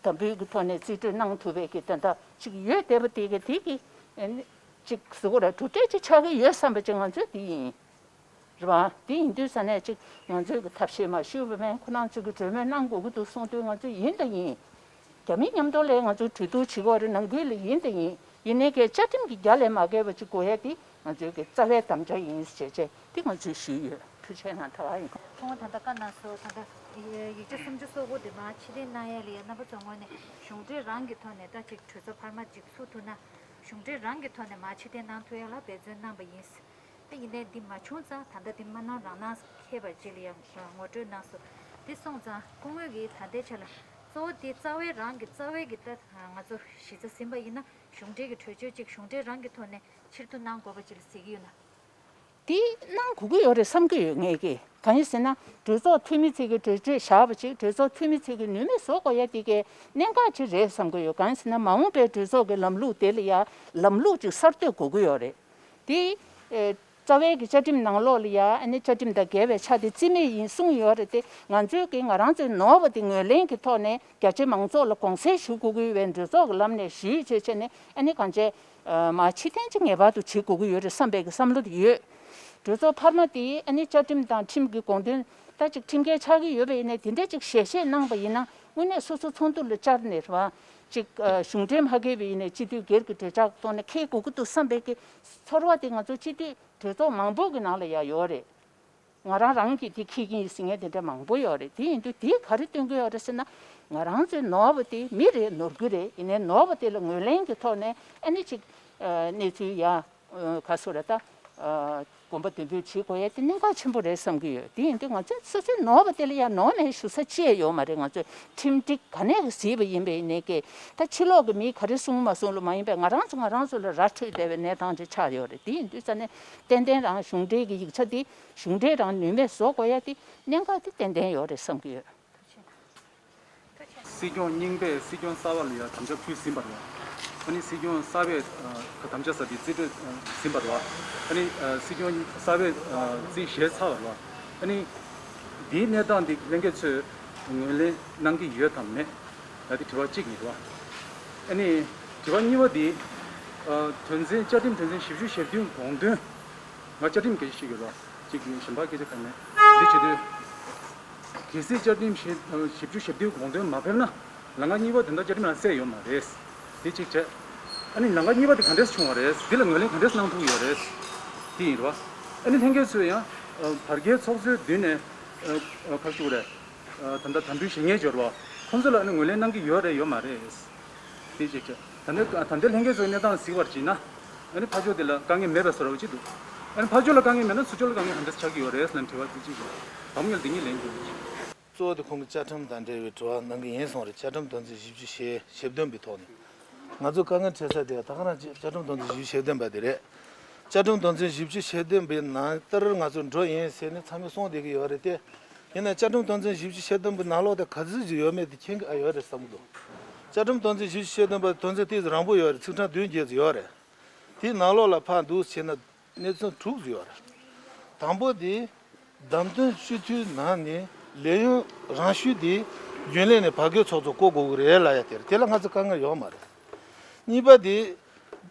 དམ་འབུལ་གྱི་ཐོག་ནས་རྩིས་སྤྲོད་གནང་ཐུབ་པའི་གི་ད་ལྟ་ཅིག་ཡོད་བསྡད་པ་དེ་གི་དེ་གི་ཨ་ནི་ཅིག་ཟེར་དགོས་རེད། གྲུབ་འབྲས་ཅིག་ཆགས་ཀྱི་ཡོད་བསམ་པ་ཅིག་ང་ཚོས་དེ་ཡིན། རེད་བ། དེ་ཡིན་དུས་ས་ནས་ཅིག་ང་ཚོས་ཀྱི་ཐབས་ཤེས་མ་ཞུས་པ་མེད། ཁོ་རང་ཚོས་ཀྱི་གྲོས་མོལ་གནང་དགོས་ཀྱི་འདུག་གསུངས་དུས་ང་ཚོས་ཡིན་དང་ཡིན། རྒྱ་མི་མཉམ་དུ་ལས་ང་ཚོས་གྲོས་བསྡུར་བྱེད་དགོས་རེད། ནང་ཁུལ་ལ་ཡིན་དང་ཡིན། ཡིན་ནའི་ཀྱི་བཅའ་ཁྲིམས་ཀྱི་རྒྱ་ལས་མ་བརྒལ་བ་ཅིག་དགོས་ཡ་དེ་ང་ཚོས་ཀྱི་རྩ་བའི་དམ་བཅའ་ཡིན་ཞེས་བྱས་དེ་ང་ཚོས་ཞུས་ཡོད། ཐུགས་རྗེ་གནང་། ད་ག་ཡིན། ཁོང་ད་ལྟ་བཀའ་གནང་སོང་། ད་ལྟ་ཡིག་ཆ་སུམ་ཅུ་སོ་དགུ་དེ་མར་ཕྱིར་འཐེན་གནང་ཡ་ལ་ཡ་རྣམ་པ་ཚོ་ངོས་ནས་གཞུང་འབྲེལ་རང་གི་ཐོག་ནས་ད་ཅིག་གྲོས་ཚོགས་འཕར་མ་ཅིག་ཚུགས་ཐུབ་ན་གཞུང་འབྲེལ་རང་གི་ཐོག་ནས་མར་ཕྱིར་འཐེན་གནང་ཐུབ་ཡ་ལ་འབད་བརྩོན་གནང་པ་ཡིན། ད་ཡིན་ནའི་འདི་མ་བྱུང་ཙང་ད་ལྟ་འདི་མ་གནང་རང་གནང་མཁས་པ་ཅིག་ལ་ཡང་ངོ་སྤྲོད་གནང་སོང་ དེ་སོང་ཙང་སྐུ་ངོ་གིས་ད་ལྟའི་ཆ་ལ་གཙོ་བོ་དེ་རྩ་བའི་རང་གི་རྩ་བའི་གི་ད་ང་ཚོ་གཞི་རྩ་ཟིན་པ་ཡིན་ན་གཞུང་འབྲེལ་གྱི་གྲོས་ཆོད་ཅིག་གཞུང་འབྲེལ་རང་གི་ཐོག་ནས་ཕྱིར་བསྡུ་གནང་དགོས་པ་ཅིག་ལ་ཟེར་གྱི་ཡོད་ན། དེ་གནང་དགོས་ཀྱི་ཡོད་རེད་བསམ་གྱི་ཡོད་ངས་ཀྱིས། གང་ཡིན་ཟེར་ན་གྲོས་ཚོགས་འཐུས་མི་ཚོས་ཀྱི་གྲོས་ཆོད་བཞག་པ་ཅིག་གྲོས་ཚོགས་འཐུས་མི་ཚོས་ཀྱི་ནུས་མེད་བཟོ་དགོས་ཡ་དེ་གའི་གནད་འགག་ཅིག་རེད་བསམ་གྱི་ཡོད། གང་ཡིན་ཟེར་ན་མ་འོངས་པའི་གྲོས་ཚོགས་ཀྱི་ལམ་ལུགས་དེ་ལ་ཡ་ལམ་ལུགས་ཅིག་གསར་གཏོད་དགོས་ཀྱི་ཡོད་རེད། དེ། ཨེ། རྩ་བའི་གི་བཅའ་ཁྲིམས་ནང་ལོགས་ལ་ཡ་ཨ་ནི་བཅའ་ཁྲིམས་དང་འགལ་བའི་ཆ་དེ་རྩིས་མེད་ཡིན་གསུངས་ཡོད་རེད་དེ། ང་ཚོས་གི་ང་རང་ཚོའི་ནོར་བ་དེ་ངོས་ལེན་གི་ཐོག་ནས་རྒྱ་ཆེ་མང་ཚོགས་ལ་དགོངས་སེལ་ཞུ་དགོས་ཀྱི་ཡོད་པའི་གྲོས་ཚོགས་ཀྱི་ལམ་ནས་ཞུས་བྱས་བྱས་ནས་ཨ་ནི་གང་བྱས། ཨ། མ་ཕྱི་ཐེན་ཅིག་ངེས་པར་དུ་བྱེད་དགོས་ཀྱི་ཡོད་རེད་བསམ་པའི་གི་བསམ་བློ་དེ་ཡོད། གྲོས་ཚོགས་འཕར་མ་དེ་ཨ་ནི་བཅའ་ཁྲིམས་དང་ཁྲིམས་ཀྱི་དགོངས་དོན་ད་ཅིག་ཁྲིམས་འགལ་ཆགས་ཀྱི་ཡོད་པ་ཡིན་ནའི་དེ་འདྲས་ཅིག་ཞལ་བཞེས་གནང་པ་ཡིན་ན་དངོས་གནས་སོ་སོ་ཚོགས་འདུ་ལ་བཅར་ནས་རེད་བ། ཅིག་ཨ། གཞུང་འབྲེལ་མ་འགལ་བ་ཡིན་ནའི་སྤྱི་འཐུས་སྒེར་གྱི་གྲོས་འཆར་ཐོག་ནས་འཁྱེར་དགོས་ཀྱི་འདུག་བསམ་པའི་གི་ཚོར་བ་དེ་ང་ཚོ་སྤྱི་འཐུས་གྲོས་ཚོགས་མང་པོ་གི་ནང་ལ་ཡང་ཡོད་རེད། ང་རང་རང་གིས་དེ་འཁྱེར་གྱི་ཡིན་ཟེར་མཁན་དེ་འདྲ་མང་པོ་ཡོད་རེད། དེ་ཡིན་དུས་དེ་ག་རེ་སྟོན་གྱི་ཡོད་རེད་ཟེར་ན། ང་རང་ཚོའི་ནོར་བ་དེ་མི་རེད། ནོར་རྒྱུ་རེད། ཡིན་ནའི་ནོར་བ་དེ་ལ་ངོས་ལེན་གྱི་ཐོག་ནས་ཨ་ནི་ཅིག་ཨ། གནས་ཚུལ་ཡ། ཨ། ག་ཚོད་རེད་ད། ཨ། གོམ་པ་མདུན་སྤོས་བྱེད་དགོས་ཡ་དེ་གནད་འགག་ཆེན་པོ་རེད་བསམ་གྱི་ཡོད། དེ་ཡིན་དུས་ང་ཚོས་སོ་སོའི་ནོར་བ་དེ་ལ་ཡ་ནོར་མེད་ཞུ་ས་ཅི་ཡང་ཡོད་མ་རེད། ང་ཚོས་ཁྲིམས་སྒྲིག་ག་ནས་གཟིགས་པ་ཡིན་པའི་ནས་ཀྱི་ད་ཕྱི་ལོགས་ཀྱི་མིས་ག་རེ་གསུང་མ་གསུང་ལ་མ་ཡིན་པའི་ང་རང་ཚོ་ང་རང་ཚོ་ལ་ར་འཕྲོད་བསྡད་པའི་གནས་སྟངས་ཅིག་ཆགས་ཡོད་རེད། དེ་ཡིན་དུས་ཙ་ནས་ཏན་ཏན་རང་གཞུང་འབྲེལ་གྱི་ཡིག་ཆ་དེ་གཞུང་འབྲེལ་རང་ནུས་མེད་བཟོ་དགོས་ཡ་དེ་གནད་འགག་དེ་ཏན་ཏན་ཡོད་རེད་བསམ་གྱི་ཡོད། སྲིད་སྐྱོང་རྙིང་པས་སྲིད་སྐྱོང་གསར་པ་ལ་ཡང་དམ་བཅའ་ཕུལ་ཟིན་པ་རེད་བ། ཨ་ནི་སྲིད་སྐྱོང་གསར་པས་ཨ་དམ་བཅའ་ཟེར་དེ་རྩིས་སྤྲོད་ཨ་ཟིན་པ་རེད་བ། ཨ་ནི་ཨ་སྲིད་སྐྱོང་གསར་པས་ཨ་རྩིས་བཞེས་ཚར་བ་རེད་བ། ཨ་ནི་འདིའི་གནས་སྟངས་འདི་ལྷན་རྒྱས་ཚོས་ངོས་ལེན་གནང་གི་ཡོད་དམ་མེད་ལ་དེ་དྲི་བ་གཅིག་ཡིན་རེད་བ། ཨ་ནི་དྲི་བ་གཉིས་པ་འདི་ཨ་དོན་ཚན་བཅའ་ཁྲིམས་དོན་ཚན་བཞི་བཅུ་ཞེ་བདུན་དགོངས་དོན། ང་བཅའ་ཁྲིམས་སྐད་ཆ་བཤད་ཀྱི་ཡོད་རེད་བ། གཅིག་གཞན་པ་སྐད་ཆ་གང་མེད། འདི་བྱེད་དུས། གལ་སྲིད་བཅའ་ཁྲིམས་ཞེ་བཞི་བཅུ་ཞེ་བདུན་དགོངས་དོན་མ་ཕེབས་ན། ལམ་ཁ་གཉིས་པ་དོན་དག་བཅའ་ཁྲིམས་ནང་གསལ་ཡོད་མ་རེད། དེ་གཅིག་བྱས། ཨ་ནི་ལམ་ཁ་གཉིས་པ་དེ་ག་འདྲས་བྱུང་བ་རེད། འདི་ལ་ངོས་ལེན་ག་འདྲས་གནང་ཐུབ་ཡོད་རེད། དེ་ཡིན་རེད་བ། ཨ་ནི་ལྷན་རྒྱས་ཚོས་ཡང་། བར་བརྒལ་ཚོགས་གཙོའི་མདུན་ནས། ཁ་ཤུགས་རེད། ད་ལྟ་དམ་འབུལ་ཞུ་མཁན་འབྱོར་བ། ཁོང་ཚོ་ལ་ཨ་ནི་ངོས་ལེན་གནང་གི་ཡོད་རེད་ཡོད་མ་རེད། དེ་གཅིག་བྱས། ད་ནི་ད་ལྟའི་ལྷན་རྒྱས་ཚོའི་གནས་སྟངས་གཟིགས་པར་བྱས་ན། ཨ་ནི་ཕར་ཕྱོགས་དེ་ལ་དཀའ་ངལ་མེད་པའི་བཟོ་འདྲ་ཅིག་འདུག་ཨ་ནི་ཕར་ཕྱོགས་ལ་དཀའ་ངལ་མེད་ན་ཚུར་ཕྱོགས་ལ་དཀའ་ངལ་ག་འདྲས་ཆགས་ཀྱི་ཡོད་རེད་ལབ་དྲི་བ་དེ་གཅིག་རེད། དང་པོ་ཉིད་ལ་འདི་གཉིས་ལན་དགོས། གཙོ་བོ་དེ་ཁོང་གིས་བཅའ་ཁྲིམས་དང་འབྲེལ་བའི་དྲི་བ་གནང་གི་ཡིན་གསུངས་རེད། བཅའ་ཁྲིམས་དོན་ཚན་བཞི་བཅུ་ཞེ་བདུན་པའི་ཐོག་ནས། ང་ཚོ་དཀའ་ངལ་འཕྲད་ས་དེ་ད་ག་རང་བཅའ་ཁྲིམས་དོན་ཚན་བཞི་བཅུ་ཞེ་བདུན་པ་དེ་རེད། བཅའ་ཁྲིམས་དོན་ཚན་བཞི་བཅུ་ཞེ་བདུན་པའི་ནང་ལྟར་ང་ཚོ་འགྲོ་ཡིན་ཟེར་ནས་ཚང་མས་གསུངས་བསྡད་ཀྱི་ཡོད་རེད་དེ། ཡིན་ན་བཅའ་ཁྲིམས་དོན་ཚན་བཞི་བཅུ་ཞེ་བདུན་པའི་ནང་ལོགས་དེ་ག་ཚོད་ཅིག་ཡོད་མེད་དེ་མཁྱེན་གྱི་ཨ་ཡོད་རེད་བསམ་གྱི་འདུག་བཅའ་ཁྲིམས་དོན་ཚན་བཞི་བཅུ་ཞེ་བདུན་པ་དོན་ཚན་ཏོག་ཙམ་རིང་པོ་ཡོད་རེད། ཚིག་གྲངས་བདུན་བརྒྱད་ཙམ་ཡོད་རེད། དེའི་ནང་ལོགས་ལ་ཕར་འདུག་བྱས་ན་གནད་དོན་དྲུག་ཙམ་ཡོད་རེད། དང་པོ་དེ། བདམས་ཐོན་སྤྱི་འཐུས་ནང་ནས་ལས་ཡུན་རང་ཤུགས་དེ་རྒྱུན་ལས་ནས་བར་བརྒལ་ཚོགས་གཙོ་བསྐོ་དགོས་ཀྱི་རེད་ལབ་ཡ་དེ་རེད། དེ་ལ་ང་ཚོ་དཀའ་ངལ་ཡོད་མ་རེད། གཉིས་པ་དེ།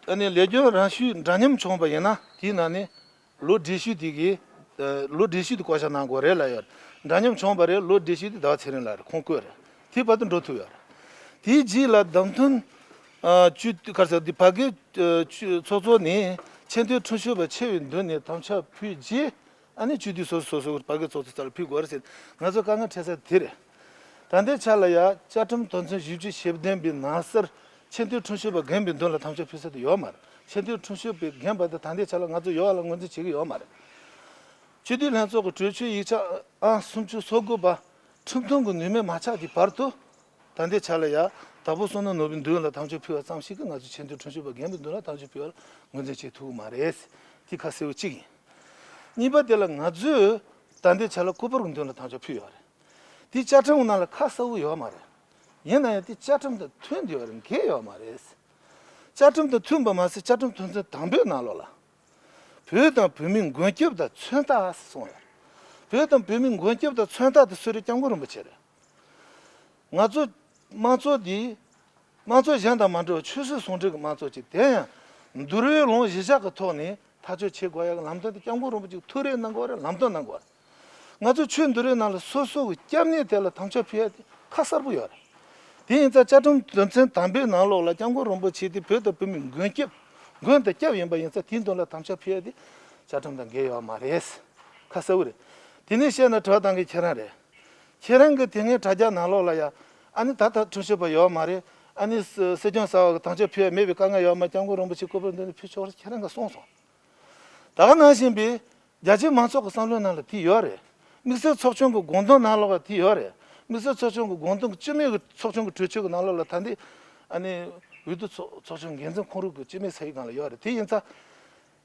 ཨ་ནི་ལས་རྒྱུན་རང་ཤུགས་འདྲ་མཉམ་བྱུང་བ་ཡིན་ན་དེའི་ནང་ནས་ལོ་སྒྲིལ་ཤུགས་དེ་གི་ལོ་སྒྲིལ་ཤུགས་དེ་བསྐོ་བཞག་གནང་དགོས་རེད་ལབ་ཡོད་རེད། འདྲ་མཉམ་བྱུང་བ་རེད། ལོ་སྒྲིལ་ཤུགས་དེ་ཟླ་བ་ཚེ་རིང་ལགས་རེད། ཁོང་བསྐོས་རེད། དེའི་བར་དུ་འགྲོ་ཐུབ་ཡོད་རེད། དེའི་རྗེས་ལ་བདམས་ཐོན་སྤྱི་འཐུས་ག་རེ་ཟེར་དེ་བར་བརྒལ་ཚོགས་གཙོ་ནས་ཆེས་མཐོའི་ཁྲིམས་ཞིབ་པ་ཆེ་བའི་མདུན་ནས་དམ་བཅའ་ཕུལ་རྗེས། ཨ་ནི་སྤྱི་འཐུས་སོ་སོ་སོ་སོ་བར་བརྒལ་ཚོགས་གཙོ་རྩ་ལ་ཕུལ་དགོས་རེད་ཟེར། ང་ཚོ་དཀའ་ངལ་འཕྲད་ས་དེ་རེད། ད་ལྟའི་ཆ་ལ་ཡ་བཅའ་ཁྲིམས་དོན་ཚན་བཞི་བཅུ་ཞེ་བདུན་པའི་ནང་གསལ་ཆེས་མཐོའི་ཁྲིམས་ཞིབ་པ་རྒན་པའི་མདུན་ལ་དམ་བཅའ་ཕུལ་ས་དེ་ཡོད་མ་རེད། ཆེས་མཐོའི་ཁྲིམས་ཞིབ་པའི་རྒན་པ་དེ་ད་ལྟའི་ཆ་ལ་ང་ཚོ་ཡོད་པ་ལ་ངོས་འཛིན་བྱེད་ཀྱི་ཡོད་མ་རེད། སྤྱི་འཐུས་ལྷན་ཚོགས་ཀྱི་གྲོས་ཆོད་ཡིག་ཆ་ཨང་སུམ་ཅུ་སོ་དགུ་པ་ཁྲིམས་མཐུན་གྱི་ནུས་མེད་མ་ཆགས་ཀྱི་བར་དུ། ད་ལྟའི་ཆ་ལ་ཡ་དྭགས་པོ་བསོད་ནམས་ནོར་བུའི་མདུན་ལ་དམ་བཅའ་ཕུལ་བ་ཙམ་ཞིག་གིས་ང་ཚོ་ཆེས་མཐོའི་ཁྲིམས་ཞིབ་པ་རྒན་པའི་མདུན་ལ་དམ་བཅའ་ཕུལ་བར་ངོས་འཛིན་བྱེད་ཐུབ་ཀྱི་མ་རེད། དེ་ཁ་གསལ་པོ་གཅིག་ཡིན། གཉིས་པ་དེ་ལ་ང་ཚོས་ད་ལྟའི་ཆ་ལ་སྐུ་པར་གྱི་མདུན་ལ་དམ་བཅའ་ཕུལ་ཡོད་རེད། དེ་བཅའ་ཁྲིམས་ནང་ལ་ཁ་གསལ་པོ་ཡོད་མ་རེད། ཡིན་ན་ཡང་དེ་བཅའ་ཁྲིམས་དང་མཐུན་བསྡད་ཡོད་རེད། འགལ་ཡོད་མ་རེད། བཅའ་ཁྲིམས་དང་མཐུན་པ་མ་ཟད་བཅའ་ཁྲིམས་དོན་ཚན་དང་པོའི་ནང་ལོགས་ལ། བོད་དང་བོད་མིའི་མགོན་སྐྱབས་དང་མཚོན་རྟགས་གསུངས་ཡོད། བོད་དང་བོད་མིའི་མགོན་སྐྱབས་དང་མཚོན་རྟགས་དེ་སུ་རེད། སྐྱབས་མགོན་རིན་པོ་ཆེ་རེད། ང་ཚོ་དམངས་གཙོ་འདི་དམངས་གཙོ་གཞན་དང་མ་འདྲ་བར་ཆོས་སྲིད་ཟུང་འབྲེལ་གྱི་དམངས་གཙོ་ཅིག་དེ་ཡང་འདུལ་བའི་ལུང་གཞི་བཞག་གི་ཐོག་ནས་ཐག་གཅོད་བྱེད་དགོས་ཡག་གི་ལམ་སྟོན་དེ་སྐྱབས་མགོན་རིན་པོ་ཆེས་ཐུགས་རེ་གནང་དགོས་རེད། ལམ་སྟོན་གནང་དགོས་རེད། ང་ཚོ་ཆོས་འདུལ་བའི་ནང་ལ་སོ་སོ་གི་སྐྱབས་གནས་དེ་ལ་དམ་བཅའ་ཕུལ་ཡ་དེ་ཁ་གསལ་པོ་ཡོད་རེད། དེ་ཡིན་ཙང་བཅའ་ཁྲིམས་དོན་ཚན་དང་པོའི་ནང་ལོགས་ལ་སྐྱབས་མགོན་རིན་པོ་ཆེ་དེ་བོད་དང་བོད་མིའི་མགོན་སྐྱབས། མགོན་དང་སྐྱབས་ཡིན་པ་ཡིན་ཙང་དེའི་མདུན་ལ་དམ་བཅའ་ཕུལ་ཡ་དེ་བཅའ་ཁྲིམས་དང་འགལ་ཡོད་མ་རེད། ཁ་གསལ་པོ་རེད། དེ་ནས་བཤད་ན་དྲི་བ་བཏང་མཁན་ཁྱེད་རང་རེད། ཁྱེད་རང་གི་དེ་སྔའི་དྲ་རྒྱ་ནང་ལོགས་ལ་ཡ། ཨ་ནི་ད་ལྟ་ཁྲིམས་ཞིབ་པ་ཡོད་མ་རེད། ཨ་ནི་སྲིད་སྐྱོང་གསར་པ་གི་དམ་བཅའ་ཕུལ་ཡ་མེད་པའི་དཀའ་ངལ་ཡོད་མ་རེད། སྐྱབས་མགོན་རིན་པོ་ཆེའི་སྐུ་པར་མདུན་ནས་ཕུལ་ཆོག་རེད། ཁྱེད་རང་གིས་གསུངས་སོང་། ད་ག་ནང་བཞིན་པའི་རྒྱ་ཆེའི་མང་ཚོགས་ཀྱི་བསམ་བློའི་ནང་ལ་དེ་ཡོད་རེད། དམིགས་བསལ་ཚོགས་ཆུང་གི་དགོངས་དོན་ནང་ལོགས་ལ་དེ་ཡོད་རེད། དམིགས་བསལ་ཚོགས་ཆུང་གི་དགོངས་དོན་གྱི་སྤྱི་མོས་ཀྱི་ཚོགས་ཆུང་གི་གྲོས་ཆོད་ཀྱི་ནང་ལོགས་ལ་ད་འདི་ཨ་ནི་འོས་བསྡུ་ཚོགས་ཚོགས་ཆུང་འགན་འཛིན་ཁོངས་རུབ་ཀྱི་སྤྱི་མོས་ཚད་ཡིག་སྒང་ལ་ཡོད་རེད། དེ་ཡིན་ཙང་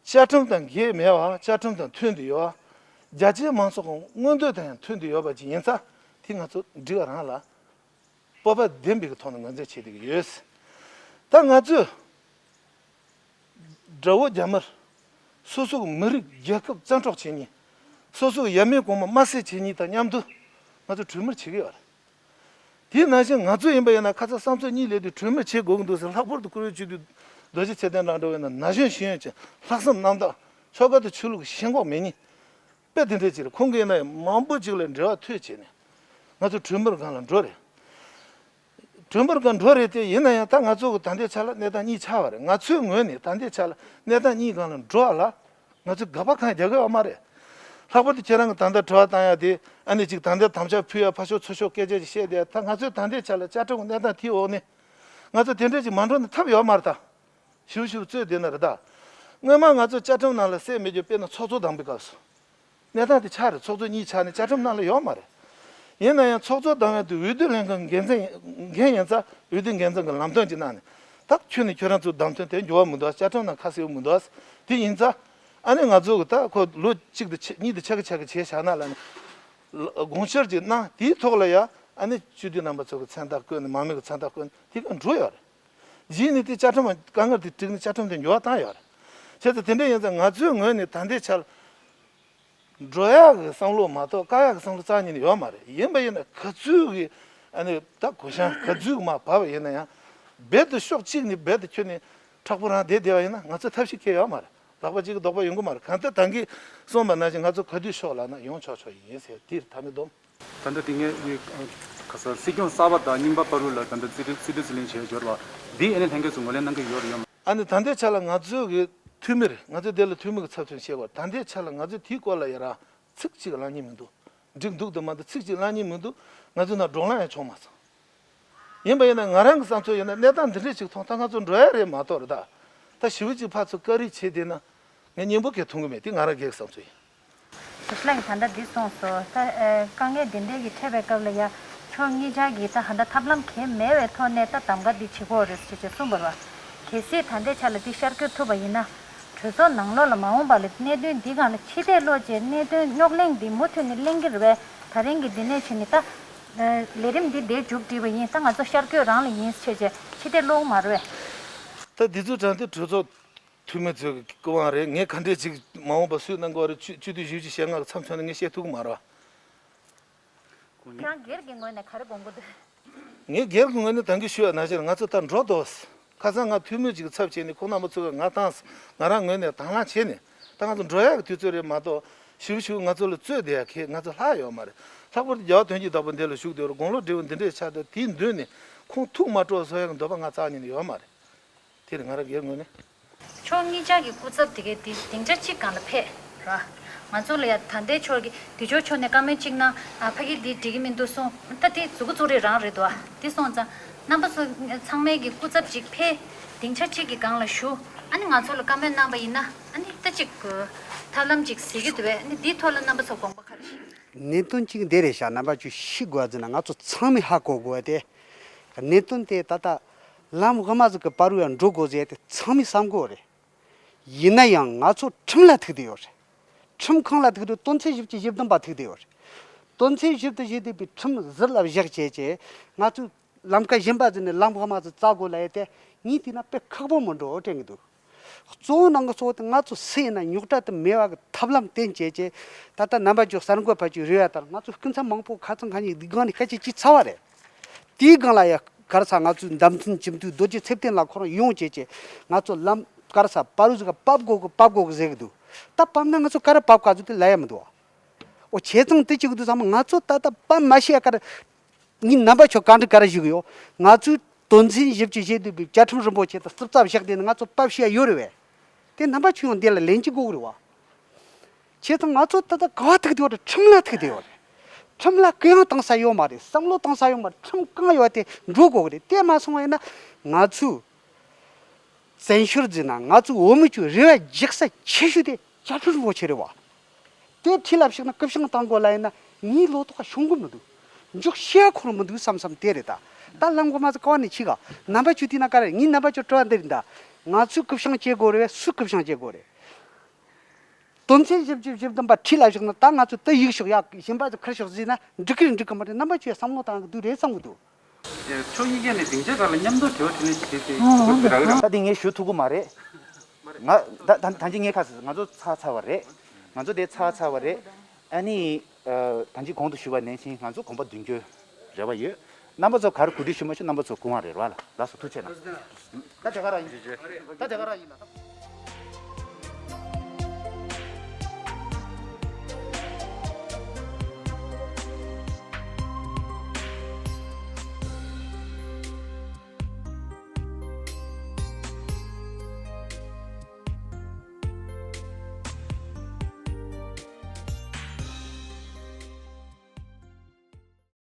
བཅའ་ཁྲིམས་དང་འགལ་མེད་པ། བཅའ་ཁྲིམས་དང་མཐུན་དུ་ཡོད་པ། རྒྱ་ཆེའི་མང་ཚོགས་ཀྱི་མངོན་འདོད་དང་ཡང་མཐུན་དུ་ཡོད་པ་ཅིག་ཡིན་ཙང་དེ་ང་ཚོ་འགྲིག་པ་རང་ལ། སྤོབས་པ་ལྡན་པའི་ཐོག་ནས་ངོས་འཛིན་བྱེད་བསྡད་ཀྱི་ཡོད། ད་ང་ཚོས་དགྲ་བོ་རྒྱ་དམར། སོ་སོ་གི་མི་རིགས་རྒྱལ་ཁབ་བཙན་འཕྲོག་བྱེད་མཁན། སོ་སོ་གི་ཡབ་མེས་གོང་མ་དམར་བསད་བྱེད་མཁན་དང་མཉམ་དུ་ང་ཚོ་གྲོས་མོལ་བྱེད་ཀྱི་ཡོད་རེད། དེ་ནང་བཞིན་ང་ཚོ་ཡིན་པ་ཡིན་ན་ཁ་སང་བསམ་ཚུལ་གཉིས་སླེབས་དུས་གྲོས་མོལ་བྱེད་དགོས་ཀྱི་འདུག་ཟེར། ལྷག་པར་དུ་བཀུར་འོས་སྤྱི་འཐུས་རྡོ་རྗེ་ཚེ་བརྟན་ལགས་འདྲ་བོ་ཡིན་ན་ན་གཞོན་ཤེས་ཡོན་ཅན། ལྷག་བསམ་རྣམ་དག། ཆོལ་ཁ་དང་ཆོས་ལུགས་ཀྱི་ཞེན་ཁོག་མེད་མཁན། དཔེ་དེ་འདྲ་ཅིག་རེད། ཁོང་གིས་ཡིན་ན་ཡང་མང་པོ་ཅིག་ལ་འབྲེལ་བ་མཐུད་བྱས་ནས་ང་ཚོ་གྲོས་མོལ་སྒང་ལ་འགྲོ་རེད། གྲོས་མོལ་སྒང་འགྲོ་རེད་དེ། ཡིན་ན་ཡང་ད་ང་ཚོ་གི་ད་ལྟའི་ཆ་ལ་གནས་སྟངས་གཉིས་ཆགས་པ་རེད། ང་ཚོའི་ངོས་ནས་ད་ལྟའི་ཆ་ལ་གནས་སྟངས་གཉིས་སྒང་ལ་འགྲོ་བ་ལ་ང་ཚོས་དགག་པ་གང་ཡང་རྒྱག་གི་ཡོད་མ་རེད། ལྷག་པར་དུ་ཁྱེད་རང་གི་ད་ལྟ་དྲི་བ་བཏང་ཡ་དེ། ཨ་ནི་ཅིག་ད་ལྟའི་དམ་བཅའ་ཕུལ་ཡ་ཕར་ཕྱོགས་ཚུར་ཕྱོགས་སྐད་ཆ་ཅིག་བཤད་བསྡད་ཡ། ད་ང་ཚོས་ད་ལྟའི་ཆ་ལ་བཅའ་ཁྲིམས་ཀྱི་གནས་སྟངས་དེའི་འོག་ནས་ང་ཚོ་དེ་འདྲ་ཅིག་མ་འགྲོ་ན་ཐབས་ཡོད་མ་རེད་ད། ཞིབ་ཞིབ་རྩོད་བསྡད་ན་རེད་ད། སྔོན་མ་ང་ཚོ་བཅའ་ཁྲིམས་ནང་ལ་གསལ་མེད་རྒྱུ། དཔེར་ན་ཚོགས་གཙོ་བདམས་པའི་སྐབས་སུ། གནས་སྟངས་དེ་ཆགས་རེད། ཚོགས་གཙོ་གཉིས་ཆགས་ནས་བཅའ་ཁྲིམས་ནང་ལ་ཡོད་མ་རེད། ཡིན་ན་ཡང་ཚོགས་གཙོ་བདམས་ཡ་དེ་འོས་བསྡུ་ལྷན་ཁང་འགན་འཛིན་འགན་ཡིན་ཙང་འོས་བསྡུ་འགན་འཛིན་གྱི་ལམ་སྟོན་ཅིག་གནང་ནས། ད་ཁྱོད་ནས་ཁྱོད་རང་ཚོ་བདམས་ཐོན་དེ་འགྱུར་བ་མི་འདུག་བཅའ་ཁྲིམས་ནང་ཁ་གསལ་པོ་མི་འདུག་དེ་ཡིན་ཙང་ཨ་ནི་ང་ཚོ་གི་ད་ཁོ་ལོ་གཅིག་དང་ཕྱེད་གཉིས་དང་ཕྱེད་ཀ་ཕྱེད་ཀ་བྱས་བཞག་ན་ལ་ནི་དགོངས་འཆར་ཅིག་གནང་། དེའི་ཐོག་ལ་ཡ་ཨ་ནི་སྤྱི་འཐུས་རྣམ་པ་ཚོ་གི་མཚན་རྟགས་བཀོད་ནས། མང་མོས་ཀྱི་མཚན་རྟགས་བཀོད་ནས་དེ་ག་འགྲོ་ཡོད་རེད། རྗེས་ནས་དེ་བཅའ་ཁྲིམས་དཀའ་ངལ་དེ་བསྒྲིགས་ནས་བཅའ་ཁྲིམས་དེ་འགྱུར་བ་བཏང་ཡོད་རེད། བྱས་ཙང་དེ་འདྲ་ཡིན་ཙང་ང་ཚོའི་ངོས་ནས་ད་ལྟའི་ཆར་འགྲོ་ཡག་གི་བསམ་བློ་མ་གཏོགས་བཀག་ཡག་གི་བསམ་བློ་རྩ་ཉིད་ནས་ཡོད་མ་རེད། ཡིན་པ་ཡིན་ན་ག་ཚོད་ཀྱི་ཨ་ནི་ད་གུ་ཡངས་ག་ཚོད་ཀྱི་མར་བབས་པ་ཡིན་ན་ཡང་། རྦད་དེ་ཕྱོགས་གཅིག་ནས་རྦད་དེ་ཁྱོན་ནས་མཁྲེགས་པོ་རང་བསྡད་བསྡད་པ་ཡིན་ན་ང་ཚོ་ཐབས་ཤེས་ཁེལ་ཡོད་མ་རེད། ལག་པ་གཅིག་གིས་རྡོག་པ་ཡོང་གི་མ་རེད། གང་ལྟར་ད་གིན་གསུངས་པ་ནང་བཞིན་ང་ཚོ་ག་དུས་ཕྱོགས་ལབ་ན་ཡོང་ཆོག་ཆོག་ཡིན་ཟེར། དེར་ཐ་མའི་སྡོམ། ད་ལྟ་དེ་ངས་ཨ་ག་ས་སྲིད་སྐྱོང་གསར་པ་དང་རྙིང་པ་བར་དུ་ལ་ད་ལྟ་རྩིས་སྤྲོད་རྩིས་སྤྲོད་རྩིས་ལེན་བྱས་འབྱོར་བ་འདི་ཨ་ནི་ལྷན་རྒྱས་ཚོ་ངོས་ལེན་གནང་གི་ཡོད་རེད་ཡོད་མ། ཨ་ནི་ད་ལྟའི་ཆ་ལ་ང་ཚོའི་གི་འཐུས་མི་རེད། ང་ཚོའི་དེ་ལ་འཐུས་མི་གི་ཚབ་མཚོན་བྱེད་དགོས། ད་ལྟའི་ཆ་ལ་ང་ཚོས་དེའི་སྐོར་ལ་ཡ་ར་ཚིག་གཅིག་གླེང་མཁན་མི་འདུག་འགྲིག་འདུག་དུ་མ་འདུག་ཚིག་གཅིག་གླེང་མཁན་མི་འདུག་ང་ཚོའི་ནང་བགྲོ་གླེང་ཡང་བྱུང་མ་སོང་། ཡིན་པ་ཡིན་ན་ང་རང་གི་བསམ་ཚུལ་ཡིན་ན་གནས་སྟངས་འདི་འདྲས་ཅིག་མཐོང་ད་ང་ཚོ་འགྲོ་ཡ་རེད་མ་གཏོགས་རེད་ད། ད་ཞེ་པོ་ཅིག་ཕར་ཚུར་བཀའ་རེས་བྱས་བསྡད་ན་ངས་སྙིང་པོ་གས་མཐོང་གི་མེད། དེ་ང་རང་སྒེར་གྱི་བསམ་ཚུལ་ཡིན། དེ་ལྷན་ད་ལྟ་འདི་གསུངས་སོ། ད་ཨེ་དཀའ་ངལ་འདི་འདྲའི་གི་འཕྲད་པའི་སྐབས་ལ་ཡ་ཕྱོགས་གཉིས་ཆ་གི་ད་ཧ་ད་ཐབས་ལམ་གང་མེད་པའི་ཐོག་ནས་ད་གདམ་ག་འདི་བྱེད་དགོས་རེད་ཅེས་ཅེས་གསུངས་པ་རེད་བ། གལ་སྲིད་ད་ལྟའི་ཆ་ལ་འདི་ཤར་བསྐྱོད་ཐུབ་པ་ཡིན་ན། གྲོས་ཚོགས་ནང་ལོགས་ལ་མ་འོངས་པ་ལ་གནད་དོན་འདི་སྒང་ལ་ཕྱི་བལྟས་བློ་བཅས་གནད་དོན་རྙོག་གླེང་འདི་མུ་མཐུད་ནས་གླེང་གི་རེད་པས། ད་རིང་གི་འདི་ནས་བྱས་ནས་ད་ལས་རིམ་འདི་འདིར་མཇུག་སྒྲིལ་བ་ཡིན། ད་ང་ཚོ་ཤར་བསྐྱོད་རང་ལ་ཡིན་ཅེས་ཅེས་ཕྱི་བལྟས་བློ་མ་རེད་པས། ད་འདི་ཚོ་དྲང་བདེན་གྲོས་ཚོགས་འཐུས་མི་ཚོའི་སྐུ་དབང་རེད། ངས་ག་འདྲས་ཅིག་མ་འོངས་པ་སུས་གནང་དགོས་རེད། སྤྱི་སྤྱི་འཐུས་བཞི་བཅུ་ཞེ་ལྔ་གི་ཚབ་མཚོན་ནས་ངས་བཤད་ཐུབ་ཀྱི་མ་རེད་བ། ཁྱེད་རང་སྒེར་གྱི་ངོས་ནས་ག་རེ་དགོངས་ཀྱི་འདུག་ངས་སྒེར་གྱི་ངོས་ནས་ད་གིན་ཞུས་པ་ནང་བཞིན་ང་ཚོ་ད་འགྲོ་འདུག་ཁ་སང་ང་འཐུས་མི་ཅིག་གི་ཚབ་བྱས་ནས་ཁོང་རྣམ་པ་ཚོ་གིས་ང་བཏང་། ང་རང་ངོས་ནས་དང་བླངས་བྱས་ནས་ད་ང་ཚོ་འགྲོ་ཡག་གི་དུས་ཚོད་རེད་མ་གཏོགས་ཞུ་ཞུ་ང་ཚོ་ལ་རྩོད་བསྡད་ཡ་ཁེ་ང་ཚོ་ལྷག་ཡོད་མ་རེད། ལྷག་པར་དུ་རྒྱལ་བ་དོན་གྱི་བདག་པོ་འདི་ལ་བཞུགས་བསྡད་རུང་དགུང་ལོ་བགྲེས་པོ་འདི་འདྲས་ཆགས་འདུག་དེའི་མདུན་ནས་ཁོང་ཐུགས་མ་སྤྲོ་བ་བཟོ་ཡག་གི་འདོད་པ་ང་རྩ་ཉིད་ནས་ཡོད་མ་རེད། དེ་རེད་ང་རང་སྒེར་ངོས་ནས། ཕྱོགས་གཉིས་ཆ་གི་སྐུ་ཚབ་དེ་གའི་དེ་སྡིངས་ཆ་གཅིག་སྒང་ལ་ཕེབས་ར། ང་ཚོ་ལ་ཡ་ད་ལྟའི་ཕྱོགས་ཀྱི་དེ་ཕྱོགས་ཕྱོགས་ནས་བཀའ་མོལ་གཅིག་གནང་། ཨ་ཕ་གི་འདི་འགྲིག་གི་མི་འདུག་གསུངས། ད་དེ་མཛུབ་གུ་བཙུགས་རེས་རང་རེད་འདུག་ཨ། དེ་སོང་ཙང་རྣམ་པ་ཚོ་ཚང་མས་ཀྱི་སྐུ་ཚབ་ཅིག་ཕེབས། སྡིངས་ཆ་གཅིག་གི་སྒང་ལ་བཞུགས། ཨ་ནི་ང་ཚོ་ལ་བཀའ་མོལ་གནང་པ་ཡིན་ན་ཨ་ནི་ད་ཅིག་ཐབས་ལམ་ཅིག་གཟིགས་ཀྱི་འདུག་པས། ཨ་ནི་འདིའི་ཐོག་ལ་རྣམ་པ་ཚོ་དགོངས་པ་ག་རེ་བཞེས། གནད་དོན་གཅིག་འདི་རེད་ཤག་རྣམ་པ་ཚོས་ཤེས་དགོས་ཟེར་ན་ང་ཚོ་ཚང་མས་ཧ་གོ་དགོས་ཏེ། གནད་དོན་དེ་ད་ལྟ་ལམ་དབུ་མ་ཟིག་གི་བར་རུ་ཡང་འགྲོ་དགོས་ཟེར་ཏེ་ཚང་མས་བསམ་གོ་རེད། ཡིན་ན་ཡང་ང་ཚོ་ཁྲིམས་ལ་ཐུག་བསྡད་ཡོད་རེད། ཁྲིམས་ཁང་ལ་ཐུག་དུས་དོན་ཚན་བཞི་བཅུ་ཞེ་བདུན་པ་ཐུག་བསྡད་ཡོད་རེད། དོན་ཚན་བཞི་བཅུ་ཞེ་བདུན་པའི་ཁྲིམས་ཟུར་ལ་བཞག་བྱས་བྱས་ང་ཚོས་ལམ་ཁ་གཞན་པ་ཟིག་ནས་ལམ་དབུ་མ་ཟིག་བཙལ་དགོས་ལབ་ཡས་དེ་ངས་བལྟས་ན་དཔེ་ཁག་པོ་མི་འགྲོ་དྲན་གི་འདུག་གཙོ་བོ་ནང་གི་གཙོ་བོ་དེ་ང་ཚོ་སུ་ཡིན་ན་རྙོག་དྲ་དེ་མེད་པ་གི་ཐབས་ལམ་བསྟེན་བྱས་བྱས་ད་ལྟ་རྣམ་པ་ཚོས་གསར་འགོད་པ་ཚོས་རེ་བ་ལྟར་ང་ཚོ་སྐུ་ཚབ་མང་པོ་ཁ་ཚང་ཁ་ཉིན་འདི་སྒང་ནས་སྐད་ཆ་བྱས་ཚར་བ་རེད། དེའི་སྒང་ལ་ཡ་ག་རེ་ཟེར་ང་ཚོའི་བདམས་ཐོན་སྤྱི་འཐུས་རྡོ་རྗེ་ཚེ་བརྟན་ལགས་ཁོ་རང་ཡོང་བྱས་བྱས་ང་ཚོ་ལམ་ག་རེ་ཟེར་བར་རུ་ཟིག་ག་ཕབ་དགོས་གི་ཕབ་དགོས་གི་ཟེར་གི་འདུག་ད་ཕབ་ན་ང་ཚོ་ག་རེ་ཕབ་ག་ཚོད་དེ་ལབ་ཡ་མི་འདུག་བ། འོ་བྱས་ཙང་དེ་གཅིག་འདུག་ཚང་མ་ང་ཚོ་ད་ལྟ་ཕབ་མ་ཤེས་ཡ་ག་རེ། ངས་རྣམ་པ་ཚོ་བཀའ་འདྲི་ག་རེ་ཞུ་གི་ཡོད། ང་ཚོའི་དོན་ཚན་བཞི་བཅུ་ཞེ་བདུན་པའི་བཅའ་ཁྲིམས་རིན་པོ་ཆེ་དང་རྩིབ་རྩབ་བཞག་བསྡད་ན་ང་ཚོ་ཕབ་ཤེས་ཡ་ཡོད་རེད་པས། དེ་རྣམ་པ་ཚོས་ཡང་དེ་ལ་ལན་གཅིག་དགོས་གི་རེད་བ། བྱས་ཙང་ང་ཚོ་ད་ལྟ་ག་བ་ཐུག་བསྡད་ཡོད་རེད། ཁྲིམས་ལ་ཐུག་བསྡད་ཡོད་རེད། ཁྲིམས་ལ་གུ་ཡངས་བཏང་ས་ཡོད་མ་རེད། བསམ་བློ་བཏང་ས་ཡོད་མ་རེད། ཁྲིམས་གང་ཡོད་དེ་འགྲོ་དགོས་གི་རེད། དེ་མ་སོང་བ་ཡིན་ན་ང་ཚོས་བཙན་བྱོལ་འཛིན་ན་ང་ཚོའི་བོད་མི་ཚོའི་རེ་བ་རྒྱག་ས་ཆེ་ཤོས་དེ་བཅའ་ཁྲིམས་རིན་པོ་ཆེ་རེད་བ། དེ་འཁྲིས་ལ་ཞུགས་ན་སྐུ་ཞབས་བཏང་དགོས་ལ་ཡིན་ན་ ངའི་ལོ་ཏོག་ཤོང་གི་མི་འདུག་འཇོག་ཤེས་ཁོ་རང་མི་འདུག་བསམ་བསམ་དེ་རེད་ད། ད་ལམ་གོང་མ་ཚོ་ཀ་བ་ནས་ཕྱི་ག་རྣམ་པ་ཆོས་དེ་ན་ཀ་རེ་ངའི་རྣམ་པ་ཆོས་སྤྲོ་བ་འདི་རེད་ད། ང་ཚོས་སྐུ་བཤང་བྱེད་དགོས་རེད་བས་སུས་སྐུ་བཤང་བྱེད་དགོས་རེད། དོན་ཚན་བཞི་བཅུ་བཞི་བདུན་པ་ཁྲིད་ལ་བཞག་ན་ད་ང་ཚོ་དེ་ཡིག་ཤོག་ཡག་གཞན་པ་ཚོ་ཁར་ཤོག་ཟེར་ན་འགྲིག་གི་རེད་འགྲིག་གི་མ་རེད། རྣམ་པ་ཆོས་བསམ་བློ་བཏང་གི་འདུག་རེད་བསམ་གི་འདུག་ཁྱོད་གཉིས་ཀ་ནས་སྡིངས་ཆ་ཁག་ལ་མཉམ་དུ་དྲི་བ་དྲིས་ལན་ཅིག་བྱེད་དེ་ཨ་ཨ་ད་དེ་ངས་ཞུ་ཐུབ་ཀྱི་མ་རེད། ང་ད་ད་ད་ཅི་ངས་ཁ་ཟེར་ང་ཚོ་ཚར་ཚར་བ་རེད། ང་ཚོ་དེ་ཚར་ཚར་བ་རེད། ཨ་ནི་ཨ་ད་ཅི་གོང་དུ་ཞུས་པ་ནང་བཞིན་ང་ཚོ་གོམ་པ་མདུན་སྐྱོད་རེ་བ་ཡོད། རྣམ་པ་ཚོ་ག་རེ་གོ་སྒྲིག་ཞུ་མ་ཞུ་རྣམ་པ་ཚོ་སྐུ་དབང་རེད་ར་ལ་ལགས་སོ་ཐུགས་རྗེ་གནང་། ད་དེ་ག་རང་ཡིན། ད་དེ་ག་རང་ཡིན་ལ།